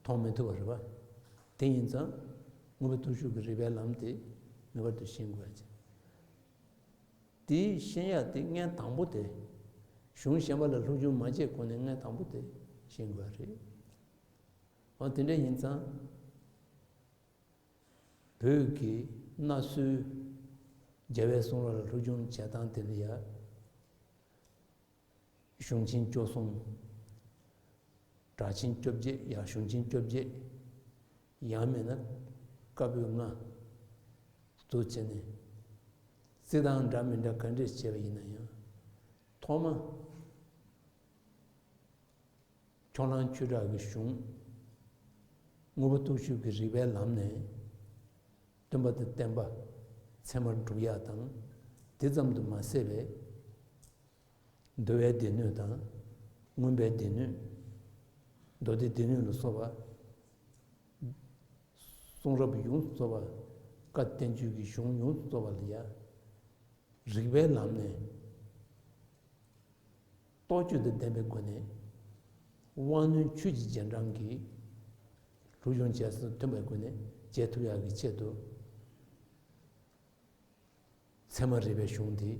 མཐོང་མི་ཐུབ་པ་རེད་པ། དེ་ཡིན་ཙང་དངོས་པོ་སྟོབས་ཞུགས་ཀྱི་རིག་པའི་ལམ་དེ་ངེས་པར་དུ་ཤེས་དགོས་ཡ་ཅིག་དེ་ཤེས་ཡ་དེ་ངས་དང་པོ་དེ། གཞུང་གཞན་པ་ལ་སློབ་སྦྱོང་མ་བྱས་གོང་ནས་ངས་དང་པོ་དེ་ཤེས་དགོས་པ་རེད། འོ་དེ་འདྲ་ཡིན་ཙང་། བོད་ཀྱི་གནའ་སྲོལ་རྒྱལ་བའི་གསུང་རབ་ལ་སློབ་སྦྱོང་བྱེད་སྟངས་དེ་ལ་ཡ། གཞུང་ཆེན་བཅུ་གསུམ། སྒྲ་ཆེན་བཅོ་བརྒྱད། ཡང་གཞུང་ཆེན་བཅོ་བརྒྱད། ཡང་མིན་ན་བཀའ་པོད་ལྔ་བསྡུ་བྱས་ནས། རྩིས་དང་འདྲ་མི་འདྲ་ག་འདྲས་བྱས་པ་ཡིན་ན་ཡང་། ཐོག་མ། ཕྱོགས་གླང་ཆོས་གྲགས་ཀྱི་གཞུང་། དངོས་པོ་སྟོབས་ཞུགས་ཀྱི་རིག་པའི་ལམ་ནས། སྟོན་པ་དང་བསྟན་པ་ཚད་མར་སྒྲུབ་ཡག་དང་། དེ་ཙམ་དུ་མ་ཟད་པའི། འདུལ་བའི་སྡེ་སྣོད་དང་། མངོན་པའི་སྡེ་སྣོད། མདོ་སྡེ་སྡེ་སྣོད་ལ་སོགས་པ། གསུང་རབ་ཡོངས་སུ་རྫོགས་པ། བཀའ་བསྟན་བཅོས་ཀྱི་གཞུང་ཡོངས་སུ་རྫོགས་པ་ལ་ཡ། རིགས་པའི་ལམ་ནས་རྟོག་དཔྱོད་དང་ལྡན་པའི་སྒོ་ནས། དབང་རྣོན་ཆོས་ཀྱི་རྗེས་འབྲང་གིས་སློབ་སྦྱོང་བྱས་སུ་མཐུན་པའི་སྒོ་ནས་བྱེད་ཐུབ་ཡག་གི་ཆེད་དུ། ཚད་མ་རིག་པའི་གཞུང་འདི་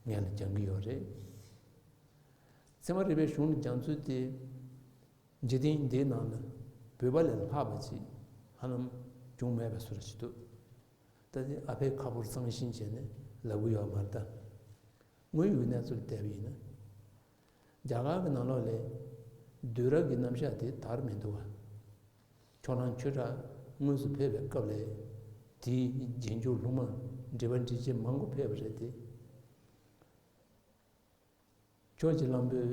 ངས་ལ་སྦྱང་གི་ཡོད་རེད། ཚད་མ་རིག་པའི་གཞུང་ལ་སྦྱང་ཚུལ་དེ། འཇིག་རྟེན་འདིའི་ནང་ལ་བོད་པ་ལས་ལྷག་པ་ཅིག་ཧ་ལམ་བྱུང་མེད་པའི་བཟོ་འདྲ་ཅིག་འདུག་ད་དེ་ཨ་ཕའི་ཁ་ཕོར་གཙང་ཤིང་བྱས་ནས་ལབ་གི་ཡོད་མ་རེད་ད། དངོས་ཡོད་གནས་ཚུལ་བལྟས་པ་ཡིན་ན། རྒྱ་གར་གྱི་ནང་ལོགས་ལ་བསྡུས་གྲྭ་གི་རྣམ་གཞག་དེ་དར་མི་འདུག་ག་ཕྱོགས་གླང་ཆོས་གྲགས་དངོས་སུ་ཕེབས་པའི་སྐབས་ལ། དེའི་རྗེས་འཇུག་སློབ་མ་འདྲེས་པ་འདྲེས་ཆེན་མང་པོ་ཕེབས་པ་རེད་དེ། ཕྱོགས་ཀྱི་གླང་པོས་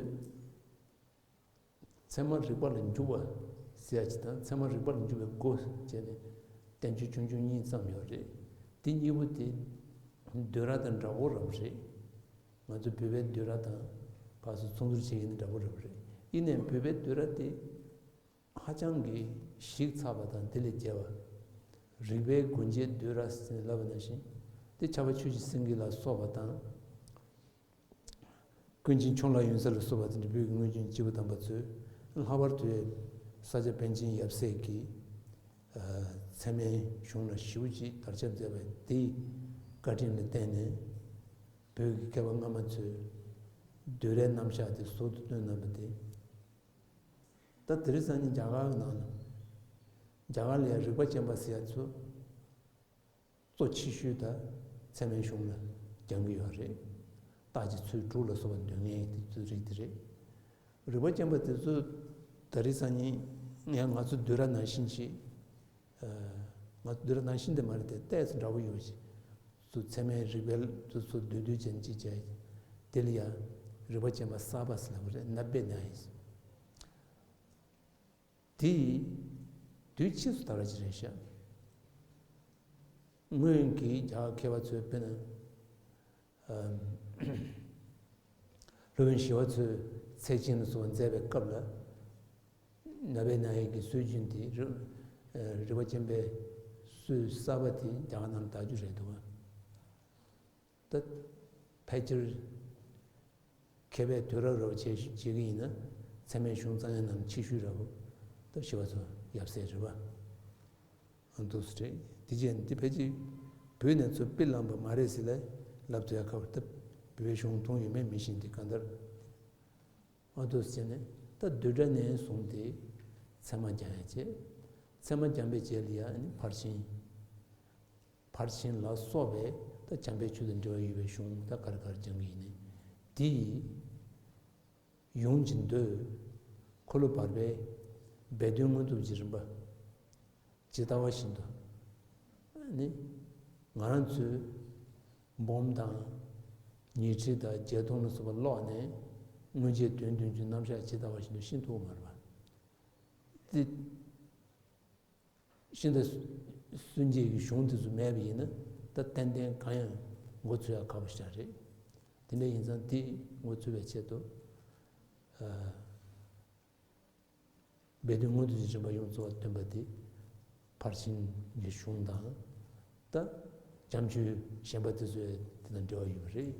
ཚད་མ་རིག་པ་ལ་འཇུག་པ་ཟེར་ཡ་ཅིག་དང་། ཚད་མ་རིག་པ་ལ་འཇུག་པའི་སྒོ་བྱས་ནས་བསྟན་བཅོས་ཆུང་ཆུང་གཉིས་བརྩམས་ཡོད་རེད། དེ་གཉིས་པོ་དེ་བསྡུས་གྲྭ་དང་འདྲ་པོ་རང་རེད། ང་ཚོ་བོད་པའི་བསྡུས་གྲྭ་དང་ཕར་ཚུར་མཚུངས་བསྡུར་བྱེད་ཀྱི་ཡིན་ན་འདྲ་པོ་རང་རེད། ཡིན་ནའང་བོད་པའི་བསྡུས་གྲྭ་དེ་ཧ་ཅང་གི་ཞིབ་ཚགས་པ་དང་དེ་ལས་རྒྱས་པ། རིག་པའི་སྒོ་འབྱེད་བསྡུས་གྲྭ་ཟེར་ནས་ལབ་པ་ནང་བཞིན། དེ་ཕྱྭ་པ་ཆོས་ཀྱི་སེང་གེ་ལ་སོགས་པ་དང་། ཀུན་མཁྱེན་ཆོས་ལ་ཡོན་ཚད་ལ་སོགས་པ་དེ་འདྲ་བོད་ཀྱི་སྔོན་བྱོན་སྐྱེས་བུ་དམ་པ་ཚོས། ལྷག་པར་དུ་ས་སྐྱ་པཎ་ཆེན་ཡབ་སྲས་ཀྱིས་ཚད་མའི་གཞུང་ལ་ཞེ་པོ་ཅིག་དར་ཁྱབ་མཛད་པ་དེའི་བཀའ་དྲིན་ལ་བརྟེན་ནས། བོད་ཀྱི་མཁས་པ་སྔ་མ་ཚོས་བསྡུས་གྲྭའི་རྣམ་གཞག་དེ་ཟུར་དུ་བཏོན་གནང་བ་དེ། ད་དེ་རིང་སང་ཉིན་རྒྱ་གར་གྱི་ནང་ལ། རྒྱ་གར་ལ་ཡང་རིག་པ་ཅན་པ་ཟེར་ཡ་ཚོ་གཙོ་ཆེ་ཤོས་ད་ཚད་མའི་གཞུང་ལ་སྦྱང་གི་ཡོད་རེད། རྟགས་ཀྱི་ཚུལ་དྲུག་ལ་སོགས་པ་འདོན་མཁན་དེ་ཚོའི་རིགས་དེ་རེད། རིག་པ་ཅན་པ་དེ་ཚོ་ད་རིང་སང་ཉིན་ང་ང་ཚོ་བསྡུས་གྲྭ་ནང་བཞིན་ཞིག་ང་ཚོ་བསྡུས་གྲྭ་ནང་བཞིན་དེ་མ་རེད་དེ། ཏོག་ཙམ་འདྲ་པོ་ཡོད་ཅིག་ཚོ་ཚད་མའི་རིག་པའི་ཚོ་ཚོ་བསྡུས་བསྡུས་ཅན་ཅིག་བྱས། དེ་ལ་ཡང་རིག་པ་ཅན་པ་གསར་པ་ཟེར་ལབ་པ་རེད། ནབ་བེ་ན་ཡིན། དེ་དུས་ཕྱིས་སུ་དར་བ་ཅིག་རེད་ཤག་སྔོན་གྱི་རྒྱ་གར་མཁས་པ་ཚོས་དཔེར་ན། ཨམ། སློབ་དཔོན་ཞི་བ་འཚོས་ཚད་ཆེན་ལ་སོགས་པ་མཛད་པའི་སྐབས་ལ། ནབ་བེ་ན་ཡི་གི་སྲོལ་རྒྱུན་དེ་རི་ཨ་རིག་པ་ཅན་པའི་སྲོལ་གསར་པ་དེ་རྒྱ་གར་ནང་ལ་དར་རྒྱུ་རེད་འདུག་ག་ད་ཕལ་ཆེར་མཁས་པས་དུས་རབས་རེ་བ་བྱས་བྱེད་ཀྱི་ཡིན་ན། ཚད་མའི་གཞུང་རྩ་ཡན་ནང་ཆེ་ཤོས་ར་བོ་ད་ཞི་བ་འཚོ་ཡབ་སྲས་རེད་པ། ཨ་འདུག་སེ་རེད། དེ་རྗེས་འདི་ཕལ་ཆེར་བོད་ནས་ཚུར་དཔེ་བླངས་པ་མ་རེད་ཟེར་ལབ་ལབ་ཐུབ་ཡ་ཁག་པོ་རེད། ད་བོད་པའི་གཞུང་མཐོང་ཡོད་མེད་མི་ཤེས། འདི་གང་ལྟར། ཨ་འདུག་སེ་བྱས་ནས་ད་བསྡུས་གྲྭ་ནས་བཟུང་སྟེ་ཚད་མ་སྦྱང་ཡ་བྱས། ཚད་མ་སྦྱངས་པའི་རྗེས་ལ་ཡ་ནི་ཕར་ཕྱིན། ཕར་ཕྱིན་ལ་སོགས་པའི་ད་བྱམས་པའི་ཆོས་དང་འབྲེལ་བ་ཡོད་པའི་གཞུང་ད་ག་རེ་ག་རེ་སྦྱང་གི་ཡིན་ནའི། དེ་ཡི་ཡོངས་ཀྱི་མདོས། འཁོར་ལོ་བར་པའི་སྦས་དོན་མངོན་རྟོགས་ཀྱི་རིམ་པ་ཇི་ལྟ་བ་བཞིན་དུ་ནི། ང་རང་ཚོས་སྦོམ་དང་ཉི་ཁྲི་དང་བརྒྱད་སྟོང་ལ་སོགས་པ་ཀློག་ནས་སྔོན་ཆད་དོན་བདུན་ཅུ་རྣམ་གཞག་ཇི་ལྟ་བ་བཞིན་དུ་ཤེས་ཐུབ་མ་རེད་པ། དེ། ཤིང་རྟ་སུན་འབྱིན་གྱི་གཞུང་དེ་ཚོ་མེད་པ་ཡིན་ན། ད་ཏན་ཏན་གང་ཡང་མགོ་ཚོས་ཡ་ཁག་པོ་ཞིག་རེད། དེ་འདྲ་ཡིན་ཙང་དེ་མགོ་ཚོས་པའི་ཆེད་དུ། ཨ། སྦས་དོན་མངོན་རྟོགས་ཀྱི་རིམ་པ་ཡོངས་རྫོགས་ལ་སྟོན་པ་དེ་ཕར་ཕྱིན་གྱི་གཞུང་དང་། ད་བྱམས་ཆོས་གཞན་པ་དེ་ཚོའི་དེ་དང་འབྲེལ་བ་ཡོད་པ་རེད།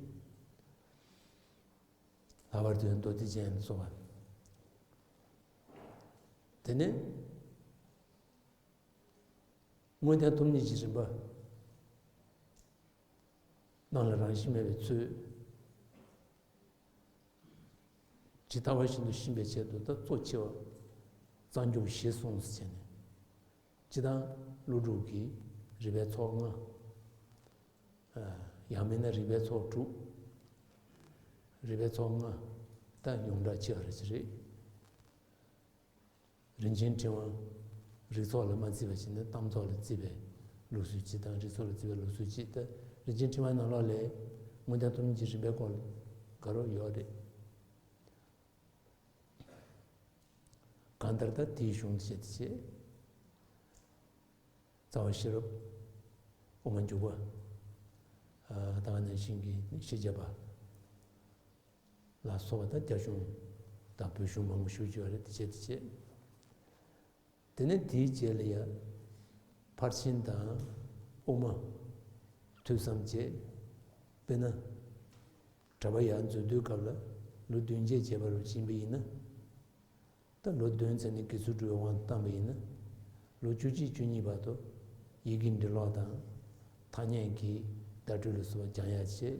ལྷག་པར་དུ་མདོ་སྡེ་རྒྱན་ལ་སོགས་པ། དེ་ནས་དངོས་བསྟན་སྟོང་ཉིད་ཀྱི་རིམ་པ། སྣང་ལ་རང་བཞིན་མེད་པའི་ཚུལ། ཇི་ལྟ་བ་བཞིན་དུ་ཤེས་པའི་ཆེད་དུ་ད་གཙོ་ཆེ་བ་རྩ་འཇུག་གཞིར་བཟུང་ཟེར་བྱས་ནས། སྤྱིར་བཏང་ཀླུ་སྒྲུབ་ཀྱི་རིག་པའི་ཚོགས་ལྔ། ཨ། ཡང་མིན་ན་རིག་པའི་ཚོགས་དྲུག་རིག་པའི་ཚོགས་ལྔ་ད་ཡོངས་གྲགས་ཆེ་བ་རེད་ཅེས་རེད། རིན་ཆེན་ཕྲེང་བ་རིགས་ཚོགས་ལ་མ་བརྩིས་པ་བྱས་ན་གཏམ་ཚོགས་ལ་བརྩིས་པའི་ལུགས་སྲོལ་གཅིག་དང་། རིགས་ཚོགས་ལ་བརྩིས་པའི་ལུགས་སྲོལ་གཅིག་ད་རིན་ཆེན་ཕྲེང་བའི་ནང་ལོགས་ལ་དངོས་བསྟན་སྟོང་ཉིད་ཀྱི་རིམ་པའི་སྐོར་ལ་དགའ་རབ་ཡོད་རེད། གང་ལྟར་ད་དེའི་གཞུང་བཤད་དེ་བྱས། རྩ་བ་ཤེས་རབ། དབུ་མ་འཇུག་པ། ཨ། ད་ག་ནང་བཞིན་གྱི་ཤེས་བྱ་པ་ལ་སོགས་པ་དང་། རྒྱ་གཞུང་དང་བོད་གཞུང་མང་པོ་ཞེ་པོ་ཅིག་ཡོད་རེད། དེ་བྱས་དེ་བྱས། དེ་ནས་དེའི་རྗེས་ལ་ཡ་ཕར་ཕྱིན་དང་དབུ་མ། ཐོས་བསམ་བཅས། དཔེར་ན། གྲྭ་པ་ཡར་འཛུལ་དུས་སྐབས་ལ་ལོ་བདུན་བརྒྱད་བྱས་པ་རུ་ཕྱིན་པ་ཡིན་ན། ད་ལོ་བདུན་ཙམ་ནས་དགེ་ཚུལ་སྒྲུབ་པའི་དབང་བཏང་པ་ཡིན་ན། ལོ་བཅུ་གཅིག་བཅུ་གཉིས་བར་དུ་ཡི་གེ་འབྲི་ཀློག་དང་། ཐ་སྙད་ཀྱི་བརྡ་སྤྲོད་ལ་སོགས་པ་སྦྱང་ཡག་བྱས།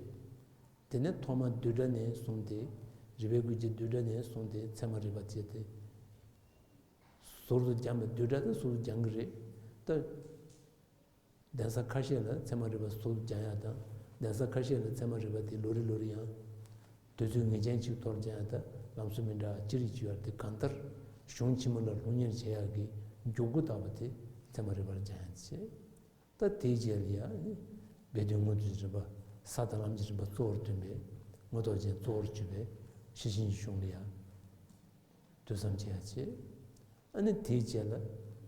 དེ་ནས་ཐོག་མར་བསྡུས་གྲྭ་ནས་བཟུང་སྟེ་རིག་པའི་སྒོ་འབྱེད་བསྡུས་གྲྭ་ནས་བཟུང་སྟེ་ཚད་མ་རིག་པ་བྱས་ཏེ། ཟུར་དུ་སྦྱངས་པའི་བསྡུས་གྲྭ་དེ་ཟུར་དུ་སྦྱང་གི་རེད། ད་གདན་ས་ཁ་ཤས་ལ་ཚད་མ་རིག་པ་ཟུར་དུ་སྦྱང་ཡག་དང་། གདན་ས་ཁ་ཤས་ལ་ཚད་མ་རིག་པ་དེ་ལོ་རེ་ལོ་རེ་ཡང་དུས་ཚོད་ངེས་ཅན་གཅིག་ཐོག་སྦྱང་ཡག་དང་ལམ་སྲོལ་མི་འདྲ་བ་ཅི་རིགས་ཅིག་ཡོད་རེད། དེ་གང་ལྟར་གཞུང་ཕྱི་མ་ལ་སློབ་གཉེར་བྱེད་ཡག་གི་མགྱོགས་པོ་ལྟ་བུ་དེ་ཚད་མ་རིག་པར་སྦྱང་ཡག་བྱེད། ད་དེའི་རྗེས་ལ་ཡང་སྦས་དོན་མངོན་རྟོགས་ཀྱི་རིམ་པ། ས་དང་ལམ་གྱི་རིམ་པ་གཙོ་བོར་སྟོན་པའི་མངོན་རྟོགས་རྒྱན་གཙོ་བོར་གྱུར་པའི་ ཤེར་ཕྱིན་གཞུང་ལ་ཡང་ཐོས་བསམ་བྱེད་ཡ་བྱེད། ཨ་ནི་དེའི་རྗེས་ལ་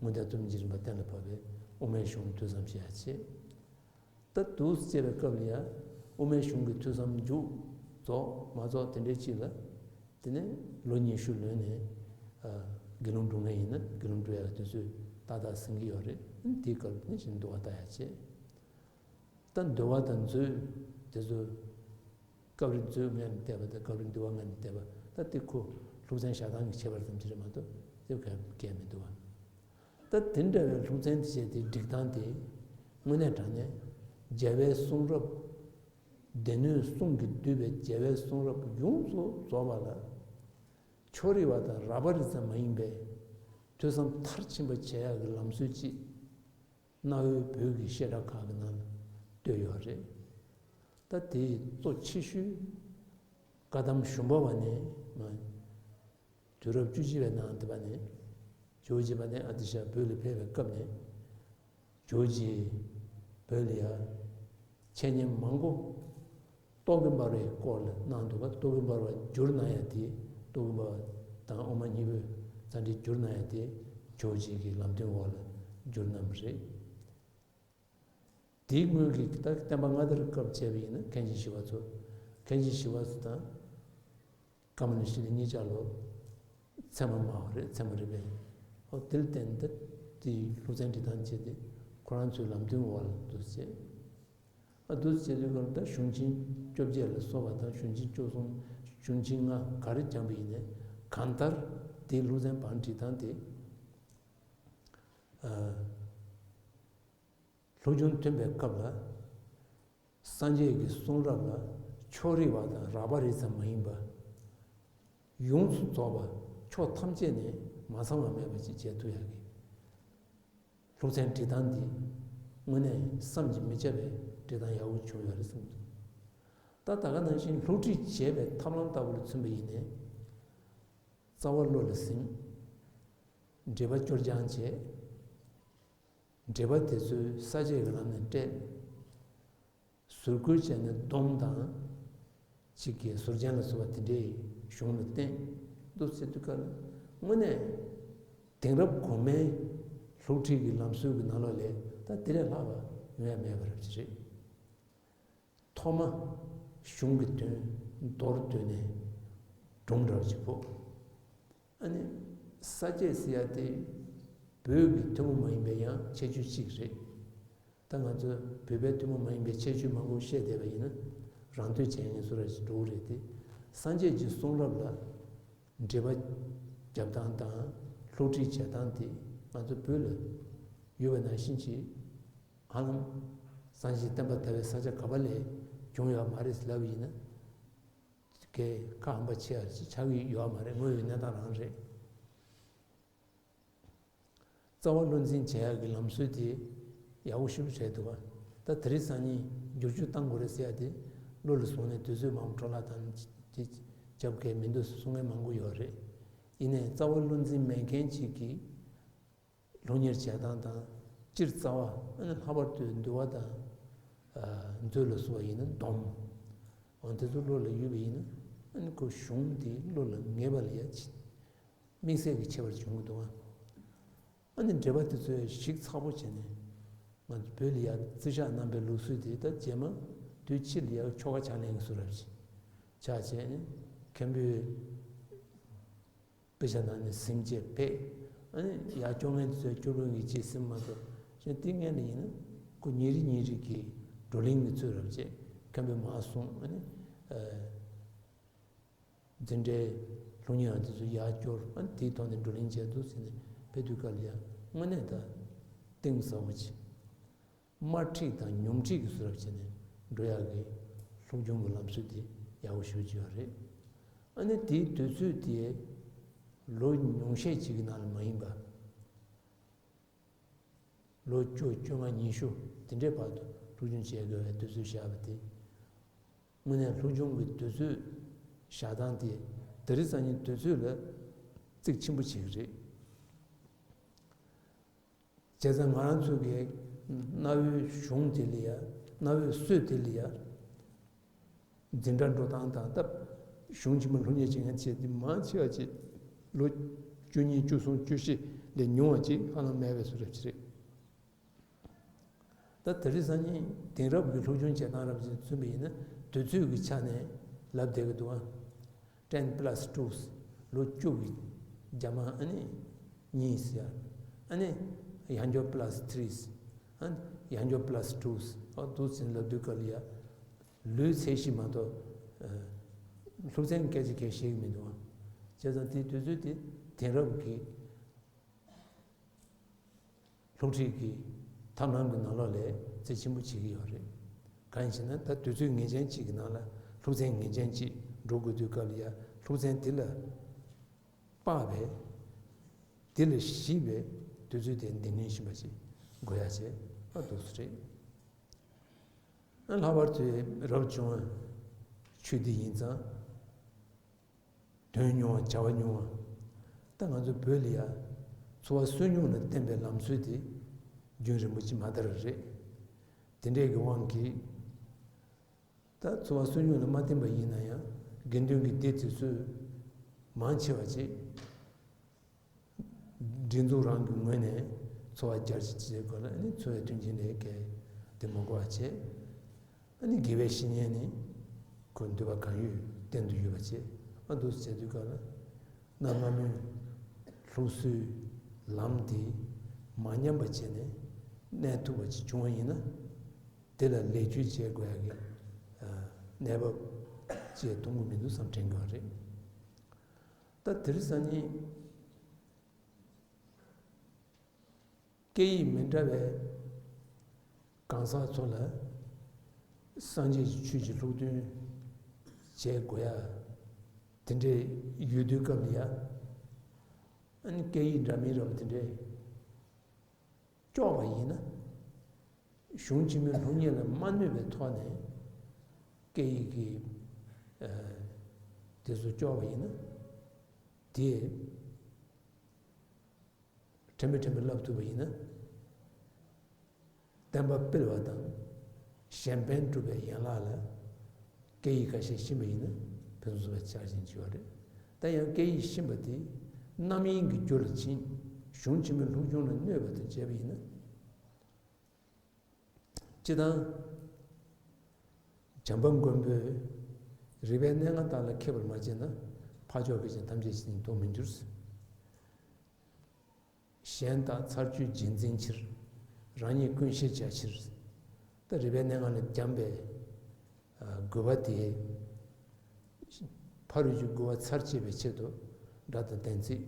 མངོན་མཐའ་སྟོབས་ལྡན་གྱི་རིམ་པ་གཏན་ལ་ཕབ་པའི་དབུ་མའི་གཞུང་ཐོས་བསམ་བྱེད་ཡ་བྱེད། ད་འདུག་སེ་བྱས་པའི་སྐབས་ལ་ཡང་དབུ་མའི་གཞུང་གི་ཐོས་བསམ་མཇུག་རྫོགས་མ་རྫོགས་དེ་འདྲའི་ཅིག་ལ། དེ་ནས་ལོ་ཉི་ཤུ་ལོན་ནས་ཨ་དགེ་སློང་སྒྲུབ་མཁན་ཡིན་ན་དགེ་སློང་སྒྲུབ་ཡ་གི་དུས་ཚོད་ཏག་ཏག་ཟིན་གྱི་ཡོད་རེད། དེའི་སྐབས་དེ་ནས་གཞི་ནས་འདུལ་བ་ལྟ་ཡ་བྱེད། ད་འདུལ་བ་དང་མཛོད་དེ་ཚོ་སྐབས་རེ་མཛོད་སྔོན་ནས་བལྟས་པ་དང་སྐབས་རེ་འདུལ་བ་སྔོན་ནས་བལྟས་པ། ད་དེ་ཁོ་སློབ་ཚན་བཞག་སྟངས་ཀྱི་ཁྱད་པར་ཙམ་ཅིག་རེད་མ་གཏོགས་དེ་ག་གལ་མི་འདུག་བ། ད་དེ་འདྲ་བའི་སློབ་ཚན་དེ་བྱས་ཏེ་སྒྲིག་སྟངས་དེ་དངོས་གནས་དྲང་གནས་རྒྱལ་བའི་གསུང་རབ། སྡེ་སྣོད་གསུམ་གྱིས་བསྡུས་པའི་རྒྱལ་བའི་གསུང་རབ་ཡོངས་སུ་རྫོགས་པ་ལ། ཕྱོགས་རིས་པ་དང་རགས་པ་རིས་ཙམ་མ་ཡིན་པའི་ཐོས་བསམ་མཐར་ཕྱིན་པ་བྱེད་ཡག་གི་ལམ་སྲོལ་ཅིག་གནའ་བོའི་བོད་ཀྱི་བཤད་གྲྭ་ཁག་གི་ནང་ལ་བཏོད་ཡོད་རེད། ད་དེའི་གཙོ་ཆེ་ཤོས་བཀའ་གདམས་ཞུམ་པ་བ་ནས་མ། དུས་རབས་བཅུ་གཅིག་པའི་ནང་དེ་པ་ནས། ཇོ་བོ་རྗེ་པ་ནས་ཨ་ཏི་ཤ་བོད་ལ་ཕེབས་པའི་སྐབས་ནས། ཇོ་བོ་རྗེ་བོད་ལ་ཡ་འཆད་ཉན་མང་པོ་རྟོག་གེ་འབར་བའི་སྐོར་ལ་གནང་འདུག་ག་རྟོག་གེ་འབར་བ་བསྒྱུར་གནང་ཡ་དེ། རྟོག་གེ་འབར་བ་དང་དབུ་མ་གཉིས་པོའི་ཙཱ་འདི་བསྒྱུར་གནང་ཡ་དེ་ཇོ་བོ་རྗེ་གི་ལམ་སྟོན་འོག་ལ་བསྒྱུར་གནང་བ་རེད། དེའི་སྔོན་གྱི་ད་བསྟན་པ་སྔ་དར་སྐབས་བྱས་པ་ཡིན་ན་མཁན་ཆེན་ཞི་བ་འཚོ། མཁན་ཆེན་ཞི་བ་འཚོ་དང་ཀ་མ་ལ་ཤཱི་ལ་གཉིས་ཆ་ལོ་ཚད་མ་སྨྲ་བ་རེད། ཚད་མ་རིག་པའི། ཨོ་དེ་ལ་བརྟེན་ཏེ་དེའི་སློབ་ཚན་འབྲི་སྟངས་བྱས་ཏེ་ཁོ་རང་ཚོའི་ལམ་སྟོན་འོག་ལ་འདུག་སེ་བྱས། ཨ་འདུག་སེ་བྱས་དུས་སྐབས་ད་གཞུང་ཆེན་བཅོ་བརྒྱད་ལ་སོགས་པ་དང་གཞུང་ཆེན་བཅུ་གསུམ་གཞུང་ཆེན་ལྔ་ག་རེ་སྦྱངས་པ་ཡིན་ནའི་གང་ལྟར་དེའི་སློབ་ཚན་བང་འབྲི་སྟངས་དེ། ཨ། སློབ་སྦྱོང་ཐོན་པའི་སྐབས་ལ། སངས་རྒྱས་ཀྱི་གསུང་རབ་ལ་ཕྱོགས་རིས་པ་དང་རགས་པ་རིས་ཙམ་མ་ཡིན་པ། ཡོངས་སུ་རྫོགས་པ་ཕྱོགས་ཐམས་ཅད་ནས་མ་ཚང་བ་མེད་པ་ཅིག་བྱེད་ཐུབ་ཡག་གི་སློབ་ཚན་འབྲི་སྟངས་འདི་དངོས་གནས་བསམ་གྱིས་མི་ཁྱབ་པའི་འབྲི་སྟངས་ཡག་པོ་བྱུང་ཡོད་རེད་བསམ་འདུག་ད་ད་ག་ནང་བཞིན་སློབ་ཁྲིད་བྱེད་པའི་ཐབས་ལམ་ལྟ་བུ་ལ་མཚོན་པ་ཡིན་ནའི། རྩ་བ་བློ་ལ་ཟིན། འགྲེལ་པ་སྐྱོར་སྦྱང་བྱེད། འགྲེལ་པ་དེ་ཚོའི་ས་བཅད་ཀྱི་ལམ་ནས་བཀྲལ། ཟུར་བཀོལ་བྱས་ནས་སྡོམ་དང་། གཅིག་གི་ཟུར་རྒྱན་ལ་སོགས་པ་དེ་འདྲའི་གཞུང་ལ་བརྟེན། འདུག་ཟེར་དུས་སྐབས་ལ་དངོས་གནས་དེང་རབས་གོང་མའི་སློབ་ཁྲིད་ཀྱི་ལམ་སྲོལ་གྱི་ནང་ལོགས་ལས་ད་དེ་ལས་ལྷག་པ་ཡོང་ཡ་མེད་པ་རབ་ཅིག་རེད། ཐོག་མ་གཞུང་གི་དོན་མདོར་བསྡུས་ནས་སྒྲུང་འདྲ་བ་ཅིག་ཕོག་ཨ་ནི་ས་བཅད་ཟེར་ཡ་དེ་བོད་ཀྱི་ཐུན་མོང་མ་ཡིན་པའི་ཡང་ཁྱད་ཆོས་གཅིག་རེད། ད་ང་ཚོས་བོད་པའི་ཐུན་མོང་མ་ཡིན་པའི་ཁྱད་ཆོས་མང་པོ་བཤད་བསྡད་པ་ཡིན་ན་རང་བསྟོད་བྱས་མཁན་བཟོ་འདྲ་ཞིག་འགྲོ་གི་རེད་དེ། སངས་རྒྱས་ཀྱི་གསུང་རབ་ལ་འགྲེལ་པ་རྒྱབ་སྟངས་དང་སློབ་ཁྲིད་བྱེད་སྟངས་དེ་ང་ཚོ་བོད་ལ་ཡོད་པ་ནང་བཞིན་གྱི་ཧ་ལམ་སངས་རྒྱས་བསྟན་པ་དར་བའི་ས་ཆ་ག་པ་ལས་བྱུང་ཡོད་མ་རེད་ལབ་ཡིན་ན། གས་ཁ་ཧམ་པ་ཆེ་བ་ཞིག་ཆགས་ཀྱི་ཡོད་མ་རེད། དངོས་ཡོད་གནས་སྟངས་རང་རེད། རྩ་བ་བློ་འཛིན་བྱེད་ཡག་གི་ལམ་སྲོལ་དེ་ཡག་པོ་ཞེ་པོ་རེད་འདུག་ག་ད་དེ་རིང་སང་ཉིན་བསྒྱུར་བཅོས་བཏང་དགོས་རེད་ཟེར་ཡ་དེ་བློ་ལ་བཟུང་ནས་དུས་ཚོད་མང་པོ་འཕྲོ་བརླག་བཏང་དེ་རྒྱབ་གས་མི་འདུག་གསུང་མཁན་མང་པོ་ཡོད་རེད། ཡིན་ནའི་རྩ་བ་བློ་འཛིན་མེད་མཁན་ཅིག་གིས། སློབ་གཉེར་བྱེད་སྟངས་དང་སྤྱིར་རྩ་བ་ཨ་ནི་ལྷག་པར་དུ་འདུལ་བ་དང་། ཨ། མཛོད་ལ་སོགས་པ་ཡིན་ན་སྡོམ། འོ་དེ་ཚོ་བློ་ལ་ཡོད་པ་ཡིན་ན་ཨ་ནི་ཁོ་གཞུང་དེ་བློ་ལ་ངེས་པ་ལ་ཡ་ཅིག་དམིགས་བསལ་གྱི་ཁྱད་པར་བྱུང་གི་འདུག་ཨ། ཨ་ནི་འགྲེལ་པ་དེ་ཚོ་ཞིབ་ཚགས་པོ་བྱས་ནས་ང་ཚོ་བོད་ལ་ཡ་བརྩི་བཞག་གནང་པའི་ལུགས་སྲོལ་དེ་ད་རྗེས་མ་དུས་ཕྱིས་ལ་ཡ་ཆོ་ག་ཕྱག་ལེན་གྱི་བཟོ་འདྲ་ཞིག་ཆགས་བྱས་ནས་མཁན་པོས། དཔེ་ཆ་ནང་ནས་ཟིན་བྱས་ཕེབས། ཨ་ནི་ཡར་སྐྱོར་མཁན་དེ་ཚོས་སྐྱོར་དཔོན་གྱིས་རྗེས་ཟིན་མ་གཏོགས་གཞན་དེ་སྔོན་ལ་ཡིན་ན་ཁོ་ཉིན་རེ་ཉིན་རེ་གི་བགྲོ་གླེང་གི་ཚུལ་རབ་བྱས་མཁན་པོས་མར་གསུངས། ཨ་ནི་འཛིན་གྲྭའི་སློབ་གཉེར་བ་དེ་ཚོ་ཡར་སྐྱོར། ཨ་ནི་དེའི་ཐོག་ནས་བགྲོ་གླེང་བྱས་འདུག་ཟེར་ནས་ཕེབས་དུས་སྐབས་ལ་ཡང་དངོས་གནས་ད་གཏིང་ཟབ་པོ་བྱས། དམར་ཁྲིད་དང་ཉུང་ཁྲིད་ཀྱི་བཟོ་འདྲ་བྱས་ནས་འགྲོ་ཡག་གི་སློབ་སྦྱོང་གི་ལམ་སྲོལ་དེ་ཡག་པོ་ཞེ་པོ་ཅིག་ཡོད་རེད། ཨ་ནི་དེའི་དུས་ཚོད་དེ་ལོ་ཉུང་ཤས་ཅིག་གི་ནང་ལ་མ་ཡིན་པ། ལོ་བཅུ་བཅོ་ལྔ་ཉི་ཤུ་དེ་འདྲའི་བར་དུ་སློབ་སྦྱོང་བྱེད་དགོས་པའི་དུས་ཚོད་བཞག་པ་དེ། དངོས་གནས་སློབ་སྦྱོང་གི་དུས་ཚོད་བཞག་སྟངས་དེ་དེ་རིང་སང་ཉིན་དུས་ཚོད་ལ་གཙིགས་ཆེན་པོ་བྱེད་ཀྱི་རེད། བྱས་ཙང་ང་རང་ཚོ་གི་གནའ་བོའི་གཞུང་དེ་ལ་ཡ། གནའ་བོའི་སྲོལ་དེ་ལ་ཡ། འཛིན་གྲྭ་འགྲོ་སྟངས་དང་སྟབས་ གཞུང་ཆེན་མོ་སློབ་གཉེར་བྱེད་མཁན་བྱས་ཏེ་མང་ཆེ་བ་ཅིག་ལོ་བཅུ་གཉིས་བཅུ་གསུམ་བཅུ་བཞི་ལས་ཉུང་བ་ཅིག་ཧ་ལམ་མེད་པའི་བཟོ་འདྲ་ཅིག་རེད། ད་དེ་རིང་སང་ཉིན་དེང་རབས་ཀྱི་སློབ་སྦྱོང་བྱེད་སྟངས་རབ་ཅིག་མཚོན་པ་ཡིན་ན་དུས་ཚོད་ཀྱི་ཆ་ནས་ལབ་བསྡད་ཀྱི་འདུག་ཨ། ten plus two ལོ་བཅུ་གི་རྒྱ་མ་ཨ་ནི་གཉིས་ཟེར། ཨ་ནི་ཡང་འགྱོ་plus three ཨ་ནི་ཡང་འགྱོ་plus two ཨ་འདུག་ཟིན་ལབ་དུས་སྐབས་ལ་ཡ། ལོའི་ཚད་གཞི་མ་གཏོགས། སློབ་ཚན་སྐད་ཆ་གས་བཤད་ཀྱི་མི་འདུག་ཨ། བྱས་ཙང་དེའི་དུས་ཚོད་དེ་དེང་རབས་ཀྱི་སློབ་ཁྲིད་ཀྱི་ཐབས་ལམ་གྱི་ནང་ལོགས་ལས་ཚད་ཆེན་པོ་བྱེད་ཀྱི་ཡོད་རེད། གང་ཡིན་ཞེ་ན་ད་དུས་ཚོད་ངེས་ཅན་གཅིག་གི་ནང་ལ་སློབ་ཚན་ངེས་ཅན་གཅིག་འགྲོ་དགོས་དུས་སྐབས་ལ་ཡ་སློབ་ཚན་དེ་ལ་དཔག་པའི་དེ་ལ་གཞིགས་པའི་དུས་ཚོད་དེ་འདི་ནས་ཤིན་པ་ཞིག་དགོས་ཡ་བྱས་ཨ་འདུག་སེ་རེད། ལྷག་པར་དུ་རབ་བྱུང་བ་ཆོས་འདི་ཡིན་ཙང་། དོན་ཉུང་བ་བྱ་བ་ཉུང་བ། ད་ང་ཚོ་བོད་ལ་ཡ་འཚོ་བ་སོ་ཉུང་ལ་བརྟེན་པའི་ལམ་སྲོལ་དེ་རྒྱུན་རིང་པོ་ཅིག་མ་དར་བ་རེད། དེ་འདྲའི་གི་དབང་གིས་ད་འཚོ་བ་སོ་ཉུང་ལ་མ་བརྟེན་པ་ཡིན་ན་ཡང་དགེ་འདུན་གྱི་སྡེ་དེ་ཚོས་མང་ཆེ་བ་ཅིག་སྒྲིག་འཛུགས་རང་གི་ངོས་ནས་འཚོ་བ་རྒྱ་ཆེ་བྱེད་དགོས་ལ་ནི་འཚོ་བའི་མཐུན་རྐྱེན་ལས་བརྒལ་ཏེ་མ་དགོས་པ་བྱས། ཨ་ནི་དགེ་བའི་བཤེས་གཉེན་ནི་ཁོ་འདུས་པ་གང་ཡོད་བསྟེན་དུ་ཡོད་པ་བྱས་ཨ་འདུག་བྱས་དུས་ག་ལ་གནའ་སྔ་མོའི་ལུགས་སྲོལ་ལམ་དེ་མ་ཉམས་པ་བྱས་ནས་གནས་ཐུབ་པ་ཅིག་བྱུང་བ་ཡིན་ན་དེ་ལ་ལེགས་བཅོས་བྱེད་དགོས་ཡ་གི་གནས་བབ་ཅིག་མཐོང་གི་མི་འདུག་བསམ་དྲན་གྱི་ཡོད་རེད། ད་དེ་རིང་སང་ཉིན། སྐད་ཡིག་མི་འདྲ་བའི་གང་ཟག་ཚོ་ལ་སངས་རྒྱས་ཀྱི་ཆོས་ཀྱི་སློབ་སྟོན་བྱེད་དགོས་ཡ་དེ་འདྲའི་ཡོད་དུས་སྐབས་ལ་ཡ། ཨ་ནི་སྐད་ཡིག་འདྲ་མིན་རབ་དེ་འདྲའི་གཅོག་པ་ཡིན་ན། གཞུང་ཕྱི་མའི་སློབ་གཉེར་ལ་མ་གནོད་པའི་ཐོག་ནས་སྐད་ཡིག་གི་དེ་ཚོ་གཅོག་པ་ཡིན་ན། དེ། ཁྲིམས་མེད་ཁྲིམས་མེད་བསླབ་ཐུབ་པ་ཡིན་ན། བསྟན་པ་སྤེལ་བ་དང་གཞན་ཕན་སྒྲུབ་པའི་ཡན་ལག་ལ་སྐད་ཡིག་ཁ་ཤས་ཤེས་པ་ཡིན་ན་ཕུན་སུམ་ཚོགས་པ་ཆགས་བཞིན་བྱུང་བ་རེད། ད་ཡང་སྐད་ཡིག་ཤེས་པ་དེ་རྣམ་གཡེང་གི་རྒྱུ་ལ་ཕྱིན། གཞུང་ཕྱི་མའི་སློབ་སྦྱོང་ལ་གནོད་པ་དང་བཅས་པ་ཡིན་ན། སྤྱིར་བཏང་། བྱམས་པ་མགོན་པོས་རིག་པའི་གནས་ལྔ་དག་ལ་མཁས་པར་མ་བྱས་ན། འཕགས་མཆོག་གི་ཞིང་ཐམས་ཅད་ཀྱི་སྟོང་མི་འགྱུར། གཞན་དག་ཚར་གཅོད་རྗེས་འཛིན་ཕྱིར། རང་ཉིད་ཀུན་ཤེས་བྱ་ཕྱིར། ད་རིག་པའི་གནས་ལྔ་ལ་སྦྱངས་པའི་དགོས་པ་དེ། ཕ་རོལ་གྱི་དགོས་པ་ཚར་བཅད་པའི་ཆེད་དུ་སྒྲ་དང་གཏན་ཚིགས།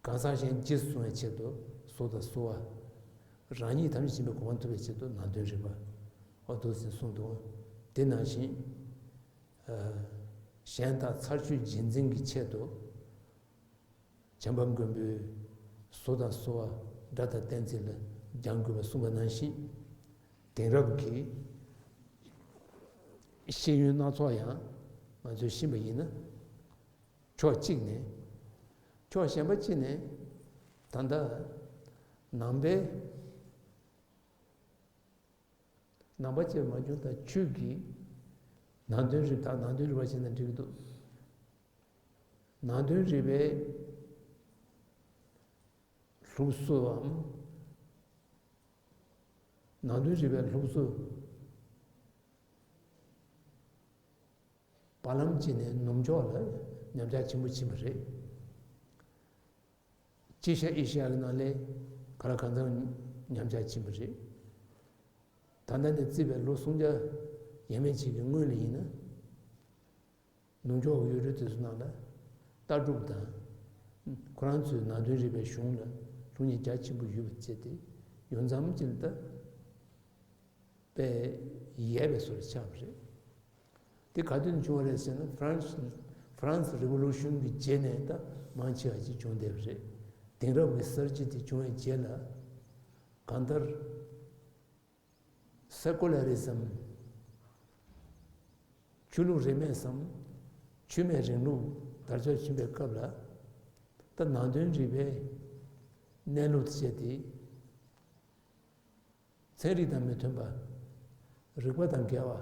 གང་ཟག་གཞན་རྗེས་སུ་བཟུང་བའི་ཆེད་དུ་བཟོ་དང་གསོ་བ། རང་ཉིད་ཐམས་ཅད་མཁྱེན་པའི་གོ་འཕང་ཐོབ་པའི་ཆེད་དུ་ནང་དོན་རིག་པ། འོ་འདུག་སེ་གསུངས་འདུག་དེ་ནང་བཞིན། གཞན་དག་ཚར་གཅོད་རྗེས་འཛིན་གྱི་ཆེད་དུ། བྱམས་པ་མགོན་པོས་བཟོ་དང་གསོ་བ་སྒྲ་དང་གཏན་ཚིགས་ལ་སྦྱང་དགོས་པ་གསུངས་པ་ནང་བཞིན། དེང་རབས་ཀྱི་ཤེས་ཡོན་སྣ་ཚོགས་ཡང་ང་ཚོས་ཤེས་པ་ཡིན་ན། ཕྱོགས་གཅིག་ནས། ཕྱོགས་གཞན་པ་གཅིག་ནས། ད་ལྟ་ནང་པའི་ནང་པ་བཅས་མ་བྱུང་ད་ཆོས་ཀྱི་ནང་དོན་རིག་ད་ནང་དོན་རིག་པ་བྱས་ན་འགྲིག་གི་འདུག་ནང་དོན་རིག་པའི་ལུགས་སྲོལ་བའམ། ནང་དོན་རིག་པའི་ལུགས་སྲོལ། བར་ལམ་གཅིག་ནས་ནུབ་ཕྱོགས་ལ་ཉམས་ཆག་ཆེན་པོ་ཕྱིན་པ་རེད། དཀྱིལ་ཤར་ཨེ་ཤ་ཡ་གི་ནང་ལ་ག་ལ་གང་འཚམ་ཉམས་ཆག་ཕྱིན་པ་རེད། ད་ལྟ་ནས་བརྩིས་པའི་ལོ་སུམ་བརྒྱ་ཡས་མས་ཅིག་གི་སྔོན་ལ་ཡིན་ན། ནུབ་ཕྱོགས་ཀྱི་ཡུལ་གྲུ་དེ་ཚོ་ནང་ལ་ལྟ་གྲུབ་དང་། ཁོ་རང་ཚོའི་ནང་དོན་རིག་པའི་གཞུང་ལ་སློབ་གཉེར་རྒྱ་ཆེན་པོ་ཡོད་པ་བྱས་ཏེ་ཡོད་མཚམས་ཅིག་ལ་ལྟ། དཔེ་ཡལ་བའི་བཟོ་འདྲ་ཆགས་པ་རེད། དེ་ག་དུས་ནས་བྱུང་བ་རེད་ཟེར་ན། ཧྥ་རན་སི་ཧྥ་རན་སི་རི་ཝོ་ལུ་ཤན་གྱི་རྗེས་ནས་ད་མང་ཆེ་བ་ཅིག་བྱུང་བསྡད་པ་རེད། དེང་རབས་ཀྱི་གསར་བརྗེ་དེ་བྱུང་བའི་རྗེས་ལ་གང་ལྟར་སེ་ཀུ་ལ་རི་ཛམ། ཆོས་ལུགས་རིས་མེད་སམ། ཆོས་མེད་རིང་ལུགས་དར་ཁྱབ་ཕྱིན་པའི་སྐབས་ལ། ད་ནང་དོན་རིག་པའི་གནས་ལུགས་དེ་བྱས་ཏེ། ཚན་རིག་དང་མི་མཐུན་པ། རིག་པ་དང་འགལ་བ།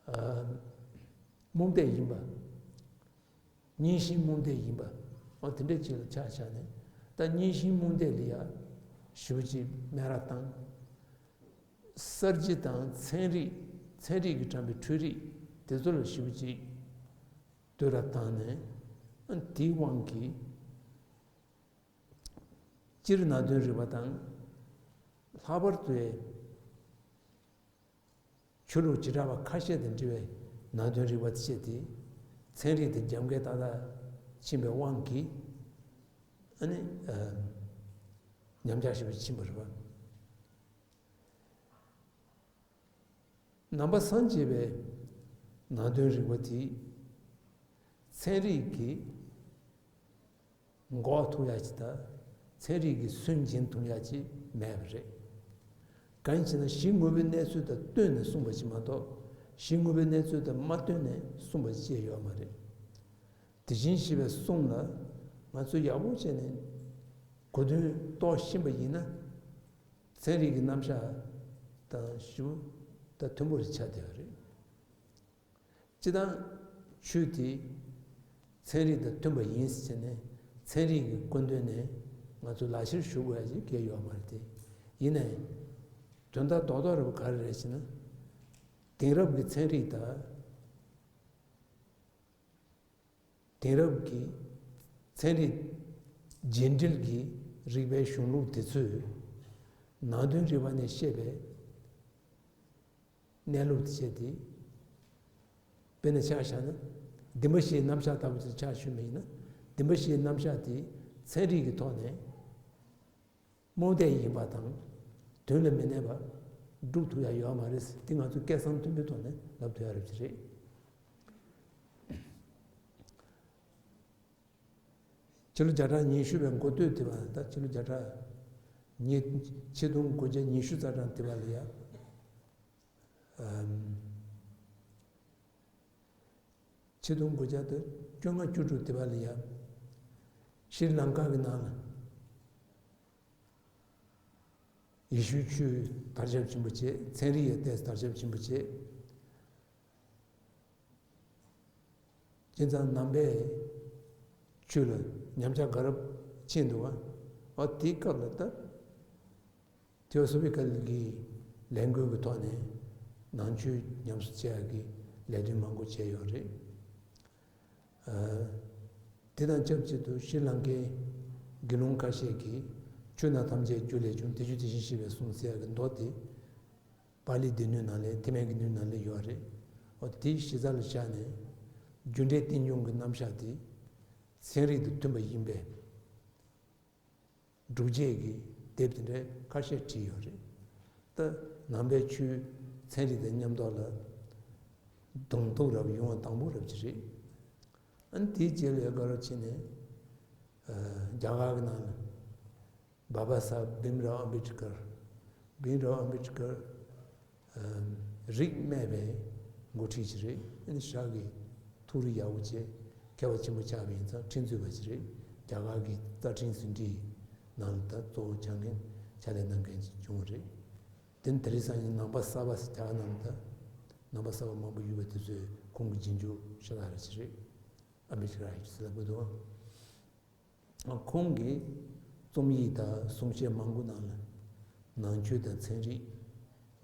རྨོངས་དད་ཡིན་པ། གཉིས་གཞི་རྨོངས་དད་ཡིན་པ། འོ་དེ་འདྲ་ཅིག་ལ་ཆ་བཞག་ནས། ད་གཉིས་གཞི་རྨོངས་དད་ལ་ཡ་ཞེ་པོ་ཅིག་སྨད་ར་བཏང་། གསར་བརྗེ་དང་ཚན་རིག་ཚན་རིག་གིས་དྲངས་པའི་འཕྲུལ་རིག་དེ་ཚོ་ལ་ཞེ་པོ་ཅིག་བསྟོད་ར་བཏང་ནས། དེའི་དབང་གིས་སྤྱིར་ནང་དོན་རིག་པ་དང་། ལྷག་པར་དུ་ཆོས་ལུགས་བྱེ་བྲག་པ་ཁ་ཤས་དང་འབྲེལ་བའི་ནང་དོན་རིག་པ་བཅས་ཏེ། ཚན་རིག་དེ་རྒྱབ་འགལ་ཏག་ཏག་ཕྱིན་པའི་དབང་གིས། ཨ་ནི། ཉམས་ཆག་ཞེ་པོ་ཕྱིན་པ་རེད་པ། ནང་པ་སངས་རྒྱས་པའི་ནང་དོན་རིག་པ་དེ་ཚན་རིག་གི་འགོག་ཐུབ་ཡ་ཅིག་དང་། ཚན་རིག་གིས་སུན་འབྱིན་ཐུབ་ཡ་ཅིག་མེད་པ་རེད། གང་ཡིན་ཟེར་ན་གཞི་དངོས་པོའི་གནས་ཚུལ་དང་བསྟུན་ནས་གསུངས་པ་ཅིག་མ་གཏོགས། གཞི་དངོས་པོའི་གནས་ཚུལ་དང་མ་བསྟུན་ནས་གསུངས་པ་ཅིག་ཡོད་མ་རེད། དེ་བཞིན་གཤེགས་པའི་གསུང་ལ་ང་ཚོས་ཡག་པོ་བྱས་ནས་གོ་དོན་རྟོགས་ཤེས་པ་ཡིན་ན། ཚན་རིག་གི་རྣམ་གཞག་དང་ཞུ་ད་མཐུན་པོ་རེ་ཆགས་བསྡད་པ་རེད། སྤྱིར་བཏང་ཆོས་དེ་ཚན་རིག་དང་མཐུན་པ་ཡིན་ཟེར་ནས། ཚན་རིག་གི་སྐུ་མདུན་ནས་ང་ཚོ་ལག་ཁྱེར་ཞུ་དགོས་ཡ་ཅིག་གང་ཡང་ཡོད་མ་རེད་དེ། ཡིན་ནའི་དོན་དག་རྡོག་རྡོག་རེད་པ་ག་རེ་རེད་ཟེར་ན། དེང་རབས་ཀྱི་ཚན་རིག་དང་། དེང་རབས་ཀྱི་ཚན་རིག་རྗེས་འབྲེལ་གྱི་རིག་པའི་གཞུང་ལུགས་དེ་ཚོས་ནང་དོན་རིག་པ་ནས་བཤད་པའི་གནས་ལུགས་དེ་བཤད་དེ། དཔེར་ན་ཆ་བཞག་ན། བདེན་པ་བཞིའི་རྣམ་གཞག་ལྟ་བུ་དེ་ཆ་བཞག་པ་ཡིན་ན། བདེན་པ་བཞིའི་རྣམ་གཞག་དེ་ཚན་རིག་གི་ཐོག་ནས་རྨོངས་དད་ཡིན་པ་དང་། དོན་ལ་མི་གནས་པ་སྒྲུབ་ཐུབ་ཡ་ཡོད་མ་རེད། དེ་ང་ཚོས་སྐད་གསང་མཐོན་པོའི་ཐོག་ནས་ལབ་ཐུབ་ཡ་རེད་པ་རེད། ཕྱི་ལོ་བརྒྱ་ཕྲག་ཉི་ཤུ་པའི་འགོ་སྟོད་དེ་བ་ད་ཕྱི་ལོ་བརྒྱ་ཕྲག་ཉི་ཆིག་སྟོང་དགུ་བརྒྱ་ཉི་ཤུ་རྩ་གྲངས་དེ་བ་ལ་ཡ། ཨམ། ཆིག་སྟོང་དགུ་བརྒྱ་དང་བཅོ་ལྔ་བཅུ་དྲུག་དེ་བ་ལ་ཡ། ཤྲི་ལང་ཀ་གི་ནང་ལ་ཡེ་ཤུའི་ཆོས་དར་ཁྱབ་ཆེན་པོ་བྱས། ཚན་རིག་ཡ་ཏོག་ཙམ་དར་ཁྱབ་ཆེན་པོ་བྱས། བྱས་ཙང་ནང་པའི་ཆོས་ལ་ཉམས་ཆག་ག་རེ་ཕྱིན་འདུག་བ། ཨ་དེའི་སྐབས་ལ་ད་ཐེའོ་སོ་ཕི་ཀལ་གྱི་ལས་འགུལ་གྱི་ཐོག་ནས་ནང་ཆོས་ཉམས་གསོ་བྱེད་ཡག་གི་ལས་དོན་མང་པོ་བྱས་ཡོད་རེད། ཨ་དེ་དང་ཆབས་ཅིག་ཏུ་ཤྲི་ལང་ཀའི་དགེ་སློང་ཁ་ཤས་ཀྱིས་ཆོས་རྣམས་ཐམས་ཅད་རྒྱུ་ལས་བྱུང་། དེ་རྒྱུ་དེ་བཞིན་གཤེགས་པའི་གསུང་ཟེར་ཡག་གི་མདོ་དེ། པཱ་ལིའི་སྡེ་སྣོད་ནང་ལས་ཐེག་དམན་གྱི་སྣོད་ནང་ལས་ཡོད་རེད། འོ་དེའི་གཞི་རྩ་ལ་བཞག་ནས་རྒྱུ་འབྲས་རྟེན་འབྱུང་གི་རྣམ་གཞག་དེ་ཚན་རིག་དང་མཐུན་པ་ཡིན་པའི་སྒྲུབ་བྱེད་ཀྱི་དེབ་དེ་འདྲའི་ཁ་ཤས་བྲིས་ཡོད་རེད། ད་ནང་པའི་ཆོས་ཚན་རིག་དང་མཉམ་ཐོག་ལ་གདོང་ཐུག་རབ་ཡོང་བ་དང་པོ་རབ་ཅིག་རེད། ཨ་ནི་དེའི་རྗེས་ལ་ཡ་ག་རེ་བྱས་ནས། རྒྱ་གར་གྱི་ནང་ལ་བྷ་བྷ་སཱ་ཧེབ་བྷིམ་རའོ་ཨམ་བྷེད་ཀར། བྷིམ་རའོ་ཨམ་བྷེད་ཀར་རིགས་སྨྲས་པའི་འགོ་ཁྲིད་ཅིག་རེད། ཨ་ནི་ཞག་གི་ཐུགས་རིག་ཡག་པོ་བྱས། མཁས་པ་ཆེན་པོ་ཆགས་པ་ཡིན་ཙང་ཁྲིམས་རྩོད་པ་ཅིག་རེད། རྒྱ་གར་གྱི་རྩ་ཁྲིམས་ཟིན་བྲིས་ནང་ལ་ད་གཙོ་བོ་ཆགས་མཁན་ཕྱག་ལས་གནང་མཁན་ཅིག་བྱུང་བ་རེད། དེ་ནི་དེང་སང་ནང་པ་གསར་པ་ཟེར། རྒྱ་གར་ནང་ལ་ད་ནང་པ་གསར་པ་མང་པོ་ཡོད་པ་དེ་ཚོས་ཁོང་གི་རྗེས་འཇུག་ཤ་སྟག་རེ་ཅིག་རེད། ཨ་མི་ཤི་ར་ཡིག་ཟེར་ལབ་དགོས་འདུག་ཁོང་གིས་རྩོམ་ཡིག་དང་གསུང་བཤད་མང་པོ་ནང་ལ་ནང་ཆོས་དང་ཚན་རིག་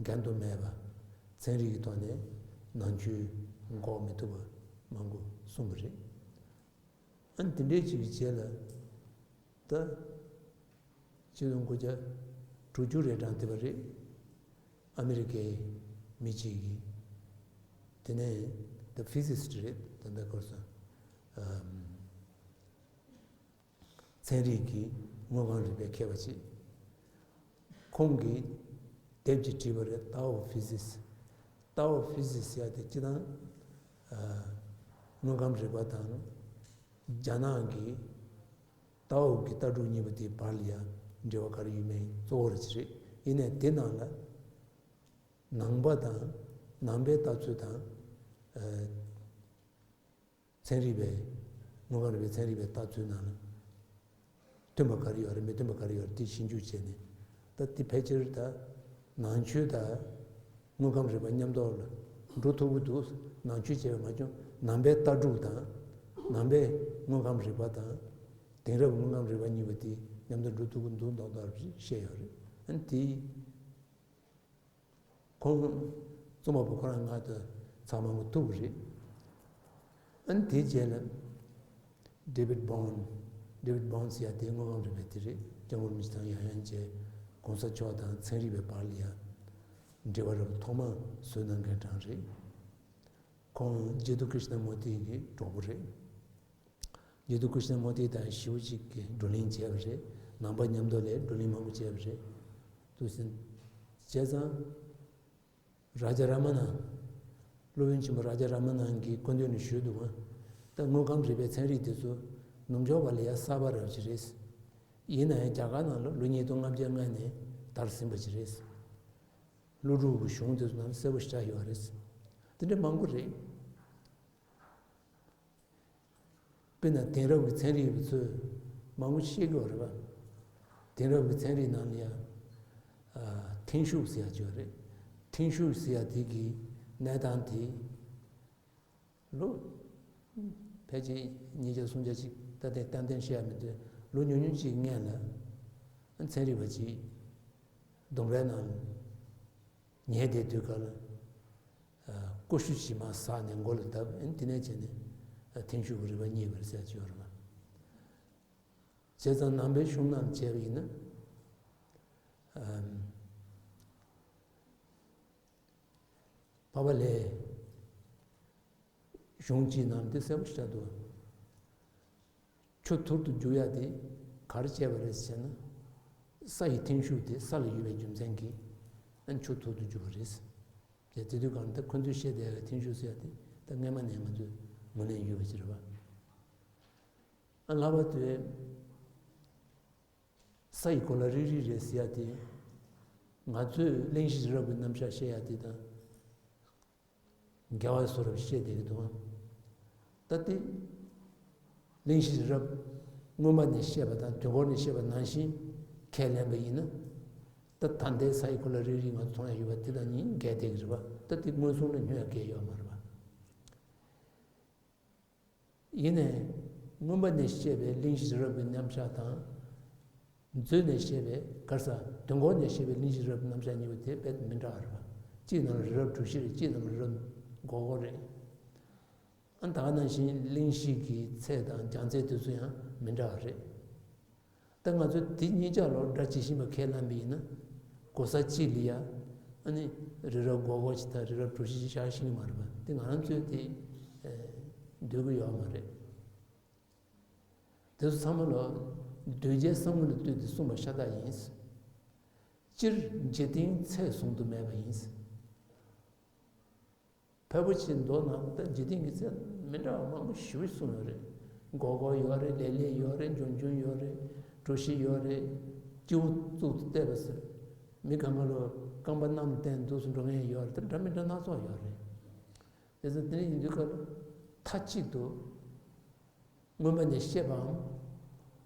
འགལ་འདུ་མེད་པ། ཚན་རིག་གི་ཐོག་ནས་ནང་ཆོས་འགོག་མི་ཐུབ་པ་མང་པོ་གསུངས་པ་རེད། ཨ་ནི་དེ་འདྲའི་ཅིག་གི་རྗེས་ལ་ད་ཆིག་སྟོང་དགུ་བརྒྱ་དྲུག་ཅུ་རེ་གྲངས་དེ་བ་རེད། ཨ་མི་རི་ཀའི་མི་གཅིག་གིས། དེ་ནས་ད་ཕི་ཟིསི་རེད། ད་ལྟ་སྐོར་སོང་། ཨམ། ཚན་རིག་གི་དངོས་གང་རིག་པའི་མཁས་པ་ཅིག་ཁོང་གིས་དེབ་ཅིག་བྲིས་པ་རེད། ཏཱ་ཨོ་ཕི་ཟིསི། ཏཱ་ཨོ་ཕི་ཟིསི་ཟེར་ཡ་དེ་སྤྱིར་བཏང་ཨ་དངོས་ཁམས་རིག་པ་དང་རྒྱ་ནག་གི་ཏཱ་ཨོ་གི་ལྟ་གྲུབ་གཉིས་པོ་དེའི་བར་ལ་ཡ་འབྲེལ་བ་ག་རེ་ཡོད་མེད་གཙོ་བོ་རེ་ཅིག་རེད། ཡིན་ནའི་དེ་ནང་ལ་ནང་པ་དང་ནང་པའི་ལྟ་ཚུལ་དང་། ཨ། ཚན་རིག་པའི། དངོས་གང་རིག་པའི་ཚན་རིག་པའི་ལྟ་ཚུལ་ནང་ལ་མཐུན་པ་ག་རེ་ཡོད་རེད། མི་མཐུན་པ་ག་རེ་ཡོད་རེད། དེ་ཞིབ་འཇུག་བྱས་ནས། ད་དེ་ཕལ་ཆེར་ད་ནང་ཆོས་དང་དངོས་ཁམས་རིག་པ་མཉམ་ཐོག་ལ་ འགྲོ་ཐུབ་ཀྱི་འདུག། ནང་ཆོས་བྱས་པ་མ་བྱུང་། ནང་པའི་ལྟ་གྲུབ་དང་། ནང་པའི་དངོས་ཁམས་རིག་པ་དང་། དེང་རབས་དངོས་ཁམས་རིག་པ་གཉིས་པོ་དེ་མཉམ་དུ་འགྲོ་ཐུབ་ཀྱི་འདུག་མདོག་མདོག་བཤད་ཡོད་རེད། ཨ་ནི་དེ། ཁོང་རྩོམ་པ་པོ་ཁོ་རང་ང་དང་ཚང་མ་མོ་ཐུག་རེད། ཨ་ནི་དེའི་རྗེས་ལ་David Bohm། David Bohm ཟེར་ཡ་དེ་དངོས་ཁམས་རིག་པའི་དེ་རེད། སྐྱབས་མགོན་རིན་པོ་ཆེ་དང་ཡང་ཡང་མཇལ། གོང་ས་མཆོག་དང་ཚན་རིག་པའི་བར་ལ་ཡ་འབྲེལ་བ་རབ་ཐོག་མ་བཟོས་གནང་མཁན་གྲས་རེད། ཁོང་ཇེ་ཏུ་ཀྲིཤ་ན་མུར་ཏི་གི་གྲོགས་པོ་རེད། ཇེ་ཏུ་ཀྲིཤ་ན་མུར་ཏི་དང་ཞེ་པོ་ཅིག་གིས་བགྲོ་གླེང་བྱས་པ་རེད། ནང་པ་མཉམ་དུ་ལ་བགྲོ་གླེང་མང་པོ་བྱས་པ་རེད། དུ་ཟིན། བྱས་ཙང་། རཱ་ཇ་ར་མ་ན། སློབ་དཔོན་ཆེན་པོ་རཱ་ཇ་ར་མ་ན་གིས་སྐུ་མདུན་ནས་ཞུས་འདུག་ག། ད་དངོས་ཁམས་རིག་པའི་ཚན་རིག་དེ་ཚོ་ནུབ་ཕྱོགས་པ་ལ་ཡ་གསར་པ་རབ་ཅིག་རེད། ཡིན་ན་ཡང་རྒྱ་གར་ནང་ལ་ལོ་ཉིས་སྟོང་ལྔ་བརྒྱ་ལྔ་ནས་དར་ཟིན་པ་ཅིག་རེད། ཀླུ་སྒྲུབ་ཀྱི་གཞུང་དེ་ཚོ་ནང་གསལ་པོ་ཞེ་དྲག་ཡོད་རེད། དེ་འདྲ་མང་པོ་རེད། དཔེར་ན་དེང་རབས་ཀྱི་ཚན་རིག་པ་ཚོས་མང་པོ་བཤད་ཀྱི་ཡོད་རེད་པ། དེང་རབས་ཀྱི་ཚན་རིག་ནང་ལ་ཡ། ཨ། ཐེངས་ཤུགས་ཟེར་ཡ་ཅིག་ཡོད་རེད། ཐེངས་ཤུགས་ཟེར་ཡ་དེ་གི་གནས་སྟངས་དེ། ལོ། ཕལ་ཆེར་ཉིས་བརྒྱ་སུམ་བརྒྱ་ཅིག་ད་ལྟའི་གཏན་གཏན་བཤད་ཡ་མི་འདུག། ལོ་ཉུང་ཉུང་ཅིག་སྔོན་ལ། ཚན་རིག་པ་ཅིག་ལྡུམ་རའི་ནང་ཉལ་བསྡད་དུས་སྐབས་ལ། ཀུ་ཤུ་ཞིག་མར་ཟགས་ནས་མགོ་ལ་བརྡབས། ཨ་ནི་དེ་ནས་བྱས་ནས་ཐེངས་ཤུགས་ཀྱི་རིག་པ་རྙེད་པ་རེད་ཟེར་གྱི་ཡོད་རེད་པ། བྱས་ཙང་ནང་པའི་གཞུང་ནང་བྱས་པ་ཡིན་ན། ཨམ། འཕགས་པ་ལྷའི་གཞུང་གཅིག་ནང་འདི་གསལ་པོ་ཞིག་ཆགས་འདུག། ཆུ་ཐུར་དུ་རྒྱུག་ཡ་དེ་ག་རེ་བྱས་པ་རེད་ཟེར་ན། ས་ཡི་ཐེངས་ཤུགས་དེ་ས་ལ་ཡོད་པའི་རྒྱུ་མཚན་གྱིས་ཨ་ནི་ཆུ་ཐུར་དུ་རྒྱུག་པ་རེད། དེ་དེ་དུས་གང་ལྟར་ཁོ་ཚོས་བཤད་བསྡད་ཡ་ཐེངས་ཤུགས་ཟེར་ཡ་དེ་ད་སྔས་མ་ནས་ང་ཚོས་ངོས་ལེན་ཡོད་པ་ཞིག་རེད་པ། ཨ། ལྷག་པར་དུ་ས་ཡི་གོ་ལ་རིལ་རིལ་རེད་ཟེར་ཡ་དེ། ང་ཚོས་གླེང་གཞི་རི་རབ་ཀྱི་རྣམ་གཞག་བཤད་ཡ་དེ་དང་། རྒྱལ་བ་སོགས་རབ་བཤད་བསྡད་ཀྱི་འདུག། ད་དེ་གླེང་གཞི་རི་རབ་སྔོན་མ་ནས་བཤད་པ་དང་དུས་འཁོར་ནས་བཤད་པ་ནང་བཞིན་ཁས་ལེན་པ་ཡིན་ན། ད་ད་ལྟའི་ས་ཡི་གོ་ལ་རིལ་རིལ་ང་ཚོ་མཐོང་ཡ་ཡོད་པ་དེ་དང་གཉིས་འགལ་བསྡད་ཀྱི་རེད་པ། ད་དེ་མངོན་སུམ་ལ་སྙོན་ཡ་གང་ཡང་ཡོད་མ་རེད་པ། ཡིན་ནའི། སྔོན་མ་ནས་བཤད་པའི་གླེང་གཞི་རི་རབ་ཀྱི་རྣམ་གཞག་དང་། མཛོད་ནས་བཤད་པའི་ག་རེ་ཟ། དུས་འཁོར་ནས་བཤད་པའི་གླེང་གཞི་རི་རབ་རྣམ་གཞག་གཉིས་པོ་དེ་དཔེ་མི་འདྲ་བ་རེད་པ། གཅིག་ནང་ལ་རི་རབ་གྲུ་བཞི་རེད། གཅིག་ནང་ལ་རི་རབ་སྒོར་སྒོར་རེད། ཨ། ད་ག་ནང་བཞིན་གླེང་གཞི་གི་ཚད་དང་རྒྱང་ཚད་དེ་ཚོ་ཡང་མི་འདྲ་བ་རེད། ད་ང་ཚོས་དེ་གཉིས་ཆ་ལ་སྒྲ་ཇི་བཞིན་པ་ཁས་བླངས་པ་ཡིན་ན། གོ་ས་གཅིག་ལ་ཡ། ཨ་ནི། རི་རབ་སྒོར་སྒོར་ཞིག་དང་རི་རབ་གྲུ་བཞི་ཞིག་བཞག་ཤེས་ཀྱི་མ་རེད་པ། དེ་ང་རང་ཚོས་དེ། ཨེ། འདོད་ཀྱི་ཡོད་མ་རེད། དེ་ཚོ་ཚང་མ་ལ་གདུལ་བྱའི་བསམ་བློ་ལ་ལྟོས་ཏེ་གསུངས་པ་ཤ་སྟག་ཡིན། སྤྱིར་འཇིག་རྟེན་ཚད་བཟུང་དུ་མེད་པ་ཡིན། ཕལ་པོ་ཆེ་མདོ་ནང་ད་འཇིག་རྟེན་གྱི་ཚད་མི་འདྲ་བ་མང་པོ་ཞེ་པོ་གསུངས་ཡོད་རེད། སྒོར་སྒོར་ཡོད་རེད། ལེབ་ལེབ་ཡོད་རེད། འབྱུང་འབྱུང་ཡོད་རེད། གྲུ་བཞི་ཡོད་རེད། སྤྱི་བོ་གཙུག་ཏུ་གཏད་པ་ཟེར། མི་གང་ག་ལོ་རྐང་པ་གནམ་ལ་བསྟན་འདུག་སེ་འགྲོ་མཁན་ཡོད་རེད། ད་འདྲ་མི་འདྲ་སྣ་ཚོགས་ཡོད་རེད། དེ་ཚོ་དེ་འདྲ་ཡིན་དུས་སྐབས་མཐའ་གཅིག་ཏུ། སྔོན་མ་ནས་བཤད་པའམ།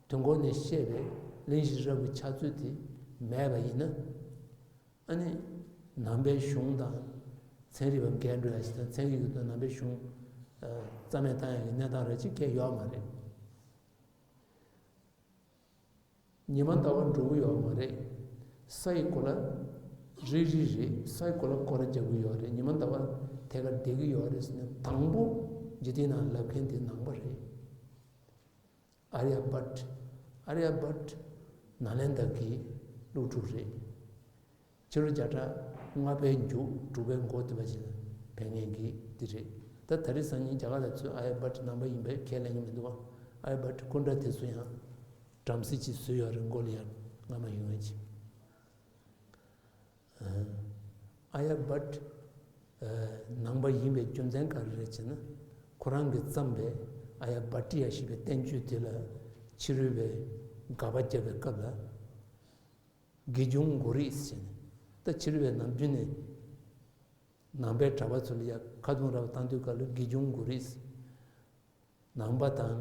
དུས་འཁོར་ནས་བཤད་པའི་གླེང་གཞི་རི་རབ་ཀྱི་ཆགས་ཚུལ་དེ་མེད་པ་ཡིན་ན། ཨ་ནི། ནང་པའི་གཞུང་དང་ཚན་རིག་པ་འགལ་འགྲོ་ཡ་ཞིག་དང་། ཚན་རིག་གི་ཐོག་ནང་པའི་གཞུང་། ཨ། རྩ་མེད་བཏང་ཡ་གི་གནས་སྟངས་ར་ཅིག་གང་ཡང་ཡོད་མ་རེད། ཉི་མ་ཟླ་བ་འགྲོ་གི་ཡོད་མ་རེད། ས་ཡི་གོ་ལ་རིལ་རིལ་རེད། ས་ཡི་གོ་ལ་སྐོར་ར་རྒྱག་གི་ཡོད་རེད། ཉི་མ་ཟླ་བ་ཐད་ཀར་བསྡད་ཀྱི་ཡོད་རེད་ཟེར་ནས་དང་པོ་འཇིག་རྟེན་ནང་ལབ་མཁན་དེ་ནང་པ་རེད། ཨརྱ་བྷཊ། ཨརྱ་བྷཊ་ནཱ་ལེནྡྲ་གི་སློབ་ཕྲུག་རེད། ཕྱི་ལོ་བརྒྱ་ཕྲག་ལྔ་པའི་མཇུག་དྲུག་པའི་འགོ་དེ་བ་ཅིག་ལ་ཕེབས་མཁན་གྱི་དེ་རེད། ད་ད་རེས་སང་ཉིན་རྒྱ་གར་ལ་ཚུར་ཨརྱ་བྷཊ་ནང་པ་ཡིན་པའི་ཁས་ལེན་གྱི་མི་འདུག་བ། ཨརྱ་བྷཊ་སྐུ་འདྲ་དེ་ཚོ་ཡང་བྲམ་ཟེ་ཅིག་བཟོས་ཡོད་རེད། མགོ་ལ་ཡར་རྔ་མ་ཡོད་མཁན་ཅིག། ཨརྱ་བྷཊ། ཨ། ནང་པ་ཡིན་པའི་རྒྱུ་མཚན་ག་རེ་རེད་ཅེ་ན། ཁོ་རང་གིས་བརྩམས་པའི་ཨརྱ་བྷ་ཏྲི་ཡ་ཞེས་པའི་བསྟན་བཅོས་དེ་ལ་ཕྱི་རོལ་པས་དགག་པ་བརྒྱབ་པའི་སྐབས་ལ། དགེ་སྦྱོང་གུ་རུས་ཟེར་ནས། ད་ཕྱི་རོལ་པས་ནམ་རྒྱུན་ནས་ནང་པའི་གྲྭ་པ་ཚོ་ལ་ཡ་ཁ་རྡུང་ར་བ་བཏང་དུས་སྐབས་ལ་དགེ་སྦྱོང་གུ་རུས། ནང་པ་དང་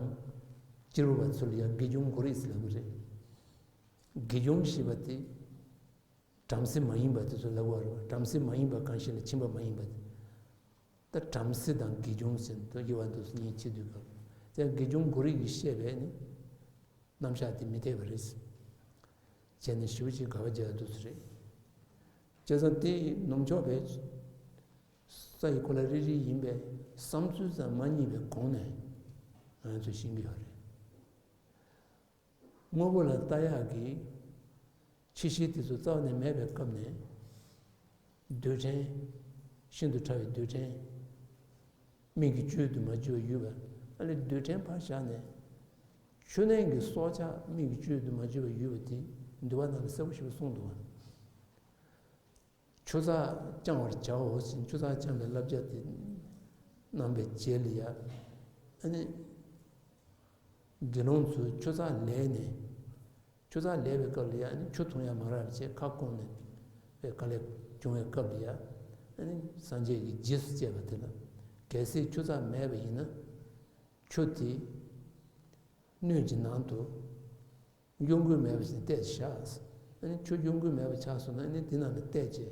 སྤྱིར་བ་ཚོ་ལ་ཡ་དགེ་སྦྱོང་གུ་རུས་ལབ་ཀྱི་རེད། དགེ་སྦྱོང་ཞེས་པ་དེ་བྲམ་ཟེ་མ་ཡིན་པ་དེ་ཚོ་ལབ་པ་རེད་བ། བྲམ་ཟེ་མ་ཡིན་པ་གང་ཞིག་ལ་ཕྱིན་པ་མ་ཡིན་པ་དེ། ད་བྲམ་ཟེ་དང་དགེ་སྦྱོང་ཟེར་དུ་དབྱེ་བ་འདུག་སེ་གཉིས་ཕྱེ་དུས་སྐབས་དེ་དགེ་སྦྱོང་གོ་རིམ་གྱིས་བཤད་པས་ནི་རྣམ་གཞག་དེ་མི་འཐད་པ་རེད། བྱས་ནས་ཞེ་པོ་ཅིག་དགའ་བ་རྒྱག་འདུག་སེ་རེད། བྱས་ཙང་དེ་ནུབ་ཕྱོགས་པའི་ས་ཡི་གོ་ལ་རིལ་རིལ་ཡིན་པས་བསམ་ཚུལ་ཙམ་མ་རྙེད་པའི་གོང་ནས་ང་ཚོས་ཤེས་ཀྱི་ཡོད་རེད། དངོས་པོ་ལ་ལྟ་ཡག་གི་ཕྱི་གཤེད་དེ་ཚོ་རྩ་བ་ནས་མེད་པའི་སྐབས་ནས། རྡུལ་ཕྲན། ཤིན་ཏུ་ཕྲ་བའི་རྡུལ་ཕྲན། མིག་གི་བཅུད་དུ་མ་གྱུར་པ་ཡོད་པ། ཨ་ནི་རྡུལ་ཕྲན་ཕར་བཞག་ནས། ཆུ་ནང་གི་སྲོག་ཆགས་མིག་གི་བཅུད་དུ་མ་གྱུར་པ་ཡོད་པ་དེ་འདུལ་བ་ནང་ལ་གསལ་པོ་ཞེ་པོ་གསུངས་འདུག་བ། ཆུ་ཚགས་བཅང་བར་བྱའོ་ཞེས་ཆུ་ཚགས་བཅང་བའི་བསླབ་བྱ་དེ་གནང་བའི་རྗེས་ལ་ཡ། ཨ་ནི་དགེ་སློང་ཚོས་ཆུ་ཚགས་ལས་ནས། ཆུ་ཚགས་ལས་པའི་སྐབས་ལ་ཡ་ཨ་ནི་ཆུ་འཐུང་ཡ་མ་རག་པ་བྱས་ཁ་སྐོམ་ནས་པའི་དཀའ་ལས་བྱུང་བའི་སྐབས་ལ་ཡ། ཨ་ནི་སངས་རྒྱས་ཀྱིས་རྗེས་སུ་སྤྱད་པ་དེ་ལ། གལ་སྲིད་ཆུ་ཚགས་མེད་པ་ཡིན་ན། ཆུ་དེ་སྣོད་ཀྱི་ནང་དུ་གཡོ་འགུལ་མེད་པ་ཞིག་གཏད་བཞག་ཨ་ནི་ཆུ་གཡོ་འགུལ་མེད་པ་ཆགས་སོང་ན། ཨ་ནི་དེ་ནང་ལ་བལྟས་བྱས་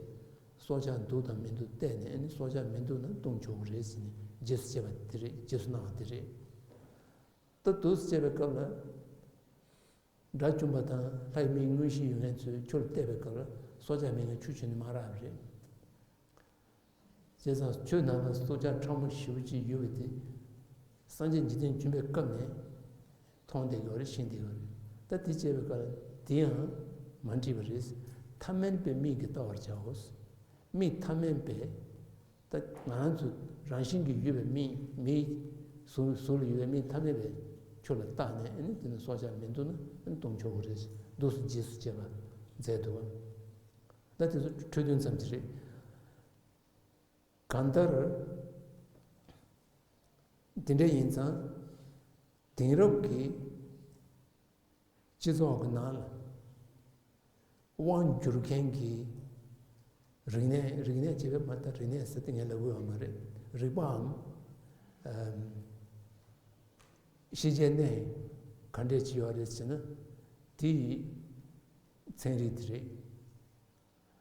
སྲོག་ཆགས་འདུག་དང་མི་འདུག་བལྟས་ནས། ཨ་ནི་སྲོག་ཆགས་མི་འདུག་ན་བཏུང་ཆོག་གི་རེད་ཟེར་ནས་རྗེས་སུ་སྤྱད་པ་དེ་རེད། རྗེས་སུ་གནང་བ་དེ་རེད། ད་འདུག་སེ་བྱས་པའི་སྐབས་ལ། དགྲ་བཅོམ་པ་དང་ལྷ་ཡི་མིག་མངོན་ཤེས་ཡོད་མཁན་ཚོས་ཆུ་ལ་བལྟས་པའི་སྐབས་ལ་སྲོག་ཆགས་མེད་མཁན་ཆུ་ཆུ་ནི་མ་རག་པ་རེད། བྱས་ཙང་ཆུ་ནང་ལ་སྲོག་ཆགས་ཕྲ་མོ་ཞེ་པོ་ཅིག་ཡོད་པ་དེ། སངས་རྒྱས་འཇིག་རྟེན་བྱོན་པའི་སྐབས་ནས་མཐོང་བསྡད་ཡོད་རེད། ཤེས་བསྡད་ཡོད་རེད། ད་དེ་བྱས་པའི་སྐབས་ལ་དེ་ཡང་མ་འགྲིག་པ་རེད། ཐ་མལ་པའི་མིག་གིས་བལྟ་བར་བྱའོ། མིག་ཐ་མལ་པས། ད་ང་རང་ཚོ་རང་བཞིན་གྱིས་ཡོད་པའི་མིག་མིག་གཟུགས་གཟུགས་ལ་ཡོད་པའི་མིག་ཐ་མལ་པའི་ཆུ་ལ་བལྟས་ནས། ཨ་ནི་དེ་ནི་སྲོག་ཆགས་མི་འདུག་ན་ཨ་ནི་བཏུང་ཆོག་གི་རེད། འདུག་སེ་རྗེས་སུ་སྤྱད་པ་མཛད་འདུག་བ། ད་དེ་ཚོ་འཕྲོས་དོན་ཙམ་ཞིག་རེད། གང་ལྟར། དེ་འདྲ་ཡིན་ཙང་། དེང་རབས་ཀྱི་སྤྱི་ཚོགས་ཀྱི་ནང་ལ་དབང་བསྒྱུར་མཁན་གྱི་རིག་གནས། རིག་གནས་བྱས་པས་མ། ད་རིག་གནས་ཟེར་དེ་ངས་ལབ་དགོས་པ་མ་རེད། རིག་པའམ། ཨམ། ཤེས་བྱའི་གནས་ག་འདྲས་ཅིག་ཡོད་རེད་ཟེར་ན། དེ་ཡི་ཚན་རིག་དེ་རེད།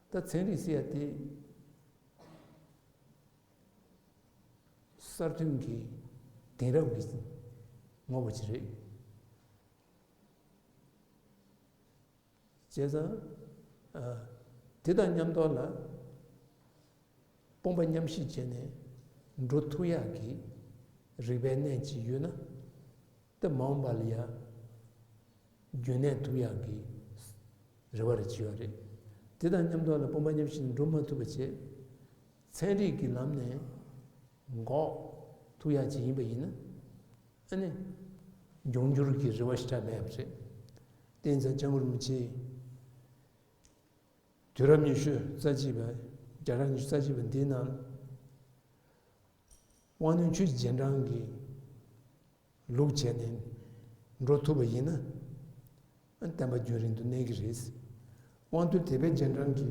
ད་ཚན་རིག་ཟེར་ཡ་དེ་གསར་ཐོན་གྱི་དེང་རབས་ཀྱི་ངོ་བོ་ཅིག་རེད། བྱས་ཙང་། ཨ། དེ་དང་མཉམ་དུ་ལ་དཔུང་པ་མཉམ་གཤིབ་བྱས་ནས་འགྲོ་ཐུབ་ཡག་གི་རིག་པའི་གནས་ཅིག་ཡོད་ན། དེ་མ་འོངས་པ་ལ་ཡ་རྒྱུན་གནས་ཐུབ་ཡག་གི་རེ་བ་རེ་བྱེད་ཡོད་རེད། དེ་དང་མཉམ་དུ་ལ་དཔུང་པ་མཉམ་གཤིབ་འགྲོ་མ་ཐུབ་པ་བྱས། ཚན་རིག་གི་ལམ་ནས་འགོག་ཐུབ་ཡག་ཅིག་ཡིན་པ་ཡིན་ན། ཨ་ནི་འབྱུང་འགྱུར་གྱི་རེ་བ་ཞེ་དྲག་མེད་པ་རེད། དེ་ཡིན་ཙང་སྐྱབས་མགོན་རིན་པོ་ཆེས་དུས་རབས་ཉི་ཤུ་རྩ་གཅིག་པ། རྒྱལ་རབས་ཉི་ཤུ་རྩ་གཅིག་པ་འདིའི་ནང་དབང་རྣོན་ཆོས་ཀྱི་རྗེས་འབྲང་གི་ལུགས་བྱས་ནས་འགྲོ་ཐུབ་པ་ཡིན་ན། བསྟན་པ་རྒྱུན་རིང་དུ་གནས་ཀྱི་རེད། དབང་རྟུལ་དད་པའི་རྗེས་འབྲང་གི་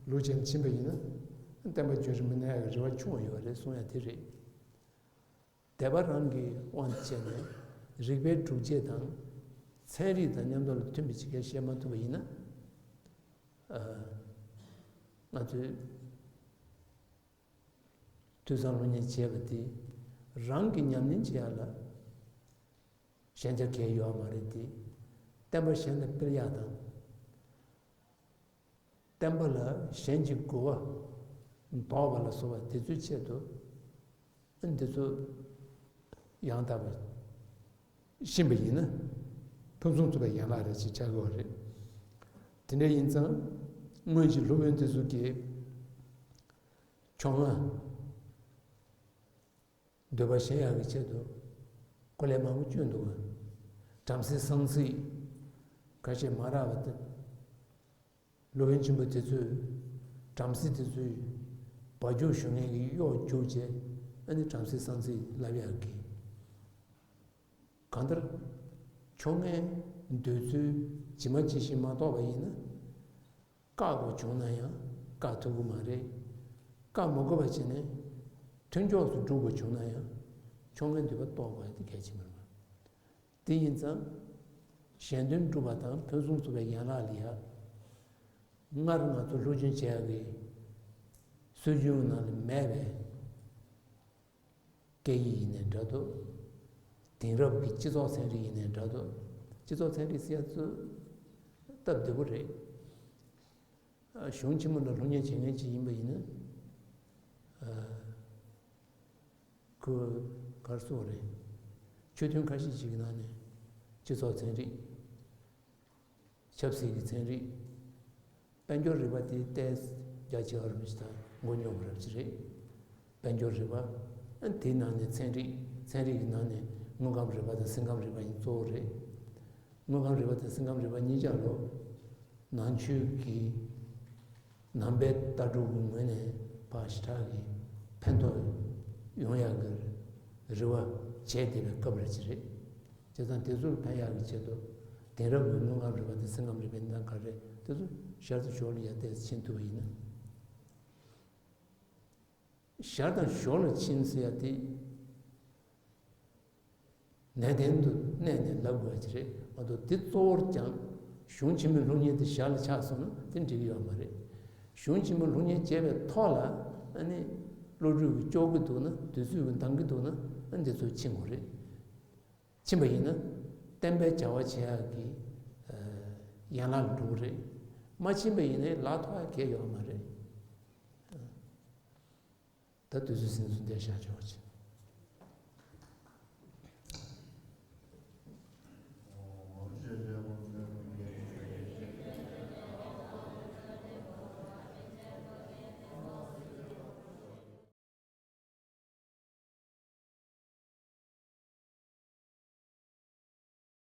ལུགས་བྱས་ནས་ཕྱིན་པ་ཡིན་ན། བསྟན་པ་རྒྱུན་རིང་པོ་གནས་ཡག་གི་རེ་བ་ཆུང་བ་ཡོད་རེད་གསུང་ཡ་དེ་རེད། དད་པ་རང་གི་དབང་དུ་བྱས་ནས་རིག་པའི་སྒྲུབ་བྱེད་དང་ཚན་རིག་དང་མཉམ་དུ་ལ་མཐུན་པའི་ཅིག་ག་བཤད་མ་ཐུབ་པ་ཡིན་ན། ཨ། ང་ཚོས་ཐོས་བསམ་སློབ་གཉེར་བྱས་པ་དེ་རང་གི་ཉམས་ལེན་བྱེད་ཡག་ལ་ཞན་ཆ་གང་ཡང་ཡོད་མ་རེད་དེ། བསྟན་པ་གཞན་ལ་སྤེལ་ཡག་དང་། བསྟན་པ་ལ་གཞན་གྱི་རྒོལ་བ་ཟློག་པ་ལ་སོགས་པ་དེ་ཚོའི་ཆེད་དུ། འདི་ཚོ་ཡང་དག་པར་ཤེས་པ་ཡིན་ན་ཕུན་སུམ་ཚོགས་པའི་ཡན་ལག་རེ་ཞིག་ཆགས་ཀྱི་ཡོད་རེད། དེ་འདྲ་ཡིན་ཙང་སྔོན་གྱི་སློབ་དཔོན་དེ་ཚོ་གིས་ཕྱོགས་སྔ་འདོད་པ་གཞན་ཡག་གི་ཆེད་དུ་སྐུ་ལས་མང་པོ་བསྐྱོན་འདུག་ག་བྲམ་ཟེ་སྲང་བརྩིགས་ཁ་ཤས་མ་རག་པ་དེ། སློབ་དཔོན་ཆེན་པོ་དེ་ཚོས་བྲམ་ཟེ་དེ་ཚོས་བ་རྒྱུག་གཞུ་མཁན་གྱི་གཡོག་རྒྱུག་བྱས། ཨ་ནི་བྲམ་ཟེ་སྲང་བརྩིགས་ལབ་ཡག་གི། གང་ལྟར་ཕྱོགས་སྔའི་འདོད་ཚུལ་ཇི་མ་ཇི་བཞིན་མ་རྟོགས་པ་ཡིན་ན། བཀག་དགོས་བྱུང་ན་ཡང་བཀག་ཐུབ་ཀྱི་མ་རེད། བཀག་མ་དགོས་པ་བྱས་ནས་མཐུན་ཕྱོགས་སུ་སྒྲུབ་དགོས་བྱུང་ན་ཡང་ཕྱོགས་སྔའི་འདོད་པ་རྟོགས་དགོས་ཡ་དེ་གལ་ཆེན་པོ་རེད། དེ་ཡིན་ཙང་གཞན་དོན་སྒྲུབ་པ་དང་ཕུན་སུམ་ཚོགས་པའི་ཡན་ལག་ལ་ཡ། སྔར་ང་ཚོ་སློབ་སྦྱོང་བྱེད་ཡག་གི་སྲོལ་རྒྱུན་ནང་ལ་མེད་པའི་ སྐད་ཡིག་ཡིན་ནའི་འདྲ་འདུག་དེང་རབས་ཀྱི་སྤྱི་ཚོགས་ཚན་རིག་ཡིན་ནའི་འདྲ་འདུག་སྤྱི་ཚོགས་ཚན་རིག་ཟེར་ཡ་ཚོ་སྟབས་བདེ་པོ་རེད། གཞུང་ཆེན་མོ་ལ་སློབ་གཉེར་བྱེད་མཁན་ཅིག་ཡིན་པ་ཡིན་ན། ཁོས་ག་རེ་ཟེར་དགོས་རེད། ཆོས་ཐུན་ཁ་ཤས་ཤིག་གི་ནང་ནས་སྤྱི་ཚོགས་ཚན་རིག་ཆབ་སྲིད་ཀྱི་ཚན་རིག་དཔལ་འབྱོར་རིག་པ་དེ་ཏོག་ཙམ་རྒྱ་ཆེ་བ་རུ་ཞིག་དང་མགོ་རྙོག་པ་རབ་ཅིག་རེད། དཔལ་འབྱོར་རིག་པ། དེའི་ནང་ནས་ཚན་རིག་ཚན་རིག་གི་ནང་ནས་དངོས་ཁམས་རིག་པ་དང་སེམས་ཁམས་རིག་པ་གཉིས་གཙོ་བོ་རེད། དངོས་ཁམས་རིག་པ་དང་སེམས་ཁམས་རིག་པ་གཉིས་ཆ་ལོ། ནང་ཆོས་ཀྱི་ནང་པའི་ལྟ་གྲུབ་ཀྱི་ངོས་ནས་ཕར་ཞེ་དྲག་གི་ཕན་ཐོགས་ཡོང་ཡག་གི་རེ་བ་བྱས་བསྡད་པའི་སྐབས་རེད་ཅིག་རེད། བྱས་ཙང་དེ་ཚོར་ཕན་ཡག་གི་ཆེད་དུ་དེང་རབས་ཀྱི་དངོས་ཁམས་རིག་པ་དང་སེམས་ཁམས་རིག་པའི་གནད་འགག་རེད། དེ་ཚོ་ཞར་དང་ཞོར་ལ་ཡར་ཏོག་ཙམ་ཕྱིན་ཐུབ་པ་ཡིན་ན། ཞར་དང་ཞོར་ལ་ཕྱིན་ཟེར་ཡ་དེ། ནན་ཏན་དུ་གནས་ནས་ལབ་དགོས་ཀྱི་རེད་མ་གཏོགས། དེ་གཙོ་བོར་ཀྱང་གཞུང་ཆེན་མོའི་སློབ་གཉེར་དེ་ཞར་ལ་ཆགས་སོང་ན་དེ་འགྲིག་གི་ཡོད་མ་རེད། གཞུང་ཆེན་མོའི་སློབ་གཉེར་བྱས་པའི་ཐོག་ལ་ཨ་ནི་བློ་གྲོས་ཀྱིས་སྐྱོར་གྱི་འདུག་ན། དུས་ཚོད་ཀྱིས་འདང་གི་འདུག་ན། ཨ་འདི་ཚོ་ཕྱིན་དགོས་རེད། ཕྱིན་པ་ཡིན་ན་བསྟན་པའི་བྱ་བ་བྱེད་ཡག་གི་ཡན་ལག་ལ་འགྲོ་གི་རེད། མ་ཕྱིན་པ་ཡིན་ན་ལག་ཐོགས་ཡག་གང་ཡང་ཡོད་མ་རེད། ད་དུས་ཚོད་ཟིན་སོང་། འདིར་བཞག་ཆོག་ཅིག